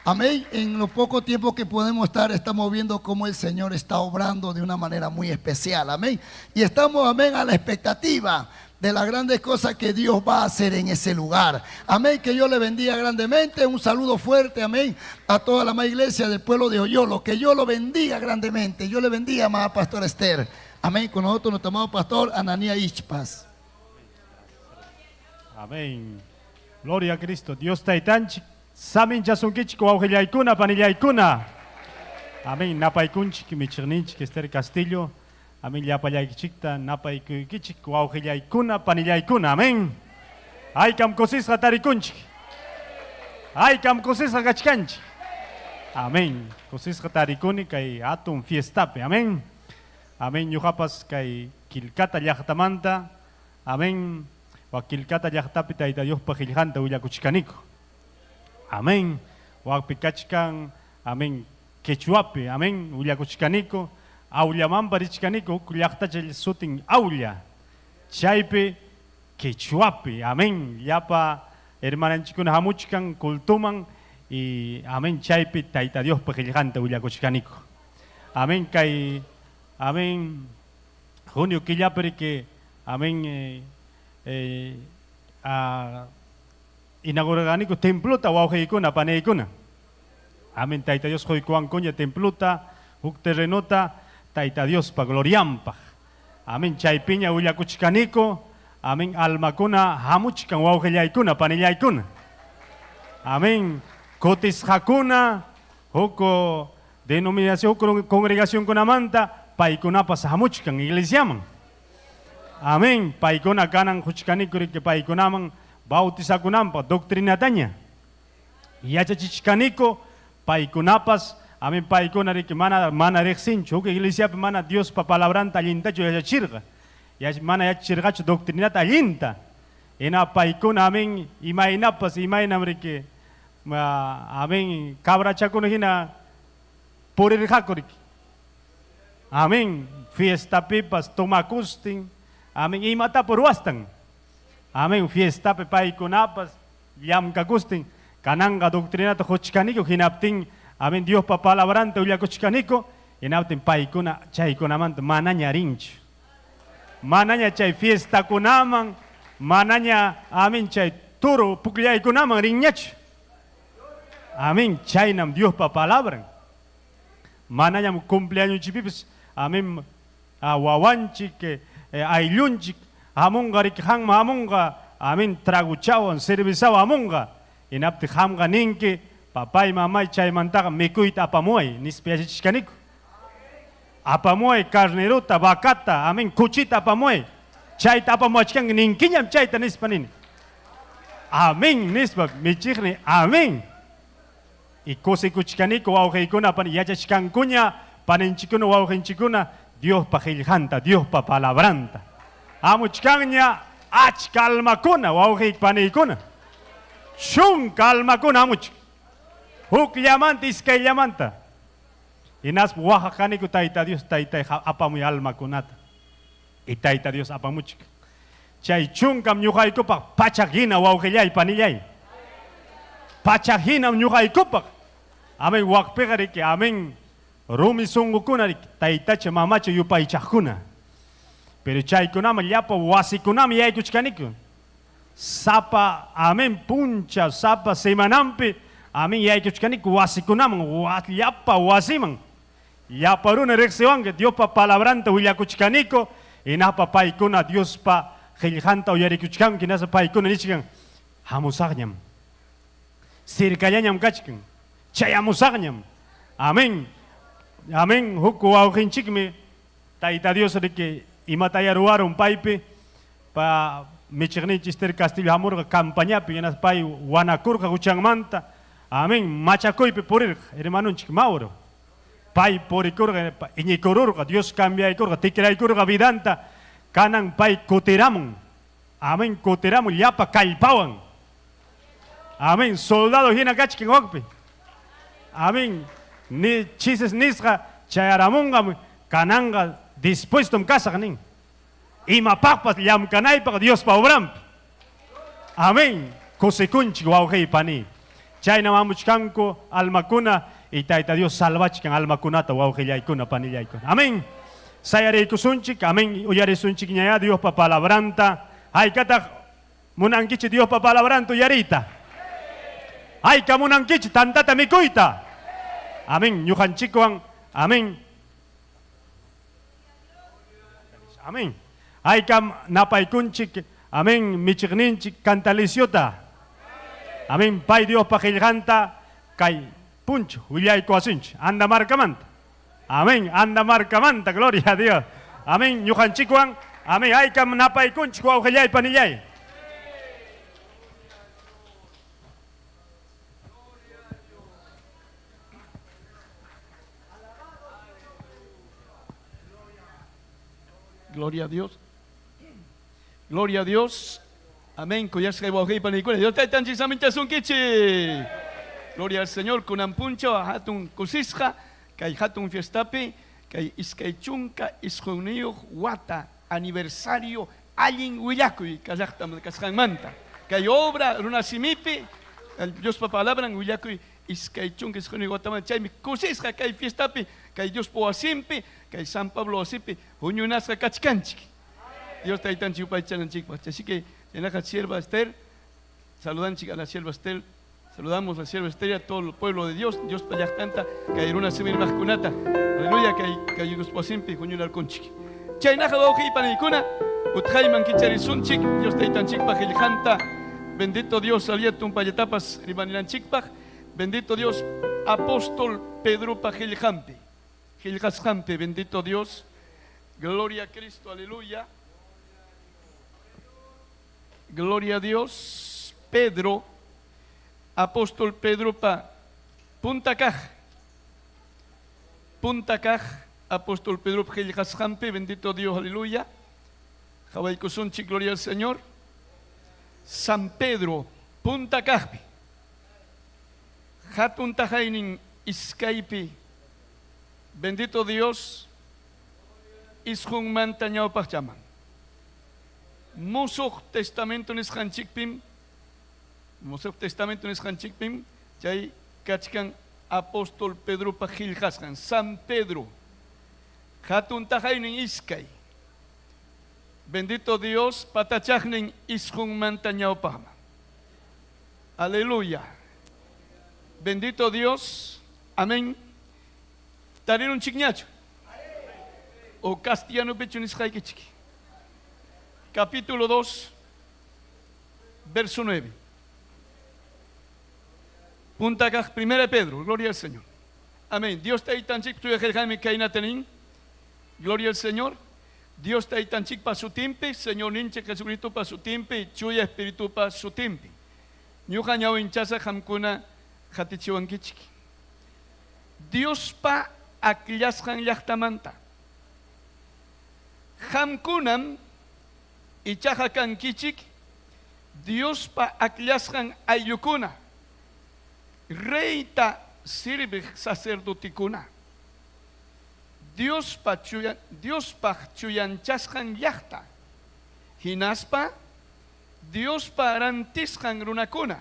Amén. En lo poco tiempo que podemos estar, estamos viendo cómo el Señor está obrando de una manera muy especial. Amén. Y estamos, amén, a la expectativa de las grandes cosas que Dios va a hacer en ese lugar. Amén. Que Dios le bendiga grandemente. Un saludo fuerte, amén, a toda la amada iglesia del pueblo de Oyolo. Que Dios lo bendiga grandemente. Dios le bendiga, amada pastor Esther. Amén. Con nosotros nuestro amado pastor Ananía Ichpas. Amén. Gloria a Cristo. Dios taytanchik saminchasunkichik wawqillaykuna panillaykuna. Amén. Napaykunchik michiqninchik Esther Castillo. Amén. Llapallaykichikta napaykuykichik wawqillaykuna panillaykuna. Amén. Haykam kusisqa tarikunchik. Haykam kusisqa kachkanchik. Amén. Kusisqa tarikuni kay hatun fiestapi. Amén. Amén. Ñuqapas kay Quilcata llaqtamanta. Amén. Wa Quilcata llaqtapi Tayta Diospa qillqanta willakuchkaniku. Amén. Wakpi kachkan. Amén. Quechuapi. Amén. Willakuchkaniku. Aullamanpa richkaniku huk llaqtacha sutin Aulla. Chaypi quechuapi. Amén. Llapa hermananchikkuna hamuchkan cultuman y amén chaypi Tayta Diospa qillqanta willakuchkaniku. Amén kay amén junio killapi riki amén eh, eh, a inaugurarqaniku templota wawqiykuna paniykuna. Amén Tayta Dios quykuwankuña templota huk terrenota Tayta Diospa glorianpaq. Amén chaypiña willakuchkaniku. Amén almakuna hamuchkan wawqillaykuna panillaykuna. Amén kutisqakuna huk denominación huk congregacionkunamanta paykunapas hamuchkan iglesiaman. Amén paykuna kanan quchkaniku riki paykunaman bautizakunanpaq doctrinataña. Yachachichkaniku paykunapas amén paykuna riki mana mana riqsinchu huk iglesiapi mana Diospa palabranta allintachu yachachirqa. Yach mana yachachirqachu doctrinata allinta. Hina paykuna amén imaynapas imaynam riki amén cabrachakuna hina purirqaku riki. Amén fiestapipas tomakustin amén imatapas ruwastan. Amén fiestapi paykunapas llamkakustin kananqa doctrinata quchkaniku hinaptin amén Diospa palabranta willakuchkaniku hinaptin paykuna chaykunamanta manaña rinchu. Manaña chay fiestakunaman manaña amén chay turu pukllaykunaman rinñachu. Amén chaynam Diospa palabran. Manañam cumpleañonchikpipas amén wawanchik eh, ayllunchik hamunqa riki qanman hamunqa amén traguchawan cervezawan hamunqa hinaptin qamqa ninki papay mamay chaymantaqa mikuyta apamuway nispa yachachichkaniku. Apamuway carnerota, vacata, amén, kuchita apamuway. Chayta apamuwachkanki ninkiñam chayta nispa nini. Amén nispa michiqni amén. Y kusikuchkaniku wawqiykuna pani yachachkankuña paninchikkuna wawqinchikkuna Diospa qillqanta, Diospa palabranta. Hamuchkanña achka almakuna, wawqiyki paniykuna. Chunka almakuna hamuchkan. Hukllamanta, iskayllamanta. Hinaspa waqaq kaniku Tayta Dios, Taytay apamuy almakunata. Y Tayta Dios apamuchkan. Chay chunkam ñuqaykupaq pachak hina wawqillay, panillay. Pachak hinam ñuqaykupaq. Amén, wakpiqa riki, amén. Rumi sunqukuna riki, taytacha mamacha yupaychaqkuna. Pero chaykunaman llapa wasikunaman yaykuchkaniku. Sapa, amén, puncha, sapa semananpi, amén, yaykuchkaniku wasikunaman, llapa wasiman. Llapa runa riqsiwanki, Diospa palabranta willakuchkaniku, hinaspa paykuna Diospa qillqanta uyarikuchkanku, hinaspa paykuna nichkan, hamusaqñam. Sirkallañam kachkan. Chayamusaqñam. Amén. Amén. Huk wawqinchikmi Tayta Dios riki imataya ruwarun paypi pa michiqninchik Esther Castillo hamurqa campañapi hinaspa pay wanakurqa huchanmanta. Amén. Machakuypi purirqa hermanonchik Mauro. Pay purikurqa, iñikururqa, Dios cambiaykurqa, tikraykurqa vidanta, kanan pay kutiramun. Amén, kutiramun llapa kallpawan. Amén, soldado hina kachkan wakpi. Amén, ni chises nisqa chayaramunqam, kananqa dispuestom kasaq nin. Imapaqpas llamkanaypaq Diospa obranpi. Amén, kusikunchik wawqiy paniy. Chaynam hamuchkanku almakuna y Tayta Dios salvachkan almakunata wawqillaykuna panillaykuna. Amén. Sayariykusunchik, amén, uyarisunchikñayá Diospa palabranta. Haykataq munankichik Diospa palabranta uyariyta? Hayka munankichik tantata mikuyta? Amén, ñuqanchikwan, amén. Amén. Haykam napaykunchik, amén, michiqninchik Cantaliciota. Amén, pay Diospa qillqanta kay punchu willaykuwasunchik Andamarcamanta. Amén, Andamarcamanta, gloria a Dios. Amén, ñuqanchikwan, amén, haykam napaykunchik wawqillay panillay. Gloria a Dios. Gloria a Dios. Amén. Kuyasqay wawqiypa paniykuna. Dios taytanchik saminchasunkichik. Gloria al Señor. Kunan punchaw hatun kusisqa kay hatun fiestapi kay 29 wata aniversario allin willakuy kallaqtam kasqanmanta. Kay obra runasimipi Diospa palabran willakuy 29 watamanta. Chaymi kusisqa kay fiestapi kay Diospa wasinpi kay San Pablo wasipi huñunasqa kachkanchik. Dios taytanchik yupaychananchikpaq. Así que chaynaqa sierva Esther, saludanchik a la sierva Esther, saludamos a la sierva Esther y a todo el pueblo de Dios, Diospa llaqtanta, kay runa simi rimaqkunata. Aleluya, kay kay Diospa wasinpi huñunarkunchik. Chaynaqa wawqiy paniykuna, utqayman kicharisunchik Dios taytanchikpa qillqanta. Bendito Dios, alía tumpallatapas rimaninanchikpaq. Bendito Dios, apóstol Pedropa qillqanpi. Qillqasqanpi, bendito Dios. Gloria a Cristo, aleluya. Gloria a Dios. Pedro, apóstol Pedro pa punta kaq. Punta kaq, apóstol Pedro qillqasqanpi, bendito Dios, aleluya. Qawaykusunchik, gloria al Señor. San Pedro, punta kaqpi. Hatun taqaynin iskaypi. Bendito Dios, isqunmanta ñawpaqchaman. Musuq Testamento nisqanchikpim, Musuq Testamento nisqanchikpim chay kachkan apóstol Pedropa qillqasqan, San Pedro, hatun taqaynin iskay. Bendito Dios, patachaqnin isqunmanta ñawpaqman. Aleluya. Bendito Dios. Amén. Tarirunchikñachu? O castellanopichu nisqaykichik. Capítulo 2, verso 9. Punta kaq, primera Pedro, gloria al Señor. Amén. Dios taytanchik chuya qillqanmi kaynata nin. Gloria al Señor. Dios taytanchikpa sutinpi, Señorninchik Jesucristopa sutinpi, chuya espiritupa sutinpi. Ñuqa ñawinchasaq qamkuna qatichiwankichik. Diospa akllasqan llaqtamanta. Qamkunam ichaqa kankichik Diospa akllasqan ayllukuna, reyta sirviq sacerdotekuna, Diospa Diospaq chuyanchasqan llaqta, hinaspa Diospa rantisqan runakuna,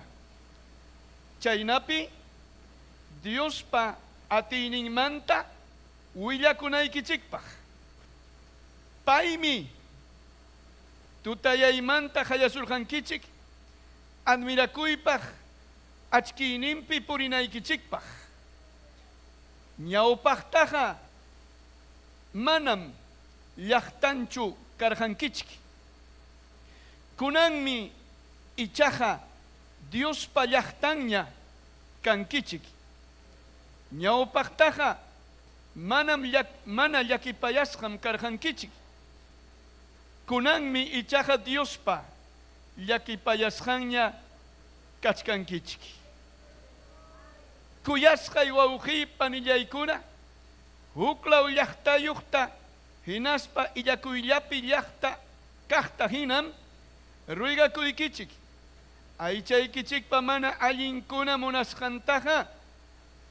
chaynapi Diospa atiyninmanta willakunaykichikpaq. Paymi tutayaymanta qallasurqankichik admirakuypaq achkiyninpi purinaykichikpaq. Ñawpaqtaqa manam llaqtanchu karqankichik. Kunanmi ichaqa Diospa llaqtanña kankichik. Ñawpaqtaqa manam mana llakipayasqam karqankichik. Kunanmi ichaqa Diospa llakipayasqanña kachkankichik. Kuyasqay wawqiy panillaykuna, huklaw llaqtayuqta hinaspa illakuyllapi llaqta kaqta hinam ruegakuykichik, aychaykichikpa mana allinkuna munasqantaqa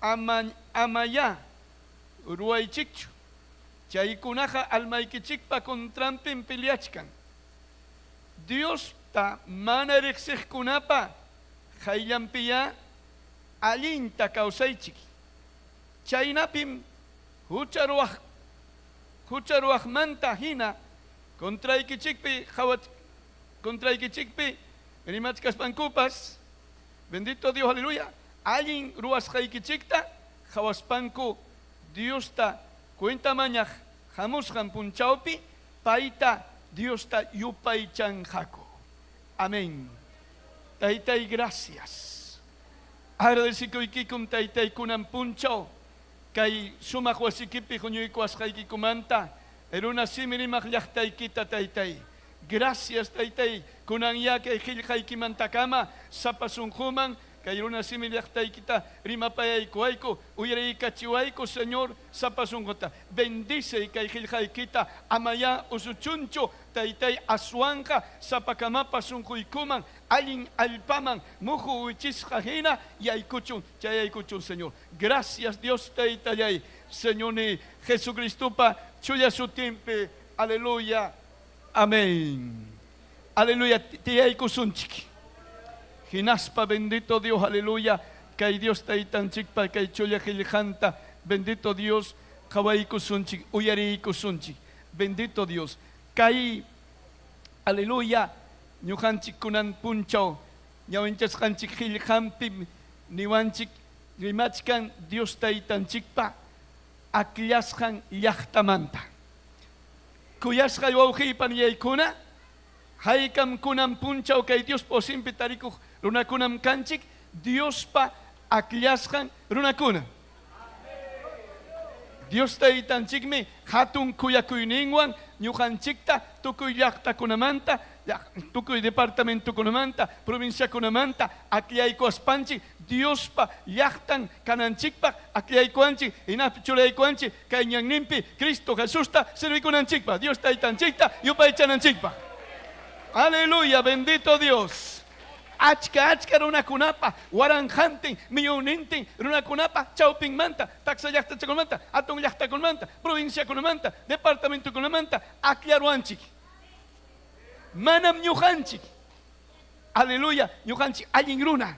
ama amayá ruwaychikchu. Chaykunaqa almaykichikpa contranpim peleachkan. Diosta mana riqsiqkunapa qayllanpiyá allinta kawsaychik. Chaynapim hucha ruwaq hucha ruwaqmanta hina contraykichikpi qawach contraykichikpi rimachkaspankupas, bendito Dios, aleluya, allin ruwasqaykichikta qawaspanku Diosta cuenta mañaq hamusqan punchawpi payta Diosta yupaychanqaku. Amén. Taytay, gracias. Agradecekuykikum taytay kunan punchaw kay sumaq wasikipi huñuykuwasqaykikumanta runa simi rimaq llaqtaykita taytay. Gracias taytay kunanyá kay qillqaykimantakama sapa sunquman kay runa simi llaqtaykita rimapayaykuwayku, uyariykachiwayku Señor sapa sunquta. Bendicey kay qillqaykita amayá usuchunchu taytay aswanqa sapakamapa sunquykuman allin allpaman muhu wichisqa hina yaykuchun chayaykuchun Señor. Gracias Dios taytallay Señorniy Jesucristopa chuya sutinpi. Aleluya. Amén. Aleluya. Tiyaykusunchik. Hinaspa bendito Dios, aleluya. Kay Dios taytanchikpa kay chulla qillqanta bendito Dios qawaykusunchik, uyariykusunchik. Bendito Dios. Kay aleluya ñuqanchik kunan punchaw ñawinchasqanchik qillqanpim niwanchik rimachkan Dios taytanchikpa akllasqan llaqtamanta. Kuyasqay wawqiypa panillaykuna, haykam kunan punchaw kay Diospa wasinpi tarikuq runakunam kanchik, Diospa akllasqan runakuna. Dios Taytanchikmi hatun kuyakuyninwan ñuqanchikta tukuy llaqtakunamanta, tukuy departamentokunamanta, provinciakunamanta akllaykuwaspanchik Diospa llaqtan kananchikpaq akllaykuwanchik, hinaspa churaykuwanchik kay ñanninpi Cristo Jesusta servikunanchikpaq, Dios Taytanchikta yupaychananchikpaq. Aleluya, bendito Dios. Achka achka runakunapa, waranqantin, millonnintin runakunapa chawpinmanta, taksa llaqtachakunamanta, hatun llaqtakunamanta, provinciakunamanta, departamentokunamanta akllaruwanchik. Manam ñuqanchik, aleluya, ñuqanchik allin runa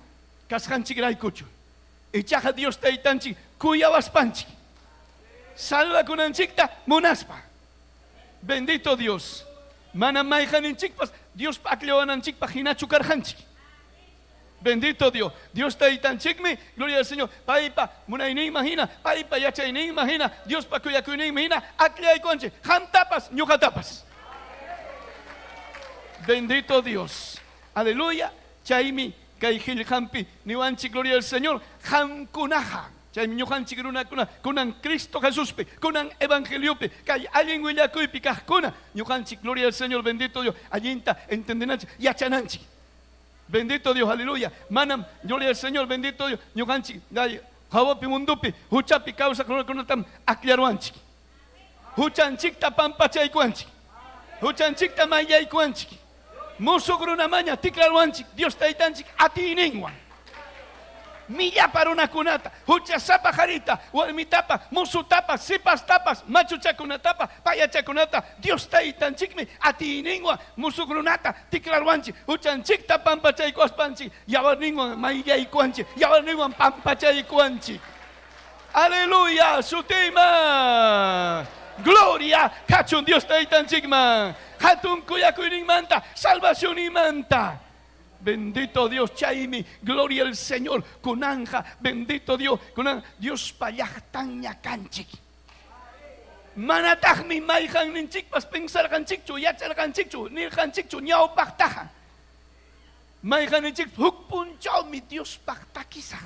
kasqanchikraykuchu. Ichaqa Dios Taytanchik kuyawaspanchik, salvakunanchikta munaspa. Bendito Dios. Manam mayqaninchikpas Diospa akllawananchikpaq hinachu karqanchik. Bendito Dios. Dios Taytanchikmi, gloria al Señor, paypa munayninman hina, paypa yachayninman hina, Diospa kuyakuyninman hina akllaykuwanchik, qamtapas, ñuqatapas. Bendito Dios. Aleluya. Chaymi kay qillqanpi niwanchik, gloria al Señor, qamkunaqa. Chaymi ñuqanchik runakuna kunan Cristo Jesuspi, kunan evangeliopi, kay allin willakuypi kaqkuna, ñuqanchik, gloria al Señor, bendito Dios, allinta entendenanchik, yachananchik. Bendito Dios, aleluya. Manam, gloria al Señor, bendito Dios, ñuqanchik hawapi mundopi, huchapi kawsaq runakunatam akllaruwanchik. Huchanchikta pampachaykuwanchik. Huchanchikta mayllaykuwanchik. Musuq runamaña tikraruwanchik Dios Taytanchik atiyninwan. Millapa runakunata, huchasapa qarita, warmitapa, musutapas, sipastapas, machuchakunatapa, payachakunata Dios Taytanchikmi atiyninwan musuq runata tikraruwanchik. Huchanchikta pampachaykuwaspanchik yawarninwan mayllaykuwanchik, yawarninwan pampachaykuwanchik. Aleluya, sutiyman. Gloria kachun Dios Taytanchikman. Hatun kuyakuyninmanta, salvacionninmanta. Bendito Dios, chaymi, gloria al Señor, kunanja, bendito Dios, kunan Diospa llaqtanña kanchik. Manataqmi mayqanninchikpas pensarqanchikchu, yacharqanchikchu, nirqanchikchu ñawpaqtaqa. Mayqanninchikpas huk punchawmi Diospaq takisaq.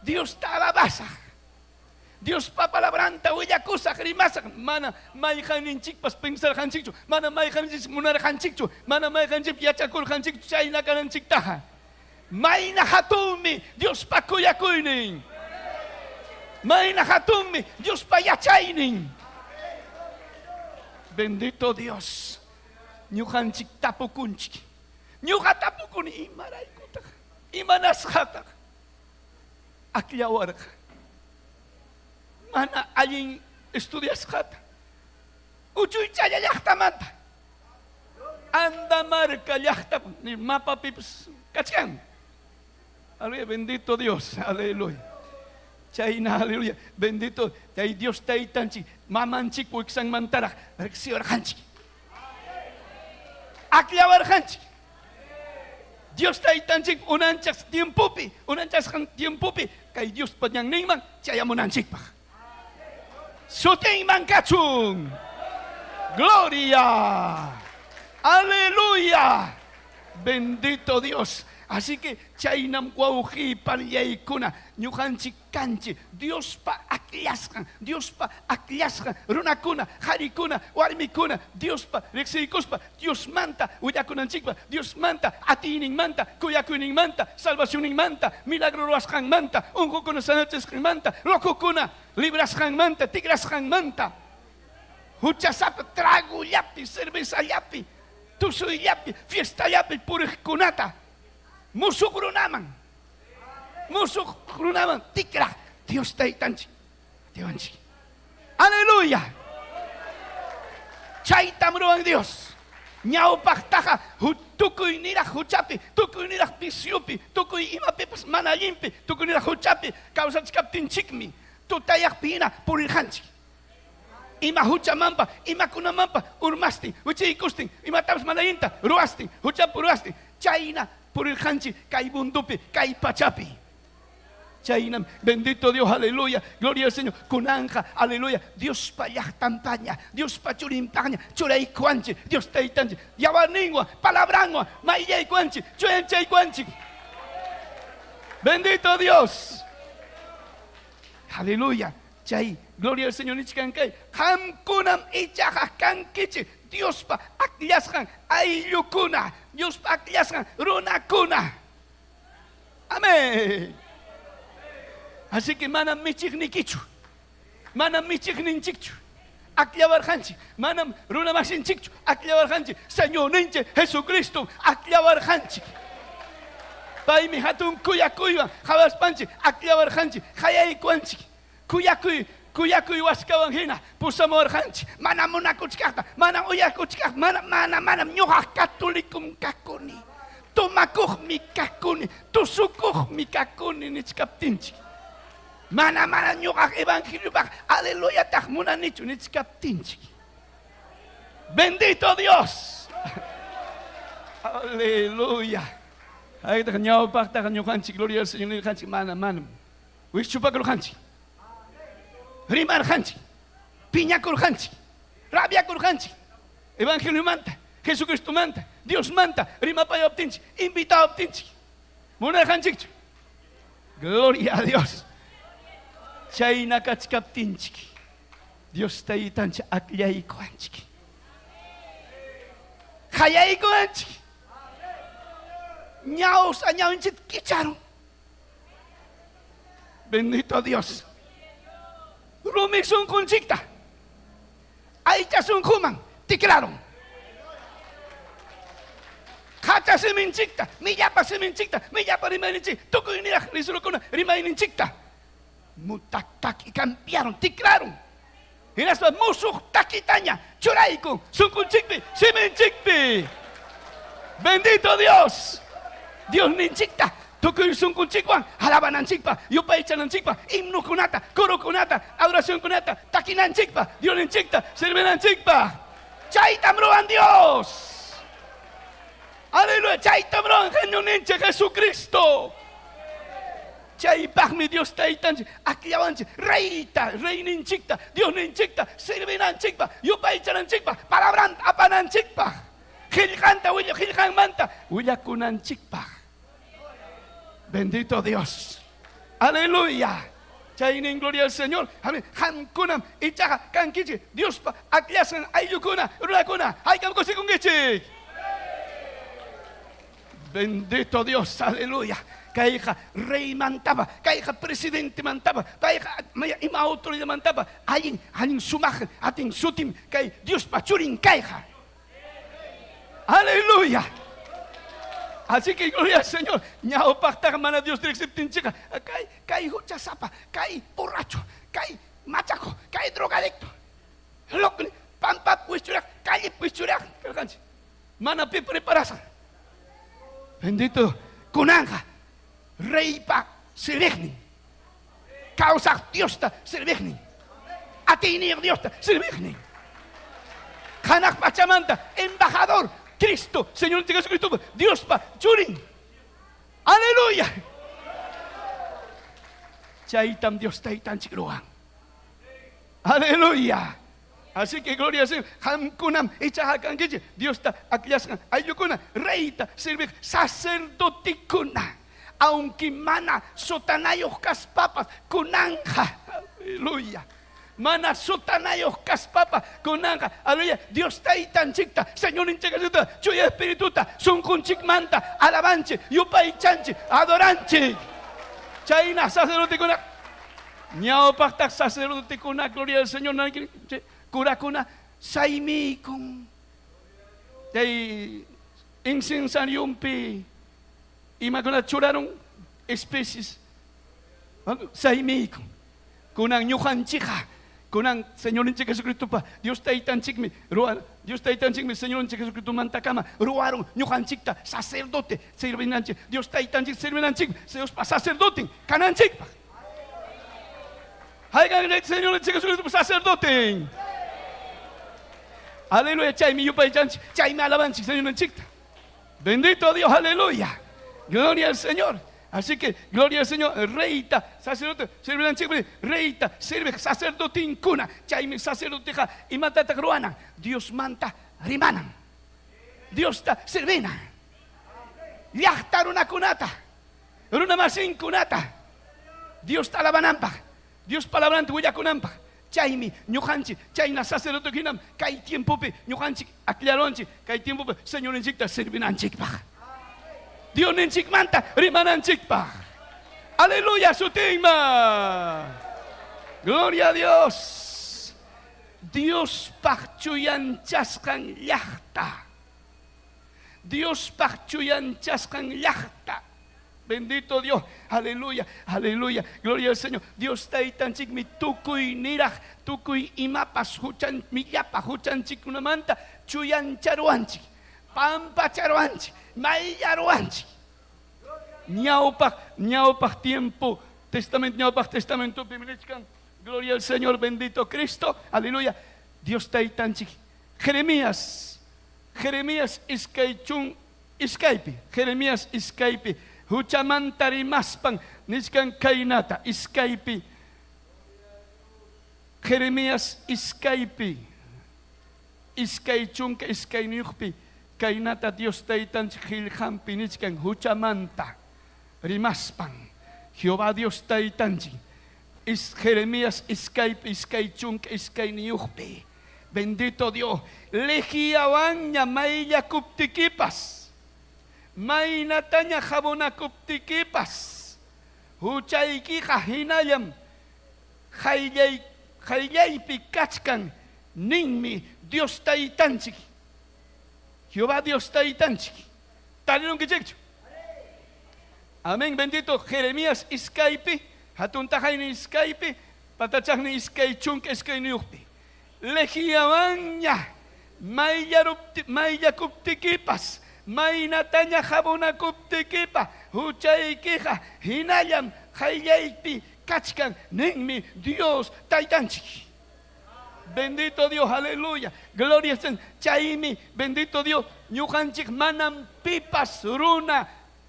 Diosta alabasaq. Diospa palabranta willakusaq, rimasaq. Mana mayqanninchikpas pensarqanchikchu, mana mayqanninchikpas munarqanchikchu, mana mayqanninchikpas yachakurqanchikchu chayna kananchiktaqa. Mayna hatunmi Diospa kuyakuynin. Mayna hatunmi Diospa yachaynin. Bendito Dios. Ñuqanchik tapukunchik. Ñuqa tapukuni imaraykutaq, imanasqataq akllawarqa mana allin estudiasqata uchuychalla llaqtamanta Andamarca llaqta mapapipas kachkan. Aleluya, bendito Dios, aleluya. Chayna, aleluya, bendito tay Dios taytanchik, mamanchik wiksanmantaraq riqsiwarqanchik. Akllawarqanchik. Dios taytanchik unanchas tiempopi, unanchasqan tiempopi kay Diospa ñanninman chayamunanchikpaq. Sutinman kachun. Gloria. Aleluya. Bendito Dios. Así que chaynam wawqiy panllaykuna ñuqanchik kanchik Diospa akllasqan, Diospa akllasqan runakuna, qarikuna, warmikuna, Diospa riqsiykuspa, Diosmanta willakunanchikpaq, Diosmanta atiyninmanta, kuyakuyninmanta, salvacionninmanta, milagro ruwasqanmanta, unqukuna sanachisqanmanta, locokuna librasqanmanta, tikrasqanmanta, huchasapa tragollapi, cervezallapi, tusuyllapi, fiestallapi puriqkunata musuq runaman, musuq runaman tikraq Dios Taytanchik, Diosninchik. Aleluya. Chaytam ruwan Dios. Ñawpaqtaqa tukuy niraq huchapi, tukuy niraq viciopi, tukuy imapipas mana allinpi, tukuy niraq huchapi kawsachkaptinchikmi tutayaqpi hina purirqanchik. Ima huchamanpa, imakunamanpa urmastin, wichiykustin, imatapas mana allinta ruwastin, huchapi ruwastin, chayna purirqanchik kay mundopi, kay pachapi. Chaynam, bendito Dios, aleluya, gloria al Señor. Kunanqa, aleluya, Diospa llaqtanpaña, Diospa churinpaña, churaykuwanchik, Dios taytanchik, yawarninwan, palabranwan, mayllaykuwanchik, chuyanchaykuwanchik. Bendito Dios. Aleluya. Chay, gloria al Señor nichkan kay, qamkunam ichaqa kankichik Diospa akllasqan ayllukuna, Diospa akllasqan runakuna. Amén. Así que manam michiqnikichu, manam michiqninchikchu akllawarqanchik, manam runamasinchikchu akllawarqanchik, Señorninchik Jesucristo akllawarqanchik. Paymi hatun kuyakuywan qawaspanchik akllawarqanchik, qayaykuwanchik. Kuyakuy, kuyakuy waskawan hina pusamuwarqanchik. Mana munakuchkaqta, mana uyakuchkaqta, mana, mana, manam ñuqa católicom kakuni. Tomakuqmi kakuni, tusukuqmi kakuni nichkaptinchik. Mana, mana ñuqa evangeliopaq aleluyataq munanichu nichkaptinchik. Bendito Dios. Aleluya. Aytaq ñawpaqtaqa ñuqanchik gloria al Señor nirqanchik, mana, manam. Wischupakurqanchik, rimarqanchik, piñakurqanchik, rabiakurqanchik, Evangeliomanta, Jesucristomanta, Diosmanta rimapayaptinchik, invitawaptinchik, munarqanchikchu? Gloria a Dios. Chayna kachkaptinchik, Dios Taytanchik akllaykuwanchik. Qayaykuwanchik. Ñawsa ñawinchik kicharun. Bendito Dios. Rumi sunqunchikta aycha sunquman tikrarun. Qacha siminchikta, millapa siminchikta, millapa rimayninchik, tukuy niraq lisurukuna rimayninchikta mutataki cambiaron, tikrarun. Hinaspa musuq takitaña churaykun sunqunchikpi, siminchikpi. Bendito Dios. Diosninchikta tukuy sunqunchikwan alabananchikpa, yupaychananchikpa, himnokunata, corokunata, adoracionkunata takinanchikpa, Diosninchikta servinanchikpa. Chaytam ruwan Dios. Aleluya, chaytam ruwan Señorninchik Jesucristo. Chaypaqmi Dios taytanchik akllawanchik reyta, reyninchikta, Diosninchikta servinanchikpa, yupaychananchikpa, palabranta apananchikpaq, qillqanta willa qillqanmanta willakunanchikpaq. Bendito Dios. Aleluya. Chaynin gloria al Señor. Amén. Qamkunam ichaqa kankichik Diospa akllasqan ayllukuna, runakuna. Haykam kusikunkichik. Bendito Dios, aleluya. Kayqa reymantapa, kayqa presidentemantapa, payqa ima autoridadmantapa allin allin sumaq atin sutim kay Diospa churin kayqa. Aleluya. Así que gloria al Señor. Ñawpaqtaqa mana Dios riqsiptinchikqa kay kay huchasapa, kay borracho, kay machaco, kay drogadicto. Loco, pampapi wischuraq, callepi wischuraq karqanchik. Mana pi preparasqa. Bendito kunanqa reypa serviqnin. Kawsaq Diosta serviqnin. Atiyniyuq Diosta serviqnin. Hanaq pachamanta embajador Cristo, Señor Jesucristo, Diospa churin. Aleluya. Chaytam Dios taytanchik ruwan. Aleluya. Así que gloria al Señor. Qamkunam ichaqa kankichik Diosta akllasqan ayllukuna, reyta serviq sacerdotekuna. Aunque mana sotanayoq kaspapas kunanqa, aleluya. Mana sotanayoq kaspapas kunanqa, aleluya, Dios taytanchikta, Señorninchik Jesusta, Chuya Espirituta sunqunchikmanta alabanchik, yupaychanchik, adoranchik. Chayna sacerdotekuna Ñawpaqtaq sacerdotekuna, gloria al Señor, curakuna saymikun. Chay incensariumpi imakuna churarun especies saymikun. Kunan ñuqanchikqa, kunan Señorninchik Jesucristopa Dios Taytanchikmi ruwan, Dios Taytanchikmi Señorninchik Jesucristomantakama ruwarun ñuqanchikta sacerdote servinanchik, Dios Taytanchik servinanchikmi, Diospa sacerdoten kananchikpaq. Haykan Señorninchik Jesucristopa sacerdoten. Aleluya, chaymi yupaychanchik, chaymi alabanchik Señorninchikta. Bendito Dios, aleluya. Gloria al Señor. Así que, gloria al Señor, reyta, sacerdote, servinanchikpi, reyta, sirviq sacerdotinkuna, chaymi sacerdoteqa imatataq ruwanan? Diosmanta rimanan. Diosta servinan. Llaqta runakunata, runamasinkunata, Diosta alabananpaq, Dios palabranta willakunanpaq. Chaymi ñuqanchik chayna sacerdote hinam kay tiempopi ñuqanchik aklaruwanchik kay tiempopi Señorninchikta servinanchikpaq. Diosninchikmanta rimananchikpaq. Aleluya sutinman. Gloria a Dios. Diospaq chuyanchasqan llaqta. Diospaq chuyanchasqan llaqta. Bendito Dios, aleluya, aleluya, gloria al Señor. Dios Taytanchikmi tukuy niraq, tukuy imapas huchan, millapa huchanchikkunamanta chuyancharuwanchik, pampacharuwanchik, mayllaruwanchik. Ñawpaq, ñawpaq tiempo, testamento, ñawpaq testamentopi nichkan, gloria al Señor, bendito Cristo, aleluya. Dios Taytanchik, Jeremías, Jeremías iskay chun iskaypi, Jeremías iskaypi, huchamanta rimaspan nichkan kaynata, iskaypi, Jeremías iskaypi, iskay chunka iskayniyuqpi, kaynata Dios Taytanchik qillqanpi nichkan huchamanta rimaspan, Jehová Dios Taytanchik, is, Jeremías iskaypi, iskay chunka iskayniyuqpi, bendito Dios, lejiawanña mayllakuptikipas, maynataña jabonakuptikipas, huchaykiqa hinallam qayllay, qayllaypi kachkan. Ninmi Dios Taytanchik. Jehová Dios Taytanchik. Tarirunkichikchu? Amén, bendito Jeremías iskaypi, hatun taqaynin iskaypi, patachaqnin 22. Lejiawanña mayllakuptikipas, maynataña jabonakuptikipa, huchaykiqa hinallam qayllaypi kachkan, ninmi Dios Taytanchik. Bendito Dios, aleluya. Gloria al Señor. Chaymi, bendito Dios, ñuqanchik manam pipas runa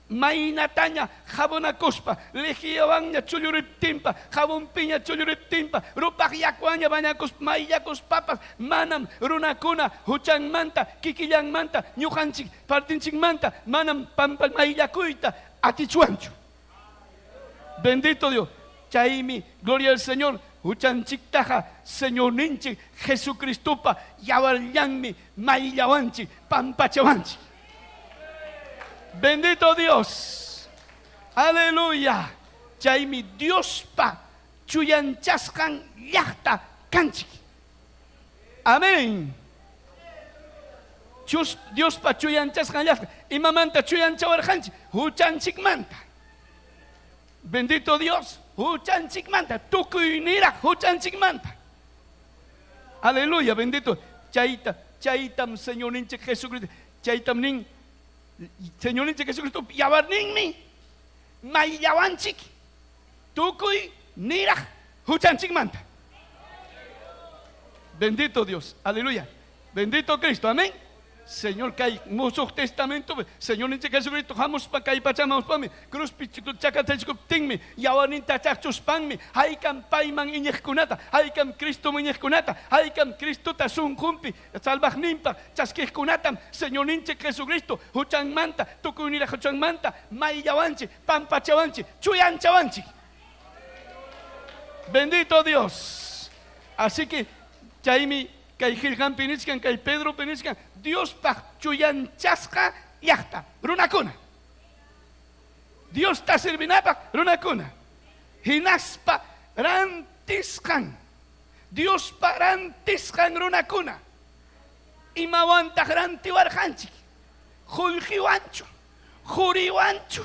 maynataña jabonakuspa, lejiawanña chulluriptinpa, jabonpiña chulluriptinpa, rupaq yakuwanña bañakuspa, mayllakuspapas, manam runakuna huchanmanta, kikillanmanta, ñuqanchik partinchikmanta, manam pampa mayllakuyta atichwanchu. Bendito Dios. Chaymi, gloria al Señor, huchanchiktaqa Señorninchik Jesucristopa yawarllanmi mayllawanchik, pampachawanchik. Bendito Dios. Aleluya. Chaymi Diospa chuyanchasqan llaqta kanchik. Amén. Diospa chuyanchasqan llaqta. Imamanta chuyanchawarqanchik? Huchanchikmanta. Bendito Dios, huchanchikmanta, tukuy niraq huchanchikmanta. Aleluya, bendito. Chayta, chaytam Señorninchik Jesucristo, chaytam nin Señorninchik Jesucristo yawarninmi mayllawanchik tukuy niraq huchanchikmanta. Bendito Dios, aleluya. Bendito Cristo, amén. Señor kay Musuq Testamentopi Señorninchik Jesucristo hamuspa kay pachaman hamuspami cruzpi chakatachkuptinmi yawarninta chaqchuspanmi haykam payman iñiqkunata, haykam Cristoman iñiqkunata, haykam Cristota sunqunpi salvaqninpaq chaskiqkunatam Señorninchik Jesucristo huchanmanta, tukuyniraq huchanmanta mayllawanchik, pampachawanchik, chuyanchawanchik. Bendito Dios. Así que chaymi Kay qillqanpi nichkan, kay Pedropi nichkan, Diospaq chuyanchasqa llaqta, runakuna. Diosta servinapaq runakuna. Hinaspa rantisqan, Diospa rantisqan runakuna. Imawantaq rantiwarqanchik? Qullqiwanchu? Quriwanchu?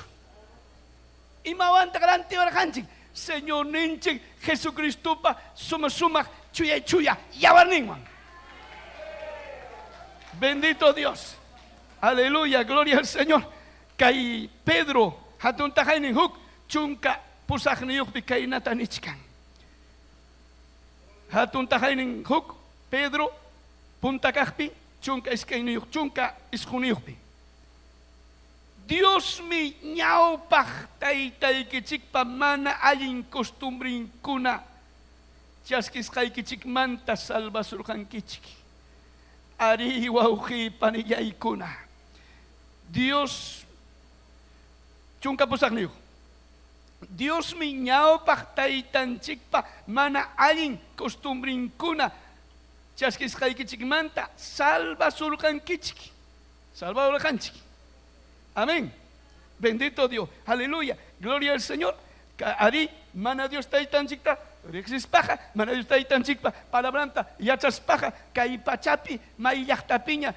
Imawantaq rantiwarqanchik? Señorninchik Jesucristopa suma-sumaq chuyay-chuya yawarninwan. Bendito Dios. Aleluya, gloria al Señor. Kay Pedro hatun taqaynin huk 18-niyuqpi kaynata nichkan. Hatun taqaynin huk Pedro punta kaqpi 12, 19-niyuqpi. Diosmi ñawpaq taytaykichikpa mana allin costumbrinkuna chaskisqaykichikmanta salvasurqankichik. Arí, wawqiy panillaykuna, Dios 18. Diosmi ñawpaq taytanchikpa mana allin costumbrinkuna chaskisqaykichikmanta salvasurqankichik. Salvadorqanchik. Amén. Bendito Dios. Aleluya. Gloria al Señor. Arí, mana Dios taytanchikta riqsispaqa, mana Dios taytanchikpa palabranta yachaspaqa, kay pachapi may llaqtapiña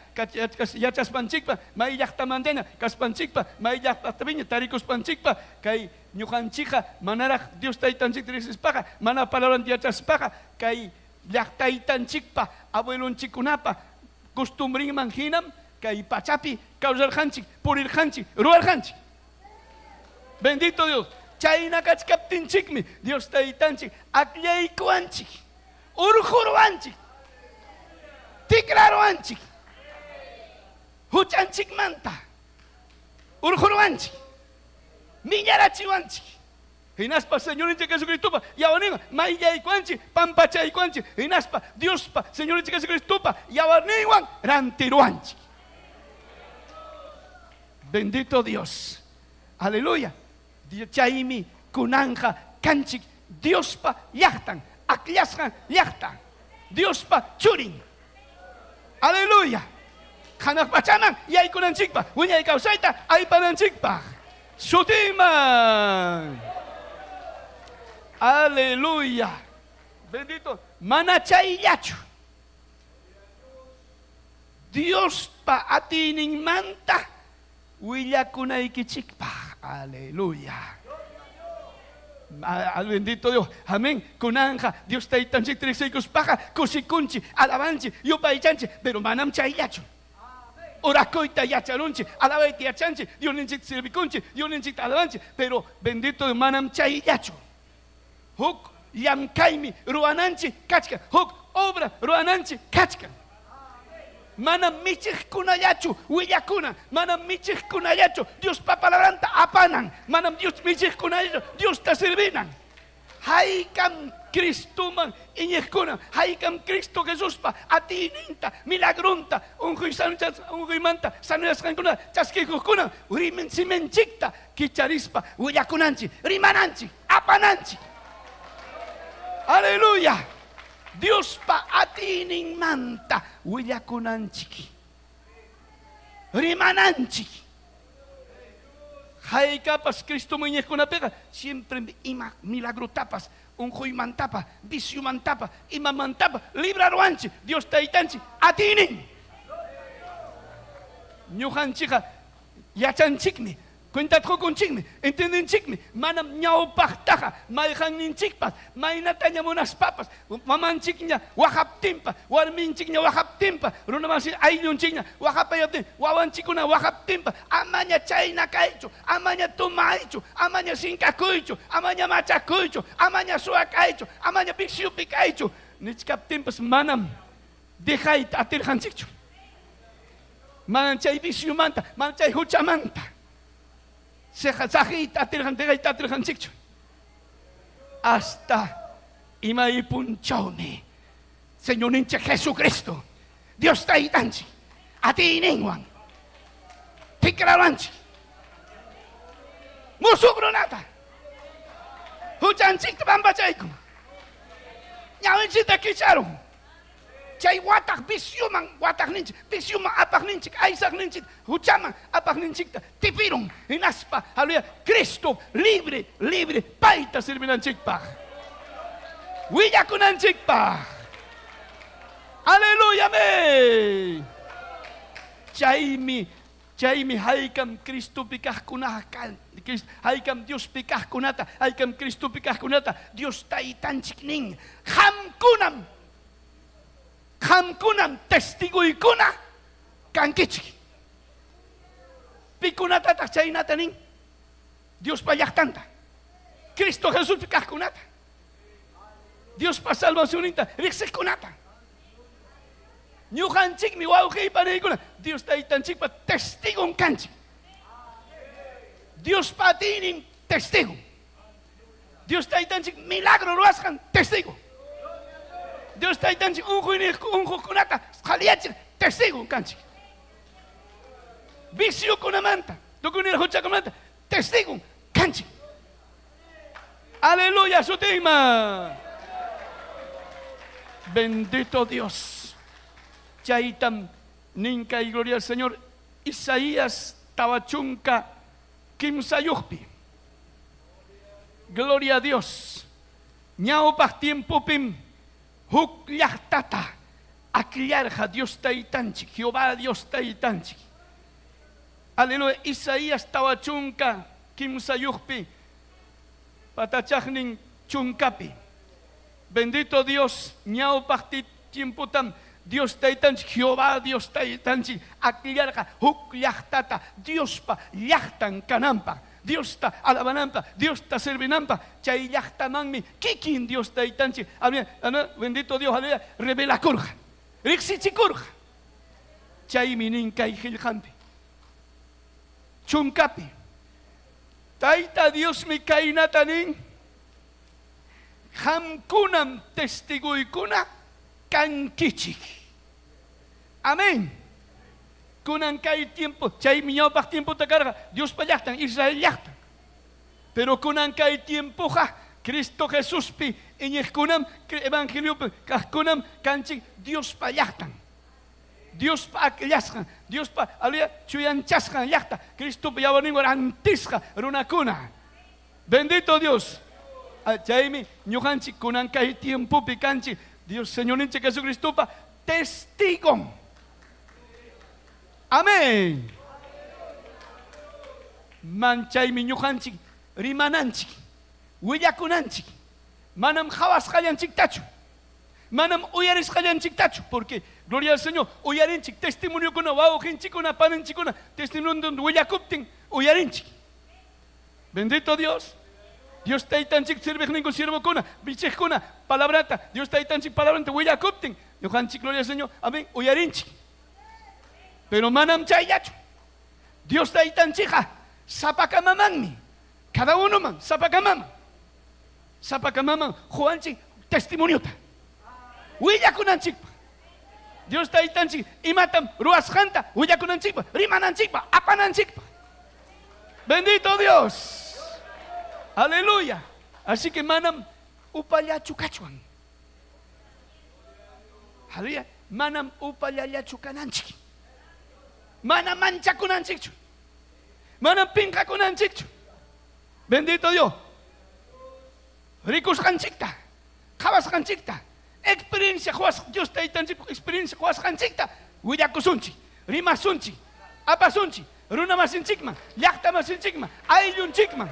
yachaspanchikpa, may llaqtamantaña kaspanchikpa, may llaqtapiña tarikuspanchikpa, kay ñuqanchikqa manaraq Dios taytanchikta riqsispaqa, mana palabranta yachaspaqa, kay llaqtaytanchikpa, abuelonchikkunapa costumbrinman hinam kay pachapi kawsarqanchik, purirqanchik, ruwarqanchik. Bendito Dios. Chayna kachkaptinchikmi Dios Taytanchik akllaykuwanchik, urquruwanchik, tikraruwanchik, huchanchikmanta urquruwanchik, millarachiwanchik. Hinaspa Señorninchik Jesucristopa yawarninwan mayllaykuwanchik, pampachaykuwanchik. Hinaspa Diospa Señorninchik Jesucristopa yawarninwan rantiruwanchik. Bendito Dios. Aleluya. Chaymi kunanqa kanchik Diospa llaqtan, akllasqan llaqta, Diospa churin. Aleluya. Hanaq pachaman yaykunanchikpaq, wiñay kawsayta aypananchikpaq. Sutinman. Aleluya. Bendito. Mana chayllachu. Diospa atiyninmanta willakunaykichikpaq. Aleluya. Bendito Dios. Amén. Kunanqa Dios Taytanchikta riqsiykuspaqa kusikunchik, alabanchik, yupaychanchik, pero manam chayllachu. Orakuyta yacharunchik, alabayta yachanchik, Diosninchikta servikunchik, Diosninchikta alabanchik, pero bendito Dios manam chayllachu. Huk llamkaymi ruwananchik kachkan, huk obra ruwananchik kachkan. Manam michiqkunallachu willakuna, manam michiqkunallachu Diospa palabranta apanan, manam Dios michiqkunallachu Diosta servinan. Haykam Cristoman iñiqkuna, haykam Cristo Jesuspa atiyninta, milagronta, unquymanta sanoyasqankuna chaskikuqkuna, siminchikta kicharispa willakunanchik, rimananchik, apananchik. Aleluya. Diospa atiyninmanta willakunanchik, rimananchik. Haykapas Cristoman iñiqkunapiqa siempre ima milagrotapas, unquymantapas, viciomantapas, imamantapas libraruwanchik Dios Taytanchik atiynin. Ñuqanchikqa yachanchikmi, cuentata qukunchikmi, entiendenchikmi, manam ñawpaqtaqa mayqanninchikpas maynataña munaspapas, mamanchikña waqaptinpas, warminchikña waqaptinpas, runamasi ayllunchikña waqapayaptin, wawanchikkuna waqaptinpas, amaña chayna kaychu, amaña tomaychu, amaña sinkakuychu, amaña machakuychu, amaña suwa kaychu, amaña viciopi kaychu, nichkaptinpas manam dejayta atirqanchikchu. Manam chay viciomanta, manam chay huchamanta saqiyta atirqan, dejayta atirqanchikchu. Hasta imay punchawmi Señorninchik Jesucristo, Dios Taytanchik, atiyninwan tikrawanchik musuq runata, huchanchikta pampachaykun, ñawinchikta kicharun. Chay wataq vicioman wataqninchik, vicioman apaqninchik, aysaqninchik, huchaman apaqninchikta tipirun. Hinaspa, aleluya, Cristo libre, libre payta servinanchikpaq, willakunanchikpaq. Aleluya, amén. Chaymi, chaymi haykam Cristopi kaqkunaqa kan, haykam Diospi kaqkunata, haykam Cristopi kaqkunata Dios Taytanchik nin, qamkunam, qamkunam testigoykuna kankichik. Pikunatataq chaynata nin? Diospa llaqtanta, Cristo Jesuspi kaqkunata, Diospa salvacionninta riqsiqkunata. Ñuqanchikmi wawqiy paniykuna Dios Taytanchikpa testigon kanchik. Diospa atiynin testigo. Dios Taytanchik milagro ruwasqan testigo. Dios Taytanchik unquqkunata qhaliyachiq testigo kanchik. Viciokunamanta, tukuyniraq huchakunamanta testigo kanchik. Aleluya, sutinman. Bendito Dios. Chaytam nin kay gloria al Señor Isaías 43 kimsayuqpi. Gloria a Dios. Ñawpaq tiempopim huk llaqtata akllarqa Dios Taytanchik, Jehová Dios Taytanchik. Aleluya. Isaías 43 patachaqnin chunkapi. Bendito Dios, ñawpaq tiempotam Dios Taytanchik, Jehová Dios Taytanchik akllarqa huk llaqtata Diospa llaqtan kananpaq, Diosta alabananpaq, Diosta servinanpaq. Chay llaqtamanmi kikin Dios Taytanchik, bendito Dios, aleluya, revelakurqa, riqsichikurqa. Chaymi nin kay qillqanpi, chunkapi, Tayta Diosmi kaynata nin, qamkunam testigoykuna kankichik. Amén. Kunan kay tiempo, chaymi ñawpaq tiempota karqa Diospa llaqtan, Israel llaqtan. Pero kunan kay tiempoqa Cristo Jesuspi iñiqkunam, evangeliopi kaqkunam kanchik Diospa llaqtan. Diospa akllasqan, Diospa aleluya chuyanchasqan llaqta, Cristopa yawarninwan rantisqa runakuna. Bendito Dios. Chaymi ñuqanchik kunan kay tiempopi kanchik Dios Señorninchik Jesucristopa testigon. Amén. Manchaymi ñuqanchik rimananchik, willakunanchik. Manam qawasqallanchiktachu. Manam uyarisqallanchiktachu, porque gloria al Señor, uyarinchik testimoniokuna, wawqinchikkuna, paninchikkuna testimonio willakuptin uyarinchik. Bendito Dios. Dios taytanchik serviqninku siervokuna, michiqkuna, palabrata, Dios taytanchik palabranta willakuptin, ñuqanchik gloria al Señor, amén, uyarinchik. Pero manam chayllachu. Dios taytanchikqa sapakamamanmi, cada unoman, sapakamaman. Sapakamaman quwanchik testimoniota willakunanchikpaq. Dios taytanchik imatam ruwasqanta willakunanchikpaq, rimananchikpaq, apananchikpaq. Bendito Dios. Aleluya. Así que manam upallachu kachwan. Aleluya. Manam upallallachu kananchik. Manam manchakunanchikchu. Manam pinqakunanchikchu. Bendito Dios. Rikusqanchikta, qawasqanchikta, experiencia quwas Dios taytanchikpaq experiencia quwasqanchikta willakusunchik, rimasunchik, apasunchik runamasinchikman, llaqtamasinchikman, ayllunchikman.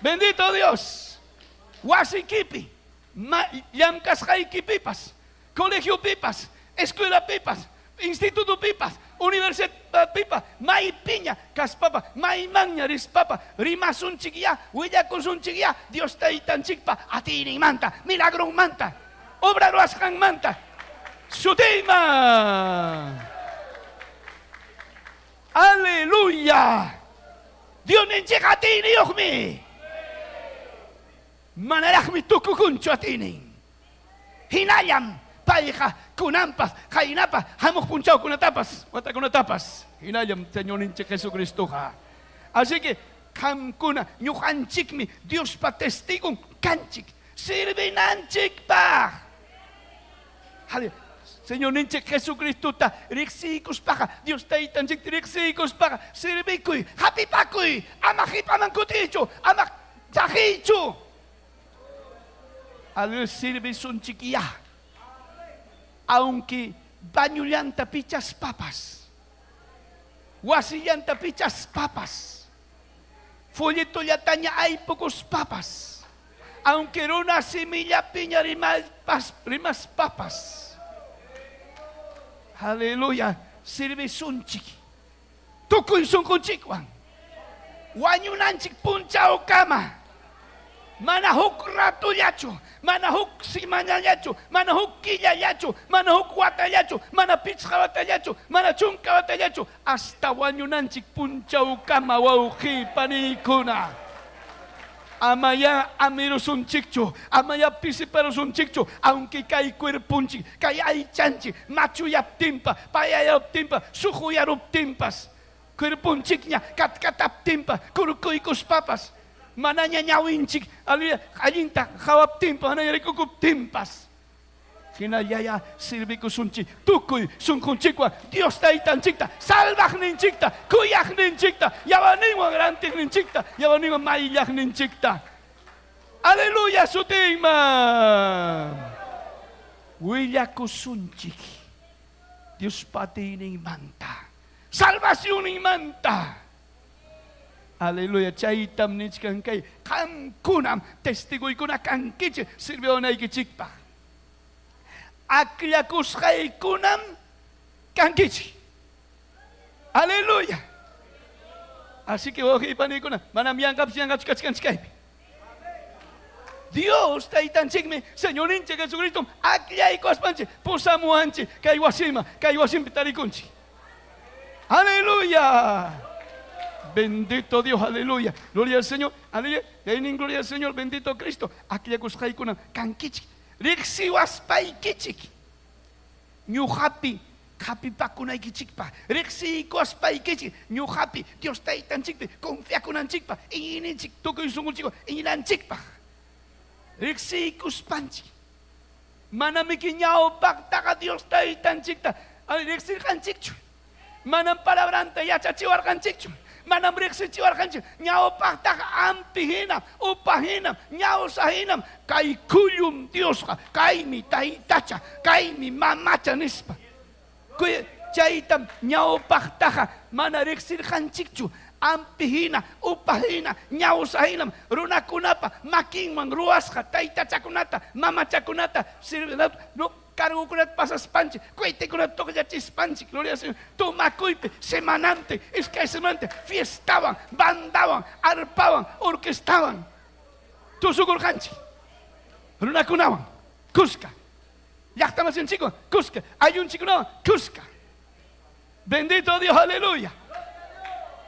Bendito Dios. Wasiykipi, llamkasqaykipipas, colegiopipas, escuelapipas, institutopipas, universidadpipas, maypiña kaspapa, maymanña rispapa, rimasunchikyá, willakusunchikyá, Dios taytanchikpa atiyninmanta, milagronmanta, obra ruwasqanmanta, sutinman. Aleluya. Diosninchik atiyniyuqmi. Manaraqmi tukukunchu atiynin. Hinallam payqa kunanpas, qaynapas, hamuq punchawkunatapas, watakunatapas. Hinallam Señorninchik Jesucristoqa. Así que qamkuna ñuqanchikmi Diospa testigon kanchik servinanchikpaq. Señorninchik Jesucristota riqsiykuspaqa, Dios Taytanchikta riqsiykuspaqa, servikuy, hapipakuy, ama qipaman kutiychu, ama saqiychu. Aleluya, servisunchikyá. Aunque bañullanta pichaspapas, wasillanta pichaspapas, folletollataña aypukuspapas, aunque runa simillapiña rimaspas, rimaspapas. Aleluya, servisunchik. Tukuy sunqunchikwan wañunanchik punchawkama mana huk ratollachu, mana huk semanallachu, mana huk killallachu, mana huk watallachu, mana pichqa watallachu, mana chunka watallachu, hasta wañunanchik punchawkama wawqiy paniykuna. Amayá amirusunchikchu, amayá pisiparusunchikchu, aunque kay cuerponchik, kay aychanchik machuyaptinpas, payayaptinpas, suquyaruptinpas, cuerponchikña katkataptinpas, kurkuykuspapas, manaña ñawinchik allinta qawaptinpas, manaña rikukuptinpas. Hinallayá servikusunchik tukuy sunqunchikwan Dios Taytanchikta, salvaqninchikta, kuyaqninchikta, yawarninwan rantiqninchikta, yawarninwan mayllaqninchikta. Aleluya sutinman. Willakusunchik Diospa atiyninmanta, salvacionninmanta. Aleluya, chaytam nichkan kay qamkunam testigoykuna kankichik sirviwanaykichikpaq. Akllakusqaykunam kankichik. Aleluya. Así que wawqi paniykuna, manam yanqapas yanqachu kachkanchik kaypi. Dios taytanchikmi Señorninchik Jesucristom akllaykuwaspanchik pusamuwanchik kay wasiman, kay wasinpi tarikunchik. Aleluya. Bendito Dios, aleluya. Gloria al Señor, aleluya. Kaynin gloria al Señor, bendito Cristo. Akllakusqaykunam kankichik. Riqsiwaspaykichik ñuqapi hapipakunaykichikpaq, riqsiykuwaspaykichik ñuqapi Dios Taytanchikpi confiakunanchikpaq, iñiyninchik tukuy sunqunchikwan iñinanchikpaq. Riqsiykuspanchik manamiki ñawpaqtaqa Dios Taytanchikta riqsirqanchikchu. Manam palabranta yachachiwarqanchikchu. Manam riqsichiwarqanchik. Ñawpaqtaqa ampi hinam, upa hinam, ñawsa hinam, kay kullum Diosqa, kaymi taytacha, kaymi mamacha nispa. Chaytam ñawpaqtaqa mana riqsirqanchikchu. Ampi hina, upa hina, ñawsa hinam runakunapa makinwan ruwasqa taytachakunata, mamachakunata no cargokunata pasaspanchik, cohetekunata tuqllachispanchik, gloria al Señor, tomakuypi, semanante, iskay semanante, fiestawan, bandawan, arpawan, orquestawan tusukurqanchik. Runakunawan kuska, llaqtamasinchikwan kuska, ayllunchikkunawan kuska. Bendito Dios, aleluya.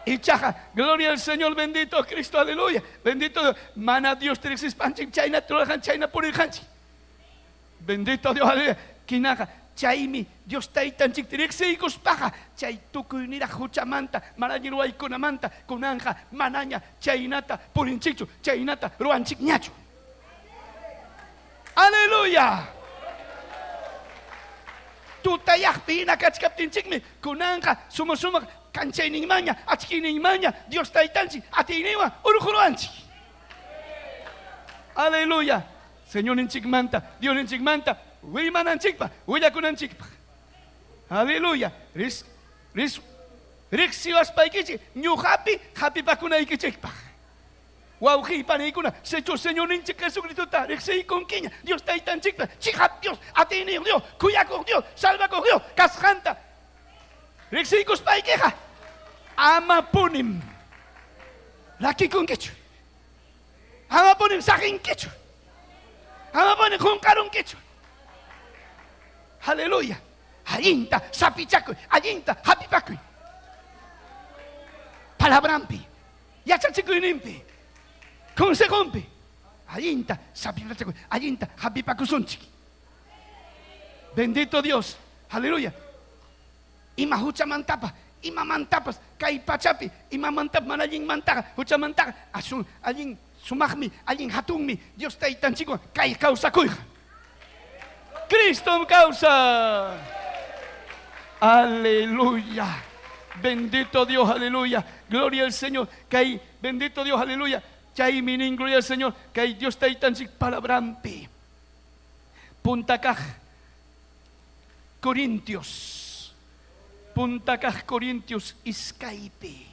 Ichaqa, gloria al Señor, bendito Cristo, aleluya. Bendito Dios. Mana Dios riqsispanchik chayna rurarqanchik, chayna purirqanchik. Bendito Dios, aleluya. Kinaqa, chaymi Dios taytanchikta riqsiykuspaqa, chay tukuyniraq huchamanta, mana allin ruwaykunamanta, kunanqa manaña chaynata purinchikchu, chaynata ruwanchikñachu. Aleluya! Tutayaqpi hina kachkaptinchikmi kunanqa suma-sumaq kanchayninmanña, achkiyninmanña Dios Taytanchik atiyninwan urquruwanchik. Aleluya! Señorninchikmanta, Diosninchikmanta rimananchikpaq, willakunanchikpaq. Aleluya! Ris, ris, riqsiwaspaykichik ñuqapi hapipakunaykichikpaq. Wawqiy paniykuna, sichus Señorninchik Jesucristota riqsiykunkiña, Dios Taytanchikpa, chiqap Dios, atiyniyuq Dios, kuyakuq Dios, salvakuq Dios kasqanta riqsiykuspaykiqa, amapunim rakikunkichu, amapunim saqinkichu, amapunim qunqarunkichu. Aleluya. Allinta sapichakuy, allinta hapipakuy. Palabranpi. Yachachikuyninpi, consejonpi allinta sapipachakuy, allinta hapipakusunchik. Bendito Dios, aleluya. Ima huchamantapas, imamantapas kay pachapi, imamantapas mana allinmantaqa, huchamantaqa asun allin sumaqmi, allin hatunmi Dios Taytanchikwan kay kawsakuyqa. Cristom kawsan. Aleluya. Bendito Dios, aleluya. Gloria al Señor. Kay bendito Dios, aleluya. Chaymi nin, gloria al Señor, kay Dios Taytanchik palabranpi. Punta kaq Corintios. Punta kaq Corintios iskaypi.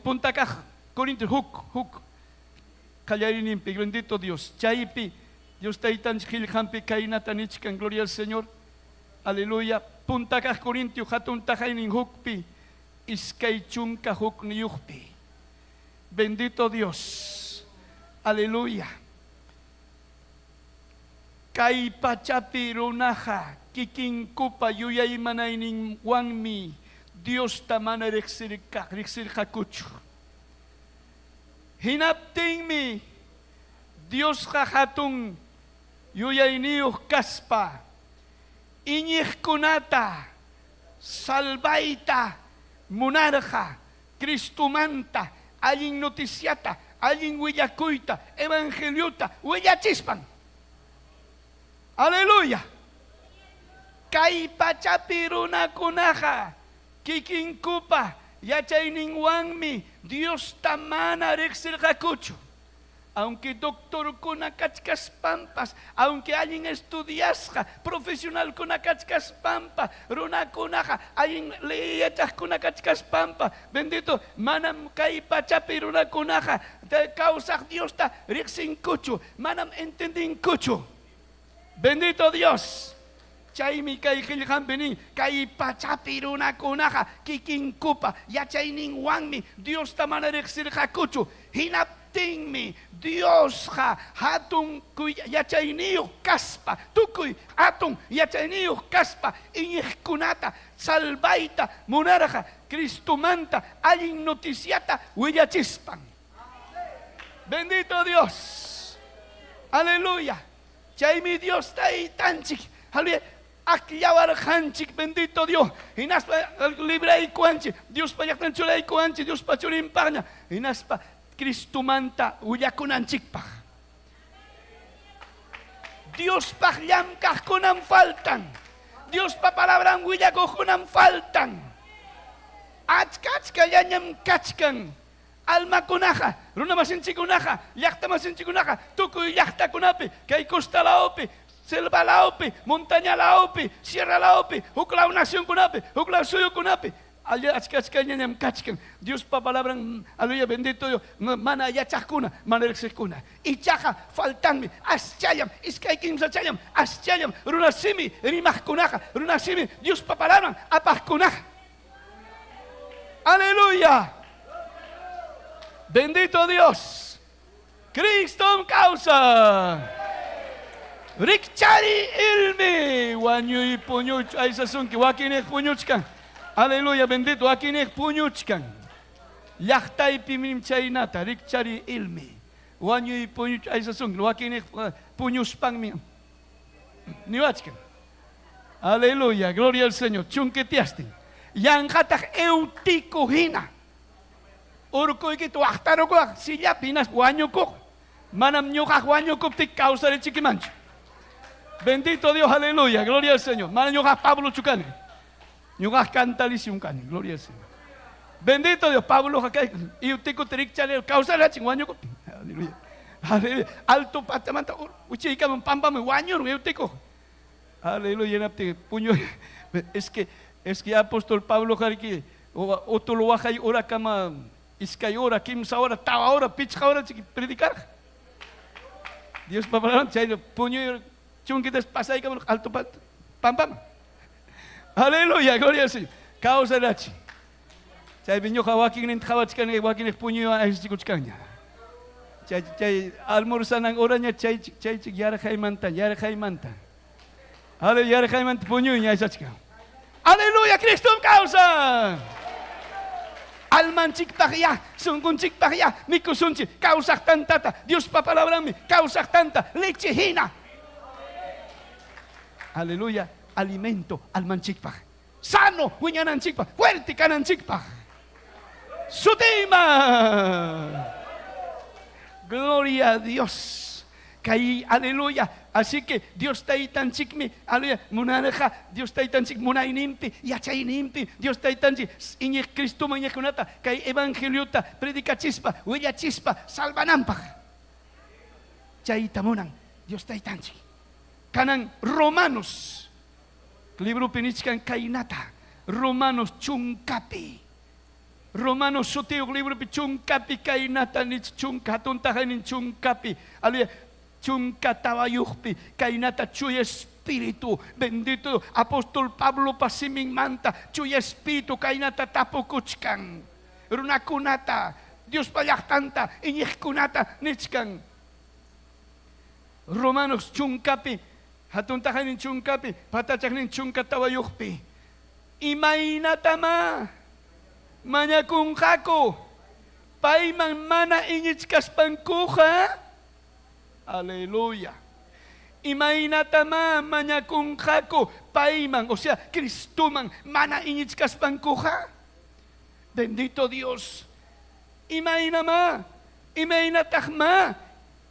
Punta kaq Corintios huk, huk. Qallariyninpi, bendito Dios, chaypi Dios Taytanchik qillqanpi kaynata nichkan, gloria al Señor, aleluya, punta kaq Corintio hatun taqaynin hukpi, 21-fi. Bendito Dios, aleluya. Kay pachapi runaqa kikinkupa yuyaymanayninwanmi Diosta mana riqsirqakuchu. Hinaptinmi Diosqa hatun yuyayniyuq kaspa iñiqkunata salvayta munarqa Cristomanta allin noticiata, allin willakuyta, evangeliota willachispan. Aleluya! Kay pachapi runakunaqa Kikinkupa yachayninwanmi Diosta mana riqsirqakuchu. Aunque doctorkuna kachkaspanpas, aunque allin estudiasqa profesionalkuna kachkaspanpas, runakunaqa allin leey yachaqkuna kachkaspanpas, bendito, manam kay pachapi runakunaqa kawsaq Diosta riqsinkuchu, manam entiendenkuchu. Bendito Dios! Chaymi kay qillqanpi nin, Kay pachapi runakunaqa kikinkupa yachayninwanmi Diosta mana riqsirqakuchu. Hinaptinmi Diosqa hatun yachayniyuq kaspa, tukuy hatun yachayniyuq kaspa iñiqkunata salvayta munarqa Cristomanta allin noticiata willachispan. Bendito Dios! Aleluya! Chaymi Dios Taytanchik, aleluya, akllawarqanchik, bendito Dios, hinaspa libraykuwanchik, Diospa llaqtan churaykuwanchik, Diospa churinpaqña, hinaspa Cristomanta willakunanchikpaq. Diospaq llamkaqkunam faltan. Diospa palabran willakuqkunam faltan. Achka-achkallañam kachkan Almakunaqa, runamasinchikkunaqa, llaqtamasinchikkunaqa tukuy llaqtakunapi, kay costa lawpi, Selva lawpi, montaña lawpi, sierra lawpi, huklaw nacionkunapi, huklaw suyukunapi. Allá achka-achkañañam kachkan Diospa palabran, aleluya, bendito Dios, mana yachaqkuna, mana riqsiqkuna. Ichaqa faltanmi, aschallam, iskay kimsachallam, aschallam runasimi rimaqkunaqa, runasimi Diospa palabran apaqkunaqa. Aleluya. Bendito Dios. Cristom kawsan. Rikchari ilmi wañuy puñuch aysasunki wakinniq puñuchkan. Aleluya, bendito wakinniq puñuchkan. Llaqtaypi mim chaynata rikchari ilmi wañuy puñuch aysasunki wakinniq puñuspanmi niwachkan. Aleluya, gloria al Señor. Chunquetiastin. Yanqataq Eutico hina. Urkuykita waqtarukuwaq sillapi hinaspa wañukuq. Manam ñuqaq wañukuptiki kawsarichikimanchu. Bendito Dios, aleluya, gloria al Señor. Mana ñuqaq Pablochu kani. Ñuqaq Cantalicio kani, gloria al Señor. Bendito Dios, Pabloqa kay Eutico rikchari kawsarachin wañukuptin. Aleluya. Aleluya. Alto patamanta wichiykaman pampaman wañurun Eutico. Aleluya, hinaptin puñu es que es que apóstol Pablo qariki utul waqay horakama iskay hora, kimsa hora, tawa hora, pichqa hora chiki predicarqa. Diospa palabran chay puñuy chunkitas pasaykaman alto pampaman. Aleluya, gloria al Señor. Kawsarachi. Chaypi ñuqa wakinninta qhawachkani, wakinniq puñuywan aysichikuchkanña. Chay chay almorzanan horaña chay chaychik yarqaymanta, yarqaymanta. Aleluya, yarqaymanta puñuyña aysachkan. Aleluya, Cristom kawsan. Almanchikpaq ya, sunqunchikpaq ya, mikusunchik kawsaq tantata, Diospa palabranmi kawsaq tanta, leche hina. Aleluya, alimento almanchikpaq. Sano wiñananchikpaq, fuerte kananchikpaq. Sutiyman. Gloria a Dios. Kay aleluya. Así que Dios Taytanchikmi, aleluya, munarqa Dios Taytanchik munayninpi, yachayninpi, Dios Taytanchik iñiq Cristoman iñiqkunata kay evangeliota predicachispa, willachispa salvananpaq. Chayta munan Dios Taytanchik. Kanan Romanos libropi nichkan kaynata, Romanos chunkapi. Romanos sutiyuq libropi chunkapi kaynata nich chunka hatun taqaynin chunkapi, aleluya, chunka tawayuqpi kaynata Chuya Espíritu, bendito apóstol Pablopa siminmanta Chuya Espíritu kaynata tapukuchkan runakunata, Diospa llaqtanta, iñiqkunata nichkan. Romanos chunkapi, hatun taqaynin chunkapi, patachaqnin 14yuqpi. Imaynatamá mañakunqaku payman mana iñichkaspankuqa? Aleluya. Imaynatamá mañakunqaku payman, o sea, Cristoman mana iñichkaspankuqa? Bendito Dios. Imaynamá, imaynataqmá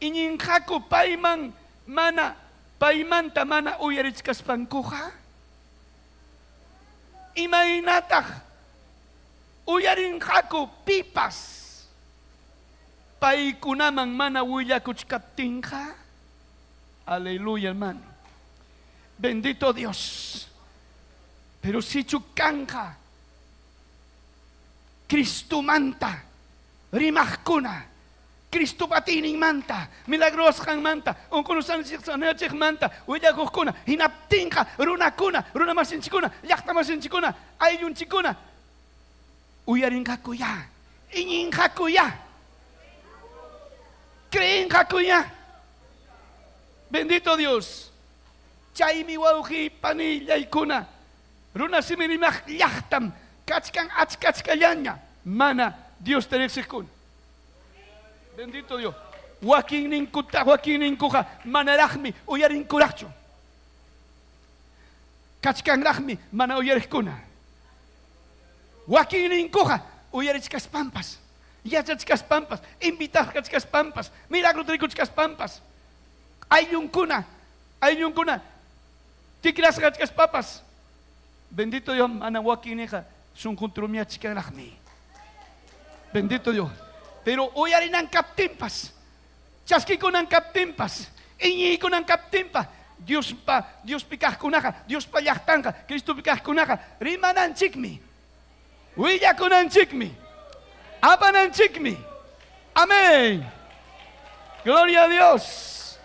iñinqaku payman mana, paymanta mana uyarichkaspankuqa? Imaynataq uyarinqaku pipas paykunaman mana willakuchkaptinqa? Aleluya, hermano. Bendito Dios. Pero sichu kanqa Cristomanta rimaqkuna, Cristopa atiyninmanta, milagrosqanmanta, unqunusqanchikmanta willakuqkuna, hinaptinqa runakuna, runamasinchikkuna, llaqtamasinchikkuna, ayllunchikkuna uyarinqakuyá, iñinqakuyá, creenqakuyá. Bendito Dios. Chaymi wawqiy panillaykuna, runa simi rimaq llaqtam kachkan achka-achkallaña mana Diosta riqsiqkuna. Bendito Dios. Wakinninkuta, wakinninkuqa manaraqmi uyarinkuraqchu. Kachkanraqmi mana uyariqkuna. Wakinninkuqa uyarichkaspampas, yachachkaspampas, invitachkaspampas, milagrota rikuchkaspampas, ayllunkuna, ayllunkuna tikrasqa kachkaspapas. Bendito Dios, mana wakinniqa sunqun trumiachkanraqmi. Bendito Dios. Pero uyarinan kaptinpas, chaskikunan kaptinpas, iñiykunan kaptinpas, Diospa Diospi kaqkunaqa, Diospa llaqtanqa, Cristopi kaqkunaqa rimananchikmi. Willakunanchikmi. Apananchikmi. Amén. Gloria a Dios.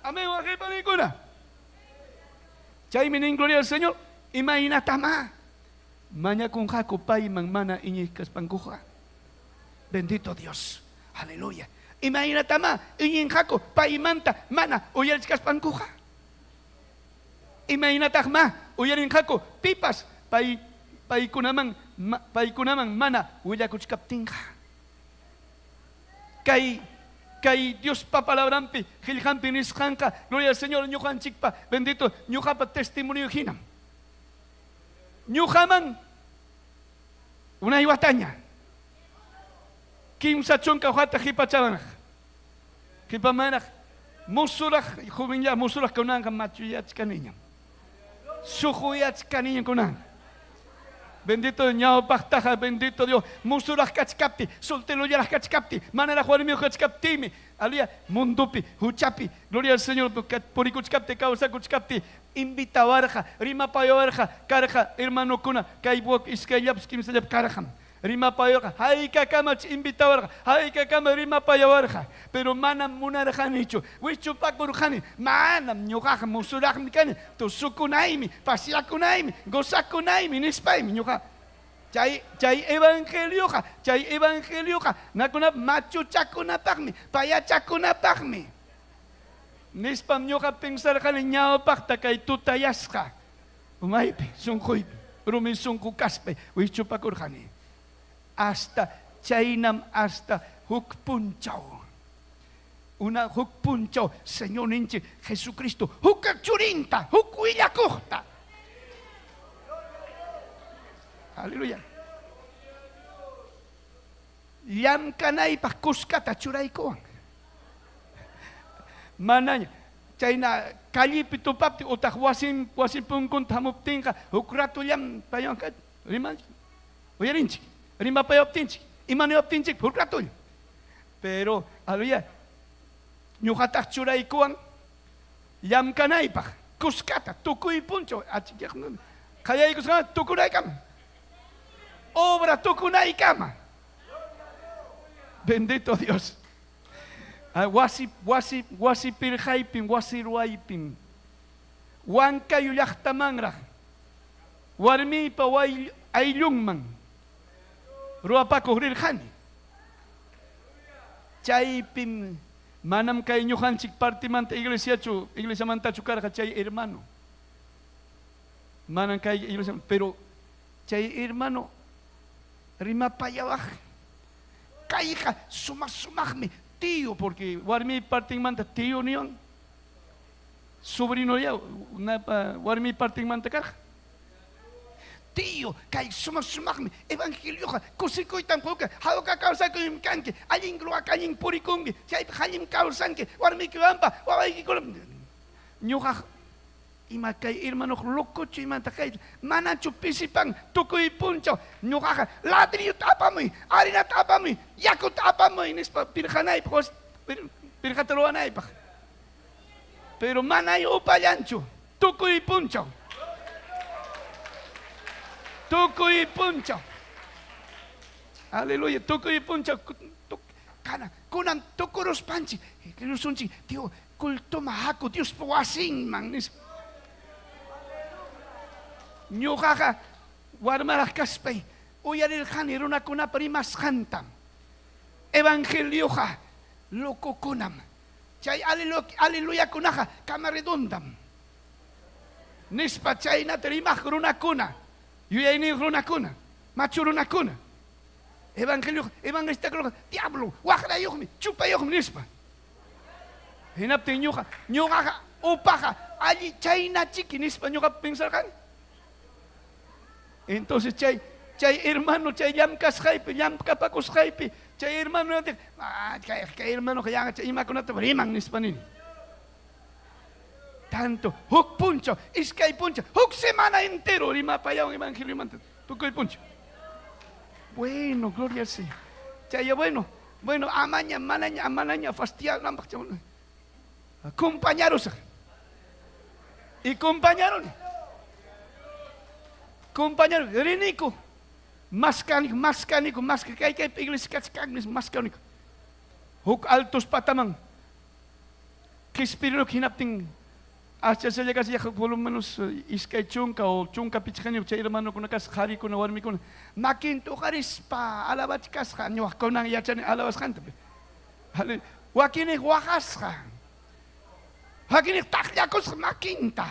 Amén, wawqi-panikuna. Chaymi nin gloria al Señor, imaynatamá mañakunqaku payman mana iñiq kaspankuqa. Bendito Dios. Aleluya. Imaynatamá iñinqaku paymanta mana uyarichkaspankuqa. Imaynataqmá uyarinqaku pipas pay paykunaman paykunaman mana willakuchkaptinqa. Kay kay Diospa palabranpi qillqanpi nisqanqa, gloria al Señor, ñuqanchikpa bendito ñuqapa testimonio hinam. Ñuqaman unay wataña 30 wata qipachawanraq qipamanraq musuraq jovenlla musuraq kunanqa machuyachkaniñam. Suquyachkaniñam kunanqa. Bendito ñawpaqtaqa, bendito Dios, musuraq kachkapti, solterollaraq kachkapti, manaraq warmiyuq kachkaptiymi, aleluya, mundopi, huchapi, gloria al Señor, purikuchkapti, kawsakuchkapti, invitawarqa, rimapayawarqa, karqa, hermanokuna, kay iskayllapas, kimsallapas karqam. Rimapayawarqa, haykakamach invitawarqa, haykakama rimapayawarqa, pero manam munarqanichu, wichupakurqani, manam ñuqaqa musuraqmi kani, tusukunaymi, pasyakunaymi, gozakunaymi nispaymi ñuqa chay chay evangelioqa, chay evangelioqa nakunap machuchakunapaqmi, payachakunapaqmi nispam ñuqa pensarqani ñawpaqta kay tutayasqa Umaypi, sunquypi, rumi sunqu kaspay wischupakurqani. Hasta chaynam hasta huk punchaw, una huk punchaw Señorninchik Jesucristo huk churinta, huk willakuqta. Aleluya. Llamkanaypaq kuskata churaykuwan. Manaña chayna callepi tupaptin utaq wasin wasin punkunta hamuptinqa huk ratollam paywan rimanchik, uyarinchik, rimapayaptinchik, imanayaptinchik huk ratolla. Pero, aleluya, ñuqataq churaykuwan llamkanaypaq kuskata tukuy punchaw achikyaqmi qayaykusqan tukunaykama. Obra tukunaykama. Bendito Dios. Wasi, wasi, wasi pirqaypim, wasi ruwaypim. Huancayo llaqtamanraq warmiypa ayllunman ruwapakuq rirqani. Chaypim manam kay ñuqanchik partimanta iglesiachu, iglesiamantachu karqa chay hermano. Manam kay iglesia, pero chay hermano rimapayawaq. Kayqa sumaq sumaqmi tío, porque warmi partinmanta tío niwan. Sobrino ya warmi partinmanta karqa. Tío, kay sumaq sumaqmi evangelioqa kusikuytam quka, hawka kawsakuymi kanki, allin ruwaq allin purikunki, chaypaq allin kawsanki, warmiykiwanpa, wawaykikuna. Ñuqaq Ima kay hermanoq locochu imantaq kay manachu pisipan tukuy punchaw ñuqaqa ladrillota apamuy, harinata apamuy, yakuta apamuy nispa pirqanaypaq pirqata ruwanaypaq. Pero manay upallanchu tukuy punchaw. Tukuy punchaw. Aleluya, tukuy punchaw kana kunan tukuruspanchik rirusunchik tío Cultoma haku Diospa wasinman nispa. Ñuqaqa warmaraq kaspay uyarirqani runakunapa rimasqantam. Evangelioqa locokunam. Chay aleluyakunaqa cama redondam. Nispa chaynata rimaq runakuna, yuyayniyuq runakuna, machu runakuna. Evangelioqa, evangelistakunaqa diablo, waqrayuqmi, chupayuqmi nispa. Hinaptin ñuqa, ñuqaqa upaqa alli chaynachiki nispa ñuqa pensarqani. Entonces chay chay hermano chay llamkasqaypi, llamkapakusqaypi, chay hermano ah, kay, kay hermanoqa yanqa chay imakunata riman nispa nini. Tanto huk punchaw, iskay punchaw, huk semana entero rimapayawan evangeliomanta tukuy punchaw. Bueno, gloria al Señor. Chay bueno, Bueno, amaña, manaña, amanaña fastidiananpaq acompañarusaq. Y compañaruni. Compañero, riniku. Maskaniku, maskaniku, maska kay kaypi iglesia kachkan nispa maskaniku. Huk altos pataman qispiriruk hinaptin aschasalla kasqa yaqa por lo menos 20 o 15 chay hermanokuna kasqa qharikuna warmikuna makinta uqarispa alabachkasqa ñuqa kunan yachani alabasqanta. Wakinniq waqasqa. Wakinniq taqllakusqa makinta.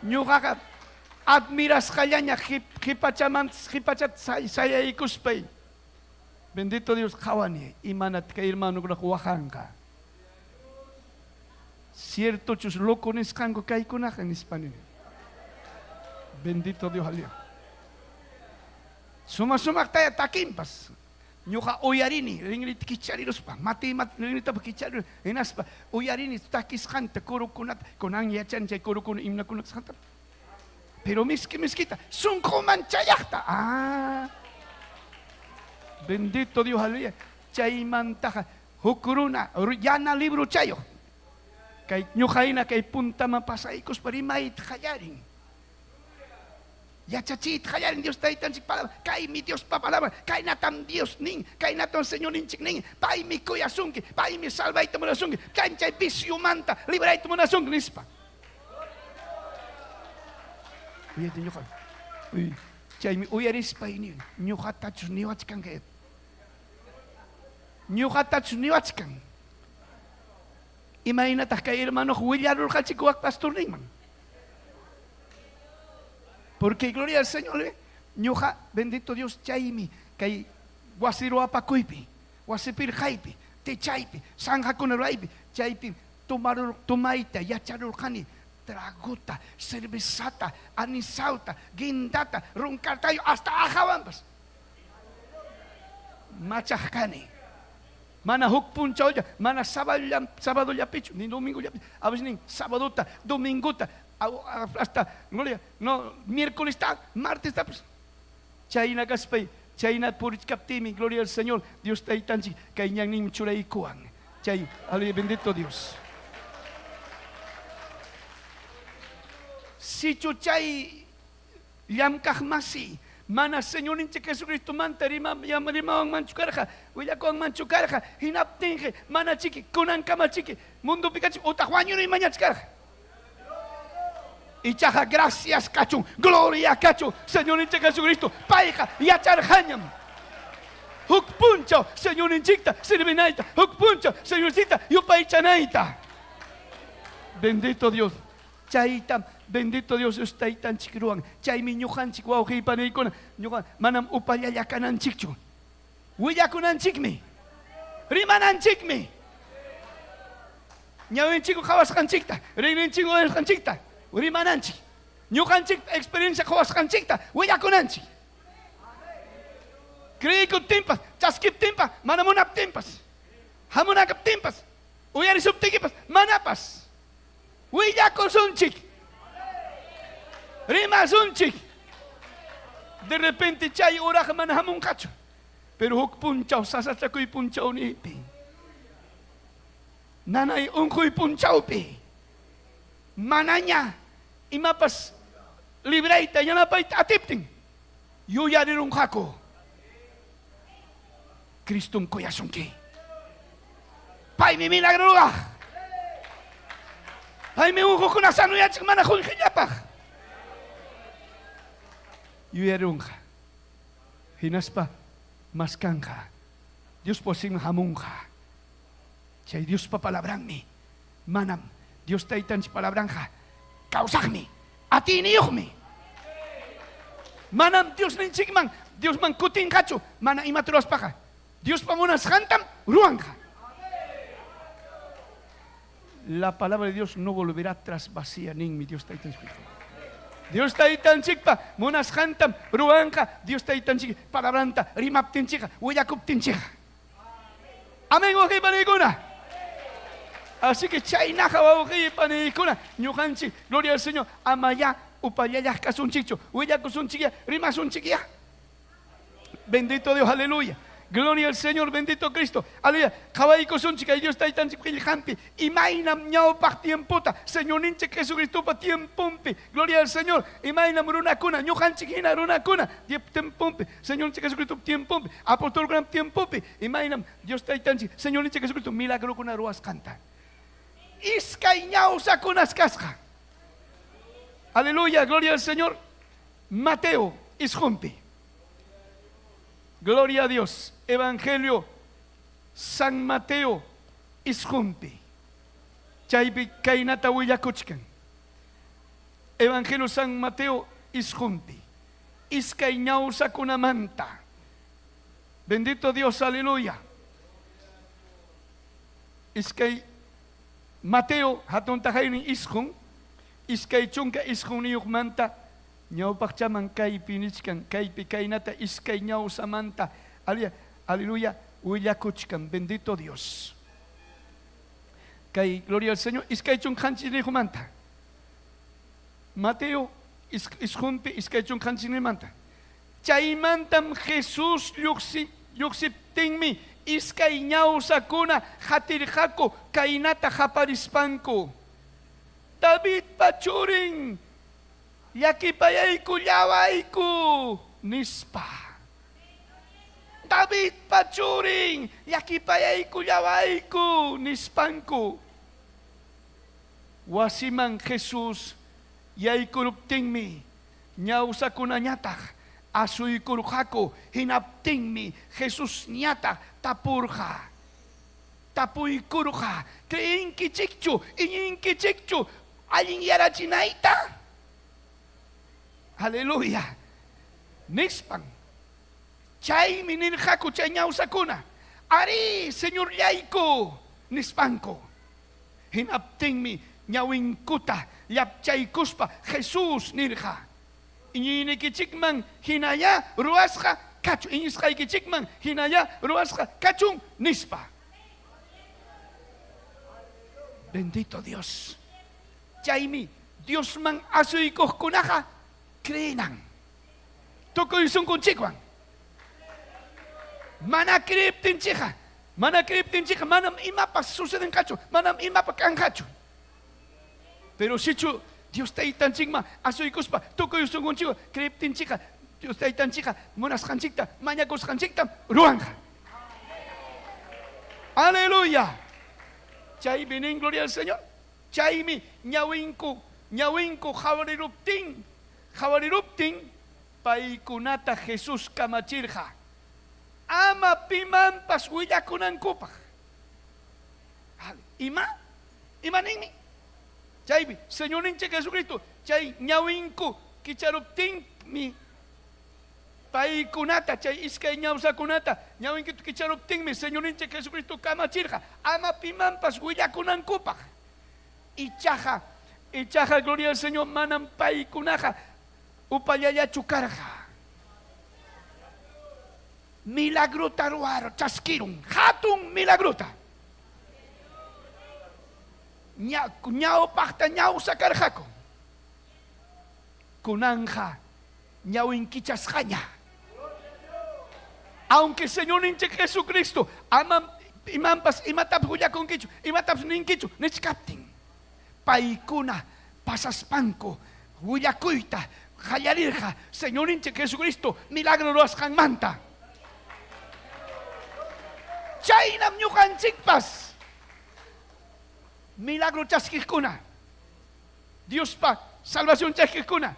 Ñuqaqa admirasqallaña qhipachaman qhipachata sayaykuspay bendito Dios qhawani imanataq kay hermanokunaqa waqanqa. Ciertochus loco nisqanku kaykunaqa nispa nini. Bendito Dios aleluya. Suma sumaqtaya takinpas. Ñuqa uyarini rinrita kichariruspa, matiy rinritapas kichariruspa, hinaspa uyarini takisqanta kurukunata, kunan yachani chay kurukuna himnakuna kasqanta. Pero miski miskita, sunquman chayaqta. Ah. Bendito Dios, aleluya. Chaymantaqa huk runa yana librochayuq kay ñuqa hina kay puntaman pasaykuspa rimayta qallarin. Yachachiyta qallarin Dios Taytanchik palabra, kaymi Diospa palabra, kaynatam Dios nin, kaynatam Señorninchik nin, paymi kuyasunki, paymi salvayta munasunki, kaymi chay viciomanta librayta munasunki, nispa. Uyati ñuqa, chaymi uyarispay nin, ñuqatachus niwachkan kay, ñuqatachus niwachkan. Imaynataq kay hermanoq willarurqachik wak pastorninman? Porque gloria al Señor, ¿eh? Ñuqa, bendito Dios, chaymi kay wasi ruwapakuypi, wasi pirqaypi, techaypi, zanjakuna ruraypi, chaypi tomarur, tomayta yacharurqani tragota, cervezata, anisauta, guindata, roncartayo, hasta ajawanpas. Machaq kani. Mana huk punchawlla, mana sabadollapichu, ni domingollapichu. A veces nin sabadota, domingota, hasta, gloria, no, miércolesta, martesta, pues. Chayna kaspay, chayna purichkaptiymi, gloria al Señor, Dios Taytanchik kay ñanninmi churaykuwan. Chay, aleluya, bendito Dios. Sichu chay llamkaq masi mana Señorninchik Jesucristomanta rimawanmanchu karqa, willakuwanmanchu karqa, hinaptinqa mana chiki kunankama chiki mundopi kachun utaq wañuruymanñach karqa. Ichaqa gracias kachun, gloria kachun Señorninchik Jesucristo, payqa yacharqañam huk punchaw Señorninchikta servinayta, huk punchaw Señorninchikta yupaychanayta. Bendito Dios. Chaytam bendito Dios Dios Taytanchik ruwan. Chaymi ñuqanchik wawqiy paniykuna, ñuqa manam upallalla kananchikchu. Willakunanchikmi. Rimananchikmi. Ñawinchikwan qawasqanchikta, rinrinchikwan uyarisqanchikta rimananchik. Ñuqanchikpa experiencia qawasqanchikta willakunanchik. Creykuptinpas, chaskiptinpas, mana munaptinpas, hamunakaptinpas, uyarisuptikipas, manapas. Willakusunchik. Rimasunchik. De repente chay horaqa mana hamunqachu. Pero huk punchaw sasachakuy punchawnipi. Nanay unquy punchawpi. Manaña imapas librayta yanapayta atiptin yuyarirunqaku. Cristom kuyasunki. Paymi milagro ruwaq. Paymi unquqkuna sanoyachiq mana qullqillapaq. Yuyarirunqa. Hinaspa maskanqa. Diospa wasinman hamunqa. Chay Diospa palabranmi manam Dios Taytanchik palabranqa kawsaqmi, atiyniyuqmi. Manam Diosninchikman Diosman kutinqachu mana imata ruwaspaqa. Diospa munasqantam ruwanqa. La palabra de Dios no volverá tras vacía ninmi Dios Taytanchik. Dios Taytanchikpa munasqantam ruwanqa Dios Taytanchik palabranta rimaptinchikqa, willakuptinchikqa. Amén, wawqi paniykuna. Así que chaynaqa wawqi paniykuna, ñuqanchik, gloria al Señor, amayá upallallaq kasunchikchu, willakusunchikyá, rimasunchikyá. Bendito Dios, aleluya. Gloria al Señor, bendito Cristo. Aleluya. Qawaykusunchik kay Dios Taytanchik qillqanpi. Imaynam ñawpaq tiempota, Señorninchik Jesucristopa tiemponpi. Gloria al Señor. Imaynam runakuna, ñuqanchik hina runakuna, tiemponpi, Señorninchik Jesucristopa tiemponpi, apostolkunapa tiemponpi, imaynam Dios Taytanchik, Señorninchik Jesucristo milagrokuna ruwasqanta. Iskay ñawsakunas kasqa. Aleluya, gloria al Señor. Mateo isqunpi. Gloria a Dios. Evangelio San Mateo isqunpi. Chaypi kaynata willakuchkan. Evangelio San Mateo isqunpi. Iskay ñawsakunamanta. Bendito Dios, aleluya. Iskay Mateo hatun taqaynin isqun, 29manta ñawpaqchaman kaypi nichkan, kaypi kaynata iskay ñawsamanta, aleluya, willakuchkan, bendito Dios. Kay, gloria al Señor, 27manta. Mateo isqunpi 27manta. Chaymantam Jesus lluqsiptinmi iskay ñawsakuna qatirqaku kaynata qaparispanku, Davidpa churin, llakipayaykullawayku, nispa. Davidpa churin, llakipayaykullawayku, nispanku. Wasiman Jesus yaykuruptinmi ñawsakunañataq asuykurqaku, hinaptinmi Jesusñataq tapurqa, tapuykurqa, Creenkichikchu, iñinkichikchu allinyarachinayta? Aleluya! Nispan. Chaymi nirqaku chay ñawsakuna, Arí, Señorllayku, nispanku. Hinaptinmi ñawinkuta llapchaykuspa Jesús nirqa, Iñiynikichikman hinayá ruwasqa kachun, iñisqaykichikman hinayá ruwasqa kachun, nispa. Bendito Dios. Chaymi Diosman asuykuqkunaqa creenan tukuy sunqunchikwan. Mana creeptinchikqa, mana creeptinchikqa manam imapas sucedenqachu, manam imapas kanqachu. Pero sichu Dios Taytanchikman asuykuspa tukuy sunqunchikwan creeptinchikqa, Dios Taytanchikqa munasqanchikta, mañakusqanchiktam ruwanqa. Aleluya. Chaymi nin, gloria al Señor. Chaymi ñawinku, ñawinku qhawariruptin, qhawariruptin paykunata Jesús kamachirqa ama pimanpas willakunankupaq. Ima? Ima ninmi? Chaymi Señorninchik Jesucristo chay ñawinku kicharuptinmi paykunata, chay iskay ñawsakunata ñawinkuta kicharuptinmi Señorninchik Jesucristo kamachirqa ama pimanpas willakunankupaq. Ichaqa, ichaqa, gloria al Señor, manam paykunaqa upallallachu karqa. Milagrota ruwar chaskirun, hatun milagrota. Ñawpaqta ñawsa karqaku. Kunanqa ñawin kichasqaña. Aunque Señorninchik Jesucristo amam imanpas imatapas willakunkichu, imatapas ninkichu nichkaptin, paykuna pasaspanku willakuyta qallarirqa Señorninchik Jesucristo milagro ruwasqanmanta. Chaynam ñuqanchikpas milagro chaskiqkuna, Diospa salvación chaskiqkuna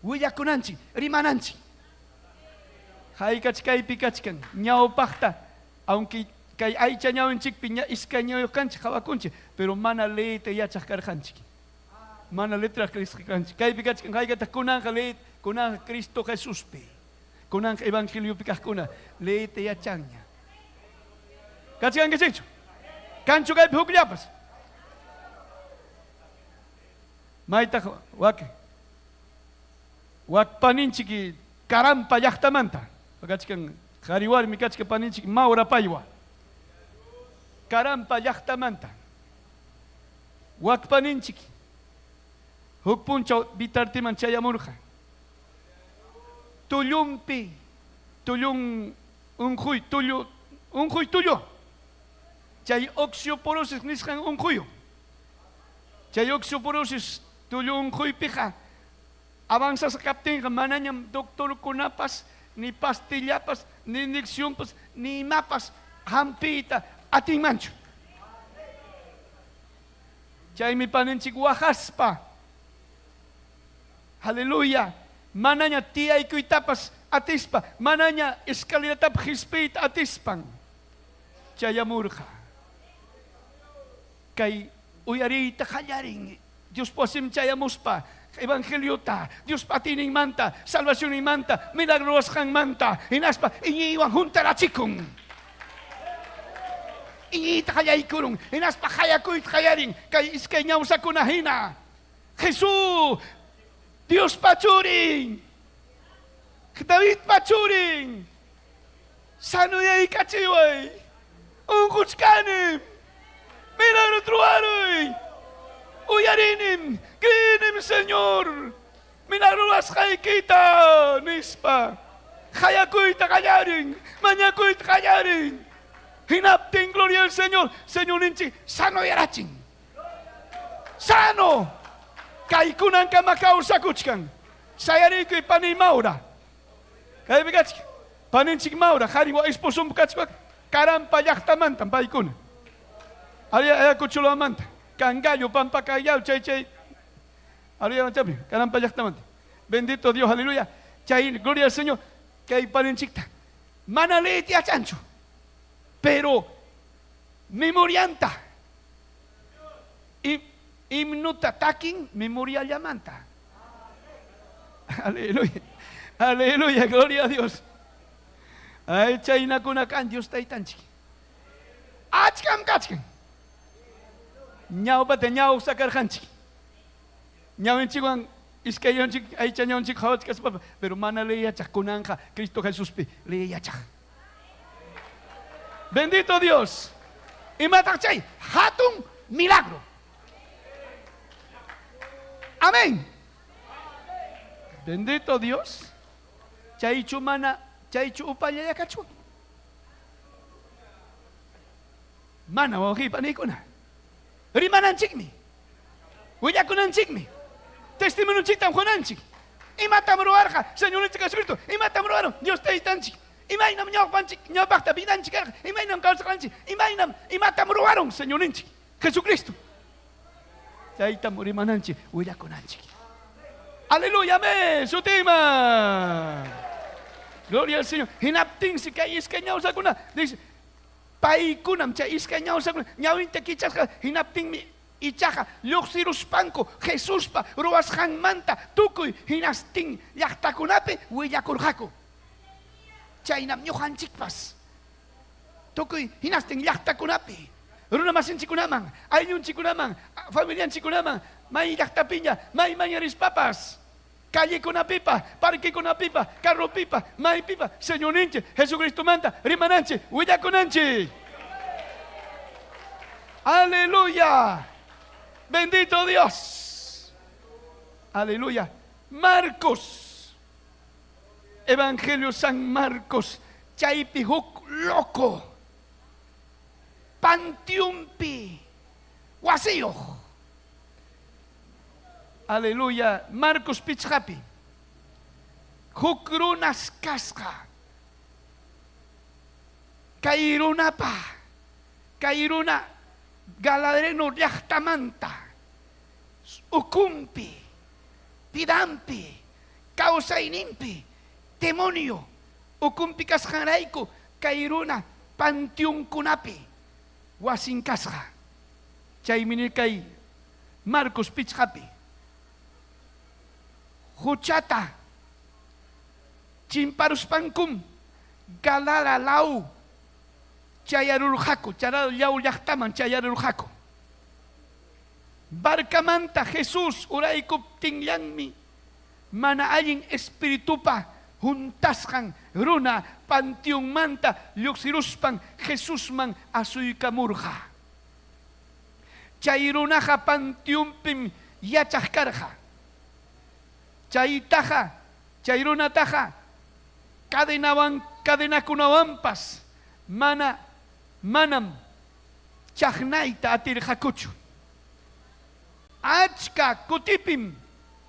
willakunanchik, rimananchik. Haykach kaypi kachkan ñawpaqta, aunque kay aycha ñawinchikpi ña iskay ñawiyuq kanchik qhawakunchik, pero mana leeyta yachaq karqanchik. Mana letra qillqanchik. Kaypi kachkan haykataq kunanqa leey, kunanqa Cristo Jesuspi. Kunanqa evangeliopi kaqkuna leeyta yachanña. Kachkankichikchu? Kanchu kaypi hukllapas? Maytaq wak wak paninchik Karampa llaqtamanta kachkan qhari warmi kachkan paninchik Maura Paywa. Karampa llaqtamanta wak paninchik huk punchaw Vitartiman chayamurqa. Tullunpi tullun Unquy tullu, unquy tullu. Chay oxeoporosis nisqan unquyu. Chay oxeoporosis tullu unquypiqa avanzasqa kaptinqa manañam doctorkunapas, ni pastillapas, ni inyeccionpas, ni imapas hampiyta atinmanchu. Chaymi paninchik waqaspa, aleluya, manaña tiyaykuytapas atispa, manaña escaleratapas qispiyta atispan chayamurqa. Kay uyariyta qallarin Diospa wasinman chayamuspa evangeliota, Diospa atiyninmanta, salvacionninmanta, milagro ruwasqanmanta, hinaspa iñiywan huntarachikun. Iñiyta qallaykurun, hinaspa qayakuyta qallarin kay iskay ñawsakuna hina. Jesús, Diospa churin, Davidpa churin, sanoyaykachiway, unquchkanim, milagrota ruwaruy, uyarinim, creenim, Señor, milagro ruwasqaykita, nispa. Qayakuyta qallarin, mañakuyta qallarin. Hinaptin, gloria al Señor, Señorninchik sanoyarachin. Sano! Kaykunankama kawsakuchkan. Sayariykuy paniy Maura. Kaypi kachkan. Paninchik Maura, qhari esposonpa kachkan. Karampa llaqtamantam paykuna. Ayacucholamanta. Cangallo, Pampacayao, chay chay. Ariya Karampa llaqtamanta. Bendito Dios, aleluya. Chay, gloria al Señor. Kay paninchikta. Mana leeyta yachanchu. Pero memorianta. Himnuta takin memoriallamanta. Aleluya. Aleluya, gloria a Dios. Ay, chaynakuna kan Dios taytanchik. Achkam kachkan. Ñawpata ñawsa karqanchik. Ñawinchikwan iskayonchik aycha ñawinchik qhawachkaspa, pero mana leeyachaq kunanqa Cristo Jesuspi leeyachaq. Bendito Dios. Imataq chay hatun milagro. Amén. Bendito Dios. Chaychu mana, chaychu upallalla kachwan. Mana wawqiy paniykuna. Rimananchikmi. Willakunanchikmi. Testimonionchiktam qunanchik. Imatam ruwarqa Señorninchik Jesucristo? Imatam ruwarun Dios Taytanchik? Imaynam ñawpanchik, ñawpaqta vidanchik karqa? Imaynam kawsasqanchik? Imaynam, imatam ruwarun Señorninchik Jesucristo? Chaytam rimananchik, willakunanchik. Aleluya, amén. Sutima. Gloria al Señor. Hinaptinsi kay iskay ñawsakuna dice, paykunam chay iskay ñawsakuna ñawinta kichasqa hinaptinmi ichaqa lluqsiruspanku Jesuspa ruwasqanmanta tukuy hinastin llaqtakunapi willakurqaku. Chaynam ñuqanchikpas tukuy hinastin llaqtakunapi runamasinchikkunaman, ayllunchikkunaman, familianchikkunaman, may llaqtapiña, maymanña rispapas, callekunapipa, parquekunapipa, carropipa, maypipa, Señorninchik Jesucristomanta rimananchik, willakunanchik. Aleluya. Bendito Dios. Aleluya. Marcos. Evangelio San Marcos. Chaypi huk loco. Panteonpi wasiyuq. Aleluya. Marcos pichqapi. Huk runas kasqa. Kay runapa, kay runa Galareno llaqtamanta, ukunpi, vidanpi, kawsayninpi, demonio ukunpi kasqanrayku kay runa panteonkunapi wasin kasqa. Chaymi nirkay Marcos pichqapi, Huchata chimparuspankum Galara law chayarurqaku, Charal law llaqtaman chayarurqaku. Barcamanta Jesús uraykuptinllanmi mana allin espiritupa huntasqan runa panteonmanta lluqsiruspan Jesusman asuykamurqa. Chay runaqa panteonpim yachaq karqa. Chaytaqa, chay runataqa cadenawan Cadenakunawanpas mana manam chaqnayta atirqakuchu. Achka kutipim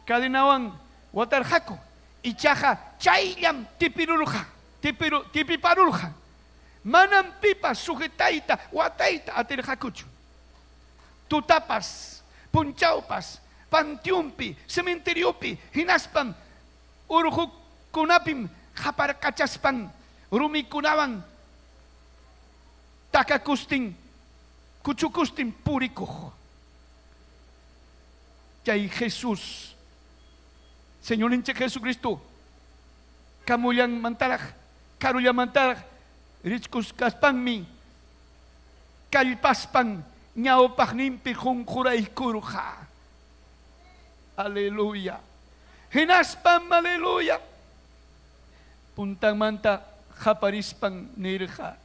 cadenawan watarqaku, ichaqa chayllam tipirurqa, tipiru, tipiparurqa. Manam pipas sujetayta, watayta atirqakuchu. Tutapas, punchawpas, panteonpi, cementeriopi, hinaspam urqukunapim qaparkachaspan rumikunawan takakustin, kuchukustin purikuq. Chay Jesús, Señorninchik Jesucristo, kamullanmantaraq, karullamantaraq richkusqaspanmi kallpaspan ñawpaqninpi qunquraykurqa. Aleluya. Hinaspam, aleluya, puntanmanta qaparispan nirqa,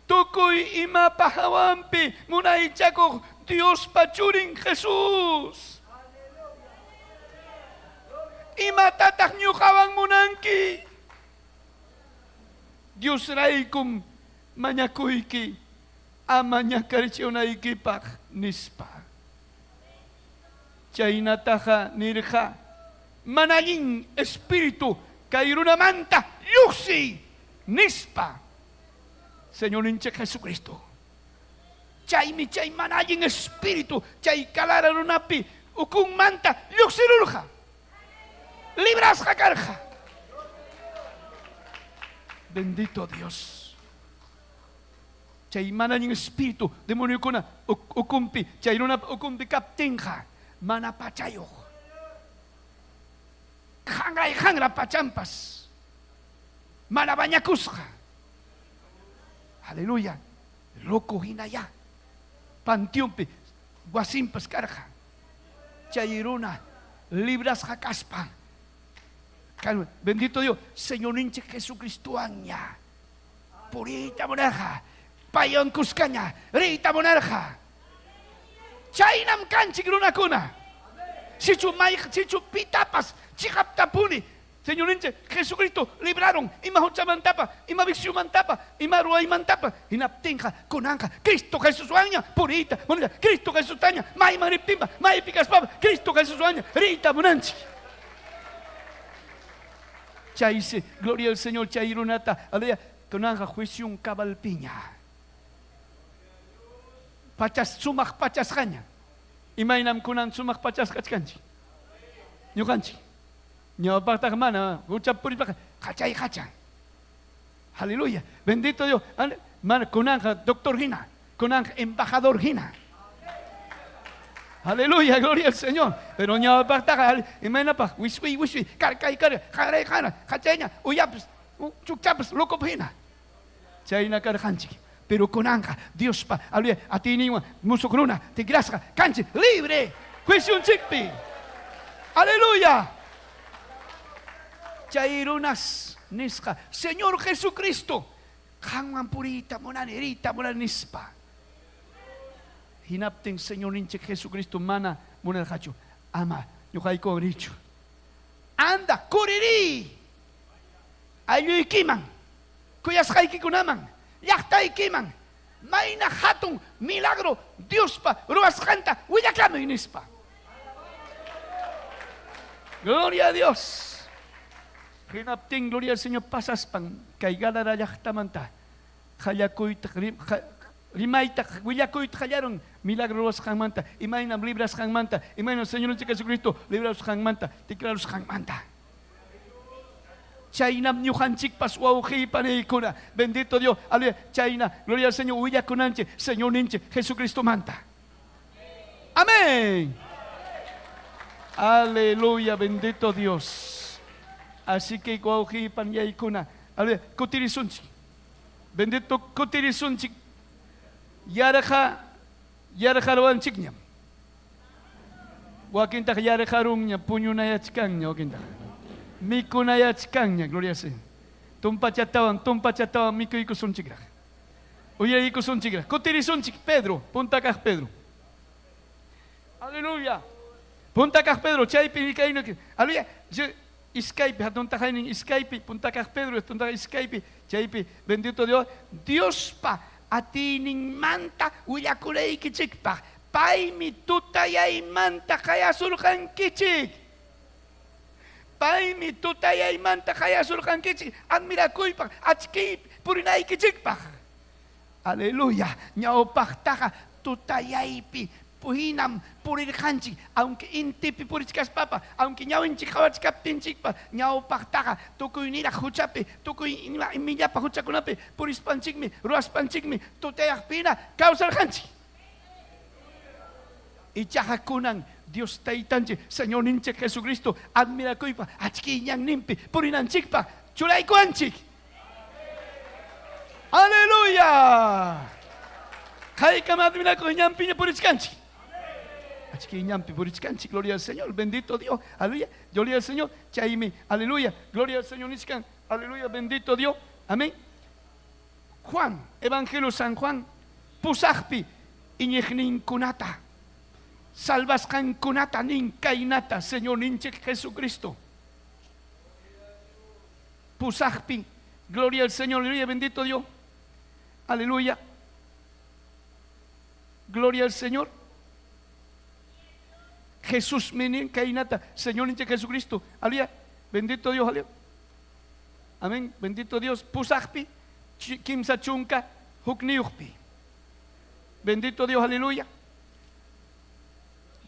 Tukuy imapa hawanpi munaychakuq Diospa Churin Jesús, imatataq ñuqawan munanki? Diosraykum mañakuyki ama ñakarichiwnaykipaq, nispa. Chaynataqa nirqa, Mana allin espíritu kay runamanta lluqsiy, nispa. Señorninchik Jesucristo. Chaymi chay mana allin espíritu chay kalara runapi ukunmanta lluqsirurqa. Librasqa karqa. Bendito Dios. Chay mana allin espíritu demoniokuna ukunpi chay runapa ukunpi kaptinqa mana pachayuq. Qanray qanra pachanpas mana bañakusqa. Aleluya. Loco hinayá. Panteonpi wasinpas karqa. Chay runa librasqa kaspa. Bendito Dios, Señorninchik Jesucristowanña puriyta munarqa, paywan kuskaña riyta munarqa. Chaynam kanchik runakuna. Sichu may sichu pitapas chiqaptapuni Señorninchik Jesucristo libraron ima huchamantapa, ima viciomantapas, ima ruwaymantapas, hinaptinqa kunanqa Cristo Jesuswanña puriyta munanchik. Cristo Jesustaña mayman riptinpas, maypi kaspapas Cristo Jesuswanña riyta munanchik. Chaysi, gloria al Señor, chay runata, aleluya, kunanqa juicion cabalpiña. Pachas sumaq pachasqaña. Imaynam kunan sumaq pachasqa kachkanchik? Ñuqanchik. Ñawpaqtaqa mana hucha puriypaqa qachay qacha. Aleluya. Bendito Dios. Mana kunanqa doctor hina, kunanqa embajador hina. Aleluya, gloria al Señor. Pero ñawpaqtaqa imaynapaq wiswi wiswi, karkay karkay, qaray qara, qachayña, uyapas, chukchapas, loco hina. Chayna karqanchik. Pero kunanqa Diospa, aleluya, atiyninwan musuq runa tikrasqa kanchik libre juicionchikpi. Aleluya. Chay runas nisqa, Señor Jesucristo, qanwan puriyta munani, riyta munani nispa. Hinaptin Señorninchik Jesucristo mana munarqachu, ama ñuqaykuwan riychu. Anda, kuririy aylluykiman, kuyasqaykikunaman, llaqtaykiman, mayna hatun milagro Diospa ruwasqanta willakamuy, nispa. Gloria a Dios. Hinaptin, gloria al Señor, pasaspan kay Gadara llaqtamanta qallakuyta rimayta willakuyta qallarun milagro ruwasqanmanta, imaynam librasqanmanta, imaynam Señorninchik Jesucristo librarusqanmanta, tikrarusqanmanta. Chaynam ñuqanchikpas wawqiy paniykuna, bendito Dios, aleluya, chayna, gloria al Señor, willakunanchik Señorninchik Jesucristomanta. Amén. Aleluya, bendito Dios. Así que wawqiy paniykuna, aleluya, kutirisunchik. Bendito kutirisunchik. Yarqa yarqaruwanchikñam. Wakintaq yarqarunña, puñunayachkanña wakintaq. Mikunayachkanña, gloria al Señor. Tumpachatawan, tumpachatawan mikuykusunchikraq. Uyariykusunchikraq. Kutirisunchik, Pedro, punta kaq Pedro. Aleluya. Punta kaq Pedro, chaypi kayna, aleluya. Iskaypi, hatun taqaynin iskaypi, punta kaq Pedro, hatun taqay iskaypi, chaypi, bendito Dios, Diospa atiyninmanta willakuraykichikpaq, paymi tutayaymanta qayasurqankichik. Paymi tutayaymanta qayasurqankichik admirakuypaq, achkiypi purinaykichikpaq. Aleluya! Ñawpaqtaqa tutayaypi hinam purirqanchik, aunque intipi purichkaspapas, aunque ñawinchik qawachkaptinchikpas, ñawpaqtaqa tukuy niraq huchapi, tukuy imillapa huchakunapi purispanchikmi, ruwaspanchikmi tutayaqpina kawsarqanchik. Ichaqa kunan Dios Taytanchik, Señorninchik Jesucristo admirakuypaq achkiy ñanninpi purinanchikpaq churaykuwanchik. Aleluya! Haykam admirakuy ñanpiña purichkanchik. Achkiy ñanpi purichkanchik, gloria al Señor, bendito Dios, aleluya, gloria al Señor, chaymi, aleluya, gloria al Señor nichkan, aleluya, bendito Dios, amén. Juan, Evangelio San Juan, pusaqpi iñiqninkunata, salvasqankunata nin kaynata Señorninchik Jesucristo. Pusaqpi, gloria al Señor, aleluya, bendito Dios, aleluya, gloria al Señor. Jesús nin kaynata, Señorninchik Jesucristo, aleluya, bendito Dios, aleluya. Amén, bendito Dios. Pusaqpi, kimsa chunka, hukniyuqpi. Bendito Dios, aleluya.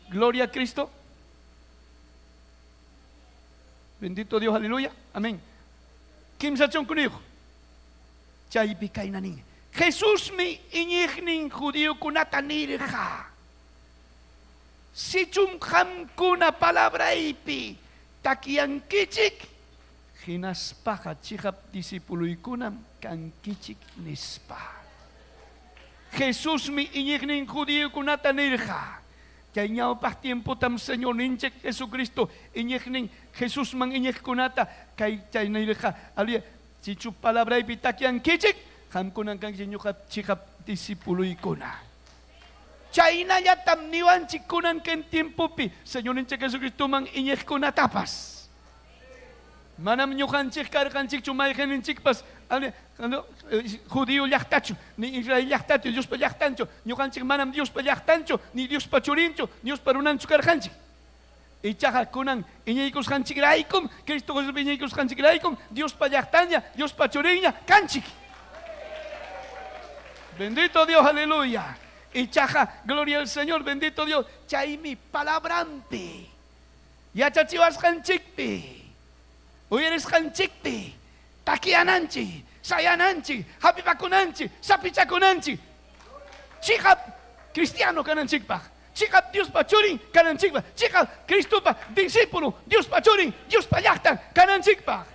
Gloria a Cristo. Bendito Dios, aleluya. Amén. Kimsa chunkuniyuq. Chaypi kayna nin. Jesusmi iñiqnin judiokunata nirqa. Sichum qamkuna palabraypi takiyankichik, hinaspaqa chiqap discipuluykunam kankichik, nispa. Jesusmi iñiqnin judiokunata nirqa. Chay ñawpaq tiempotam Señorninchik Jesucristo iñiqnin Jesusman iñiqkunata kay chay nirqa, aleluya, sichu palabraypi takyankichik, qamkunam kankichik ñuqa chiqap discipuloykuna. Chaynallatam niwanchik kunan kay tiempopi Señorninchik Jesucristoman iñiqkunatapas. Manam ñuqanchik karqanchikchu mayqinninchikpas judío llaqtachu, ni Israel llaqtachu, Diospa llaqtanchu. Ñuqanchik manam Diospa llaqtanchu, ni Diospa churinchu, Diospa runanchu karqanchik. Ichaqa kunan iñiykusqanchikraykum, Cristo Jesuspi iñiykusqanchikraykum, Diospa llaqtanña, Diospa churinña kanchik. Bendito Dios, aleluya. Ichaqa, gloria al Señor, bendito Dios, chaymi palabranpi, yachachiwasqanchikpi, uyarisqanchikpi, takiyananchik, sayananchik, hapipakunanchik, sapichakunanchik, chiqap cristiano kananchikpaq, chiqap Diospa churin kananchikpaq, chiqap Cristopa discípulo, Diospa churin, Diospa llaqtan kananchikpaq.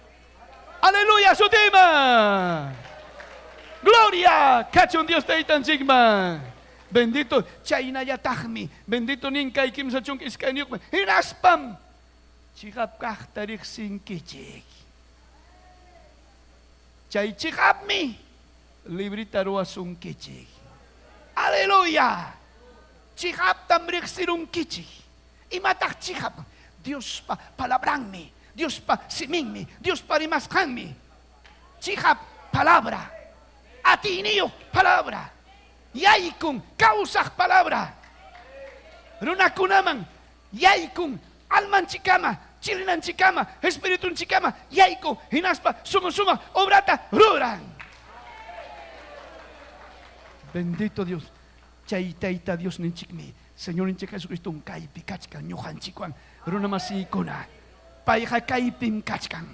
Aleluya sutiman. Gloria kachun Dios taytanchikman. Bendito chaynallataqmi, bendito nin kay 32-mi, hinaspam chiqap kaqta riqsinkichik. Chay chiqapmi librita ruwasunkichik. Aleluya! Chiqaptam riqsirunkichik. Imataq chiqap? Diospa palabranmi, Diospa siminmi, Diospa rimasqanmi. Chiqap palabra, atiyniyuq palabra, yaykun kawsaq palabra. Runakunaman yaykun almanchikkama, chilinanchikkama, espiritunchikkama yaykun, hinaspa suma-sumaq obrata ruran. Bendito Dios, chay Tayta Diosninchikmi, Señorninchik Jesucristom kaypi kachkan ñuqanchikwan, runamasiykuna. Payqa kaypim kachkan.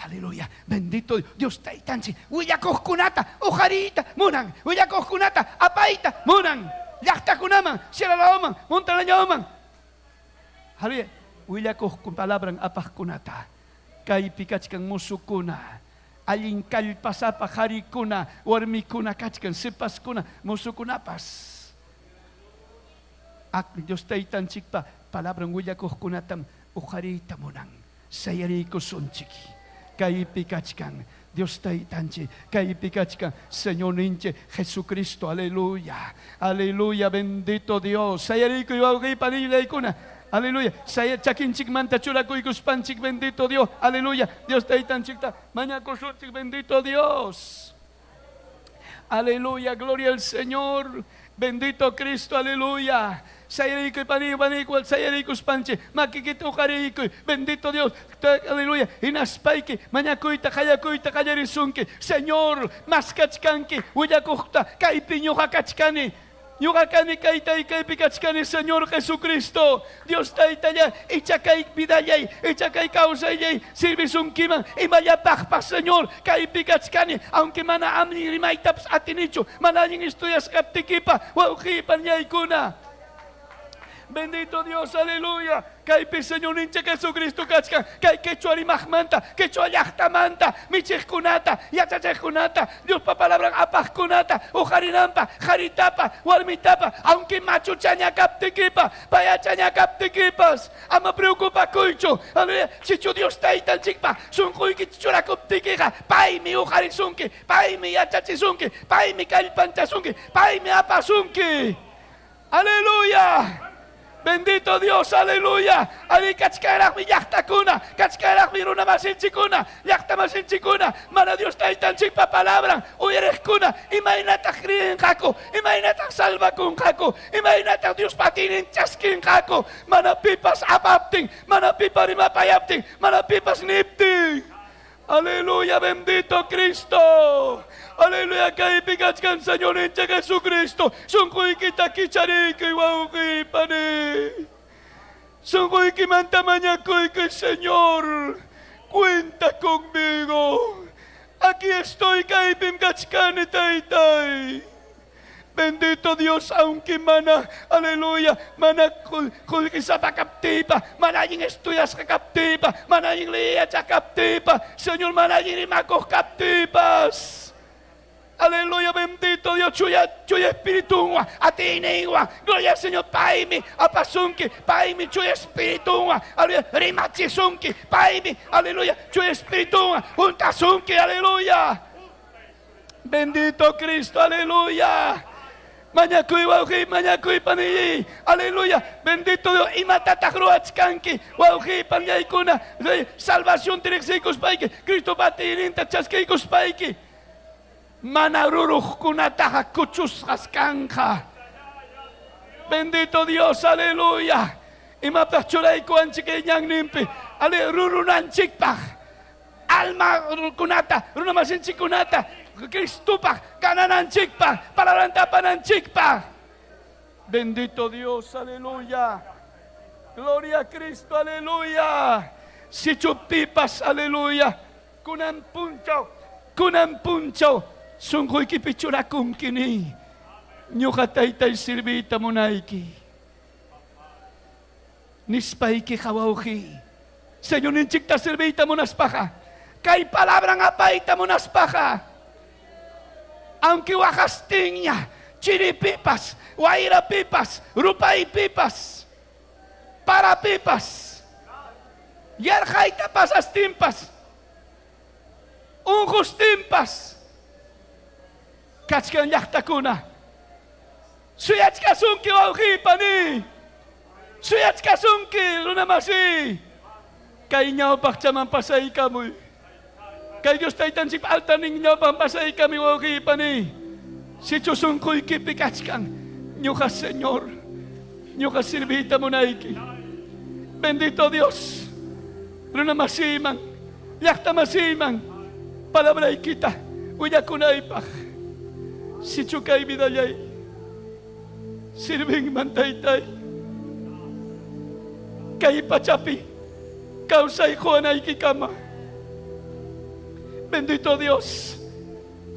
Aleluya. Bendito Dios Taytanchik willakuqkunata uqariyta munan, willakuqkunata apayta munan llaqtakunaman, Sierra-Leoneman, Montalañaman. Aleluya. Willakuq palabran apaqkunata. Kaypi kachkan musukuna, allin kallpasapa qarikuna, warmikuna kachkan, sipaskuna, musukunapas. Dios Taytanchikpa palabran willakuqkunatam uqariyta munan. Sayariykusunchik. Kaypi kachkan Dios Taytanchik, kaypi kachkan Señorninchik Jesucristo. Aleluya, aleluya, bendito Dios. Sayariykuy wawqiy panillaykuna. Aleluya. Saya chakinchikmanta churakuykuspanchik, bendito Dios. Aleluya. Dios taytanchikta mañakusunchik, bendito Dios. Aleluya, gloria al Señor. Bendito Cristo, aleluya. Sayarikuy pani panikuy sayarikuspanchik makikita uqariykuy. Bendito Dios, aleluya. Hinaspayki mañakuyta qayakuyta qallarisunki. Señor, maskachkanki willakuqta kaypi ñuqa kachkani. Ñuqa kani kaytay kaypi kachkani Señor Jesucristo. Dios taytalla, icha kay vidallay, icha kay kawsayllay sirvisunkiman imallapaqpas Señor kaypi kachkani, aunque mana allin rimaytapas atinichu, mana allin estudiasqaptikipa wawqiy pañaykuna. Bendito Dios, aleluya. Kaypi Señorninchik Jesucristo kachkan, kay quechua rimaqmanta, quechua llaqtamanta, michiqkunata, yachachiqkunata, Diospa palabran apaqkunata, uqarinanpa, qaritapa, warmitapa, aunque machuchaña kaptikipa, payachaña kaptikipas, ama preocupakuychu. Aleluya. Sichu Dios taytanchikpa sunquyki churakuptikiqa, paymi uqarisunki, paymi yachachisunki, paymi kallpanchasunki, paymi apasunki. Aleluya. Bendito Dios, aleluya. Ari kachkanraqmi llaqtakuna, kachkanraqmi runa masinchikuna, llaqta masinchikuna, mana Dios taytanchikpa palabran uyariqkuna, imaynataq creenqaku, imaynataq salvakunqaku, imaynataq Diospa atiynin chaskinqaku, mana pipas apaptin, mana pipas rimapayaptin, mana pipas niptin. Aleluya, bendito Cristo. Aleluya, kaypi kachkan Señorninchik Jesucristo. Sunquykita kichariykuy, wawqiy, pani. Sunquykimanta mañakuykuy, Señor. Cuenta conmigo. Aquí estoy, kaypim kachkani, taytay. Bendito Dios, aunque mana, aleluya, mana qullqisapa kaptiypa, mana allin estudiasqa kaptiypa, mana allin leyachaq kaptiypa, Señor, mana allin rimakuq kaptiypas. Aleluya, bendito Dios, chuya, chuya espiritunwan, atiyninwan, gloria al Señor, paymi apasunki, paymi chuya espiritunwan, aleluya, rimachisunki, paymi, aleluya, chuya espiritunwan, juntasunki, aleluya. Bendito Cristo, aleluya. Mañakuy wawqiy, mañakuy paniyy, aleluya. Bendito Dios, imatataq ruwachkanki, wawqiy panillaykuna, salvación riqsiykuspayki, Cristopa atiyninta chaskiykuspayki, mana ruruqkunataqa kuchusqas kanqa. Bendito Dios, aleluya. Imapaq churaykuwanchik kay ñanninpi, ale rurunanchikpaq. Alma kunata, runa masinchikkunata, Cristopaq ganananchikpaq, palabranta apananchikpaq. Bendito Dios, aleluya. Gloria a Cristo, aleluya. Sichu pipas, aleluya. Kunan punchaw, kunan punchaw, sunquykipi churakunki niy. Ñuqa taytay sirviyta munayki. Nispaykiqa wawqiy, Señorninchikta serviyta munaspaqa, kay palabran apayta munaspaqa, aunque waqastinña, chiripipas, wayrapipas, rupaypipas, parapipas, yarqayta pasastinpas, unqustinpas, kachkan llaqtakuna Suyachkasunki wawqiy paniy. Suyachkasunki runa masiy. Kay ñawpaqchaman pasaykamuy. Kay Dios Taytanchikpa altarnin ñawpan pasaykamuy wawqiy paniy. Sichu sunquykipi kachkan ñuqa Señor, ñuqa sirviyta munayki. Bendito Dios. Runa masiyman, llaqta masiyman palabraykita willakunaypaq. Sichu kay vidallay sirvinman taytay. Kay pachapi kawsay quwanaykikama. Bendito Dios.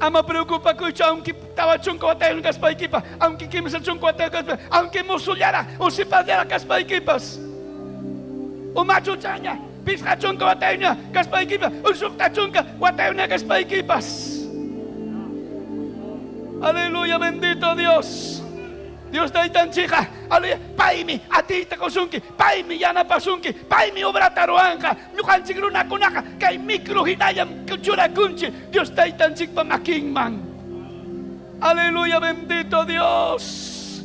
Ama preocupakuychu aunque 40 watayuq kaspaykipas, aunque 30 watayuq kaspa, aunque musullaraq o sipasllaraq kaspaykipas. O machuchaña, 50 watayuqña kaspaykipas, o 60 watayuqña kaspaykipas. Aleluya, bendito Dios. Dios taytanchikqa, aleluya, paymi atiyta qusunki, paymi yanapasunki, paymi obrata ruwanqa. Ñuqanchik runakunaqa kay micro hinallam churakunchik Dios taytanchikpa makinman. Aleluya, bendito Dios.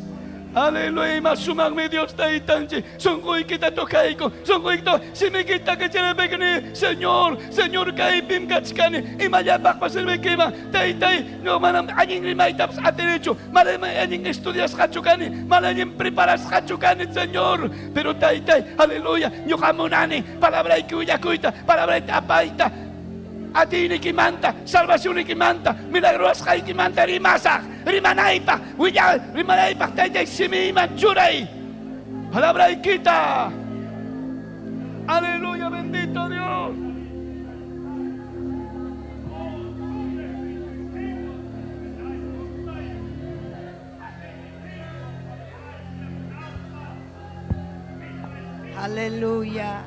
Aleluya, ima sumaqmi Dios Taytanchik. Sunquykita tocayku, sunquykita simikita kacharapikni, Señor, Señor kaypim kachkani, imallapaqpas sirvikiman. Taytay, no manam allin rimaytapas atinichu, manam allin estudiasqachu kani, mana allin preparasqachu kani, Señor. Pero Taytay, aleluya, ñuqa munani palabrayki willakuyta, palabrayta apayta, atiynikimanta, salvacionnikimanta, milagrosqaykimanta rimasaq, rimanaypaq, willa, rimanaypaq, Taytay, simiyman churay palabraykita. Aleluya, bendito Dios. Aleluya.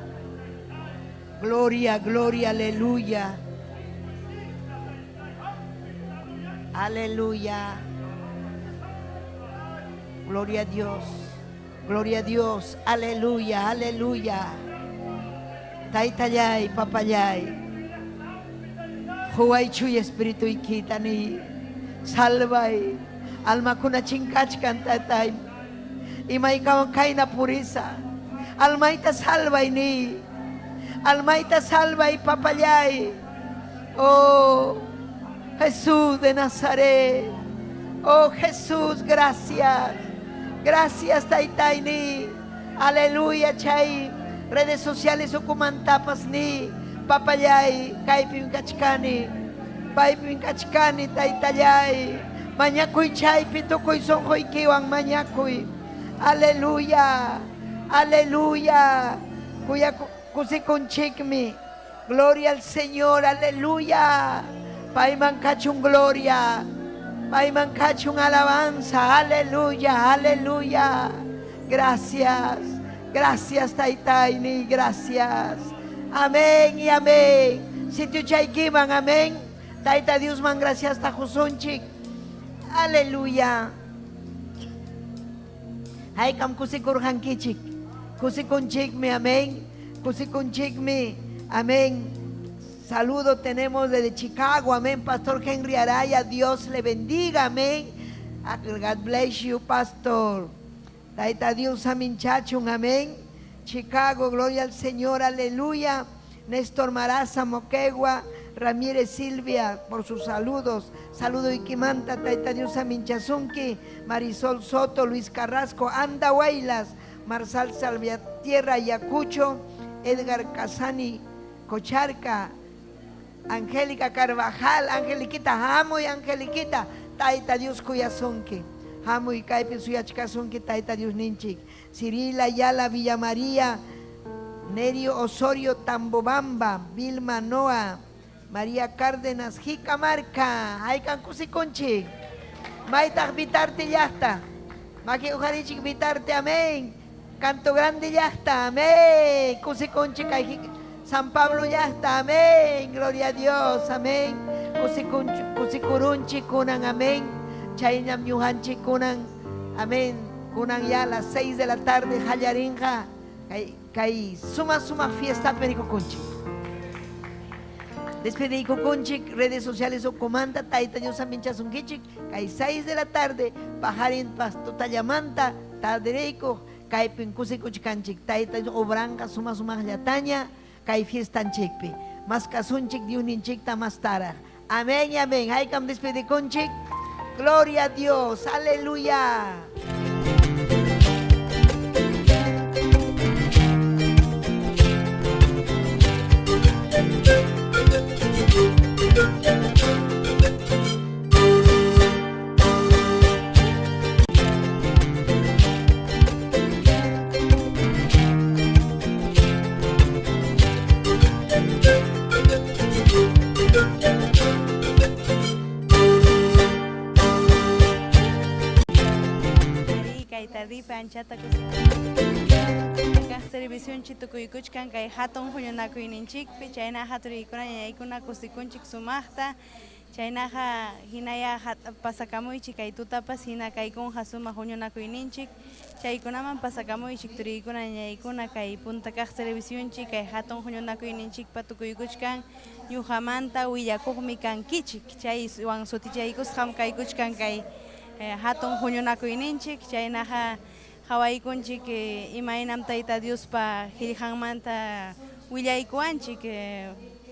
Gloria, gloria, aleluya. Aleluya. Gloria a Dios. Gloria a Dios. Aleluya, aleluya. Taytallay, papallay. Huway chuy espirituykita ni salvay. Almakuna chinkachkan tatay. Imaykawan kayna purisa. Almayta salvay ni. Almayta salvay papallay. Oh, Jesús de Nazaret. Oh Jesús, gracias. Gracias, Taytayni. Aleluya, chay. Redes sociales ukumantapas ni. Papallay, kaypim kachkani. Paypim kachkani, taytallay. Mañakuy chaypi tukuy sunquykiwan mañakuy. Aleluya. Aleluya. Kuya kusikunchikmi. Gloria al Señor, aleluya. Payman kachun gloria. Payman kachun alabanza, aleluya, aleluya. Gracias, gracias Taytayni, gracias. Amén y amén. Sitio chaykiman, amén. Tayta Diosman gracias taqusunchik. Aleluya. Haykam kusikurqankichik. Kusikunchikmi, amén. Kusikunchikmi, amén. Saludo tenemos desde Chicago, amén. Pastor Henry Araya, Dios le bendiga, amén. God bless you, pastor. Tayta Dios saminchachun, amén. Chicago, gloria al Señor, aleluya. Néstor Maraza, Moquegua, Ramírez Silvia, por sus saludos. Saludo Iquimanta, Tayta Dios saminchasunki, Marisol Soto, Luis Carrasco, Anda Huaylas, Marsal Salvatierra, Ayacucho, Edgar Casani, Cocharca, Angélica Carvajal, Angeliquita, Hamuy, Angeliquita, Tayta Dios kuyasunki. Hamuy kaypi suyachkasunki, Tayta Dios ninchik. Cirila Yala Villa María, Nerio Osorio Tambobamba, Vilma Noa, María Cárdenas, Jicamarca, Haykan kusikunchik. Maytaq Vitarte llaqta. Maki uqarichik Vitarte, amén. Canto Grande llaqta, amén. Kusikunchik kay San Pablo llaqta, amén. Gloria a Dios, amén. Kusikurunchik kunan, amén. Chaynam ñuqanchik kunan, amén. Kunan ya a las 6 de la tarde, qallarinqa, kay, kay suma suma fiesta perikukunchik. Despedikukunchik, redes sociales ukumanta, Tayta Dios saminchasunkichik, kay 6 de la tarde, pajarin tutallamanta, tardereykuq, kaypin kusikuchkanchik, Tayta Dios obranqa suma sumaqllataña, kay fiestanchikpi. Mas kasunchik Diosninchikta mas taraq. Amén y amén. Haykam despedikunchik. Gloria a Dios. Aleluya. Arí, kay tardipi anchata kusikun. Servicionchik tukuykuchkan kay hatun huñunakuyninchikpi chaynaqa turiykuna ñañaykuna kusikunchik sumaqta chaynaqa hinaya pasakamuychik kay tutapas hina kaykunqa sumaq huñunakuyninchik chaykunaman pasakamuychik turiykuna ñañaykuna kay punta kaq servicionchik kay hatun huñunakuyninchikpa tukuykuchkan ñuqamanta willakuqmi kankichik chaywan sutichaykusqam kaykuchkan kay Hatun huñunakuyninchik, chaynaqa qawaykunchik imaynam Tayta Diospa qillqanmanta willaykuwanchik,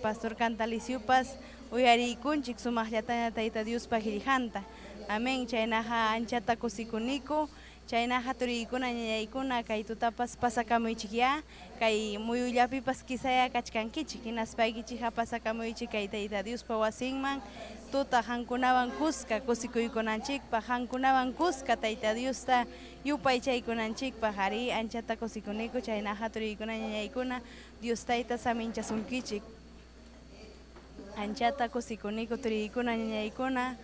Pastor Cantaliciopas uyariykunchik sumaqllataña Tayta Diospa qillqanta. Amén. Chaynaqa anchata kusikuniku. Chaynaqa turiykuna, ñañaykuna, kay tutapas pasakamuychikyá, kay muyullapipas quizaya kachkankichik, hinaspaykichikqa pasakamuychik kay Tayta Diospa wasinman, tuta qankunawan kuska kusikuykunanchikpaq, qankunawan kuska Tayta Diosta yupaychaykunanchikpaq. Arí, anchata kusikuniku, chaynaqa turiykuna, ñañaykuna, Dios Tayta saminchasunkichik. Anchata kusikuniku turiykuna, ñañaykuna,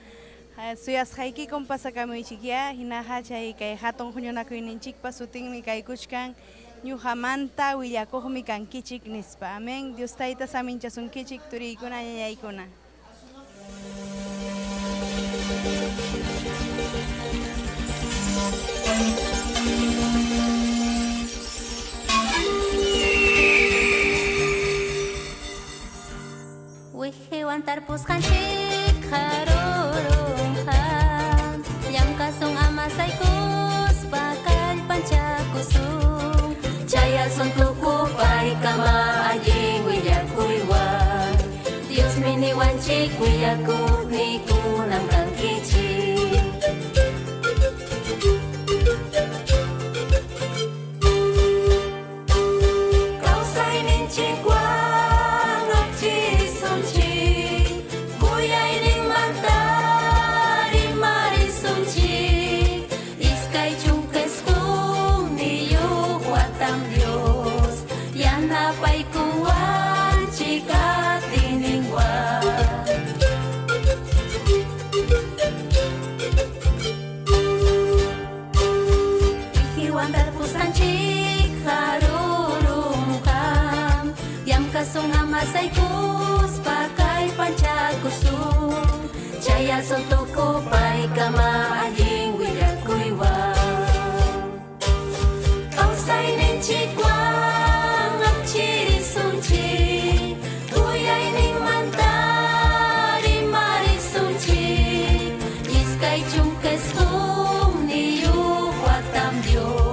suyasqaykikum pasakamuychikyá, hinaqa chay kay hatun huñunakuyninchikpa sutinmi kaykuchkan ñuqamanta willakuqmi kankichik nispa. Amén. Dios Tayta saminchasunkichik turiykuna, ñañaykuna. Wiqiwan tarpusqanchik qarurunqa, llamkasun amasaykuspa kallpanchakusun. Chayasun tukupaykama allin willakuywan. Diosmi niwanchik willakuqnikunam kankichik. Kawsayninchikwan akchisunchik, kuyayninmanta rimarisunchik. 29 watam Dios yanapaykuwanchik atiyninwan. Wiqiwan tarpusqanchik qarurunqa, llamkasun amasaykuspa kallpanchakusun. Chayasun tukupaykama allin willakuywan. Kawsayninchikwan akchirisunchik, kuyayninmanta rimarisunchik. 29 watam Dios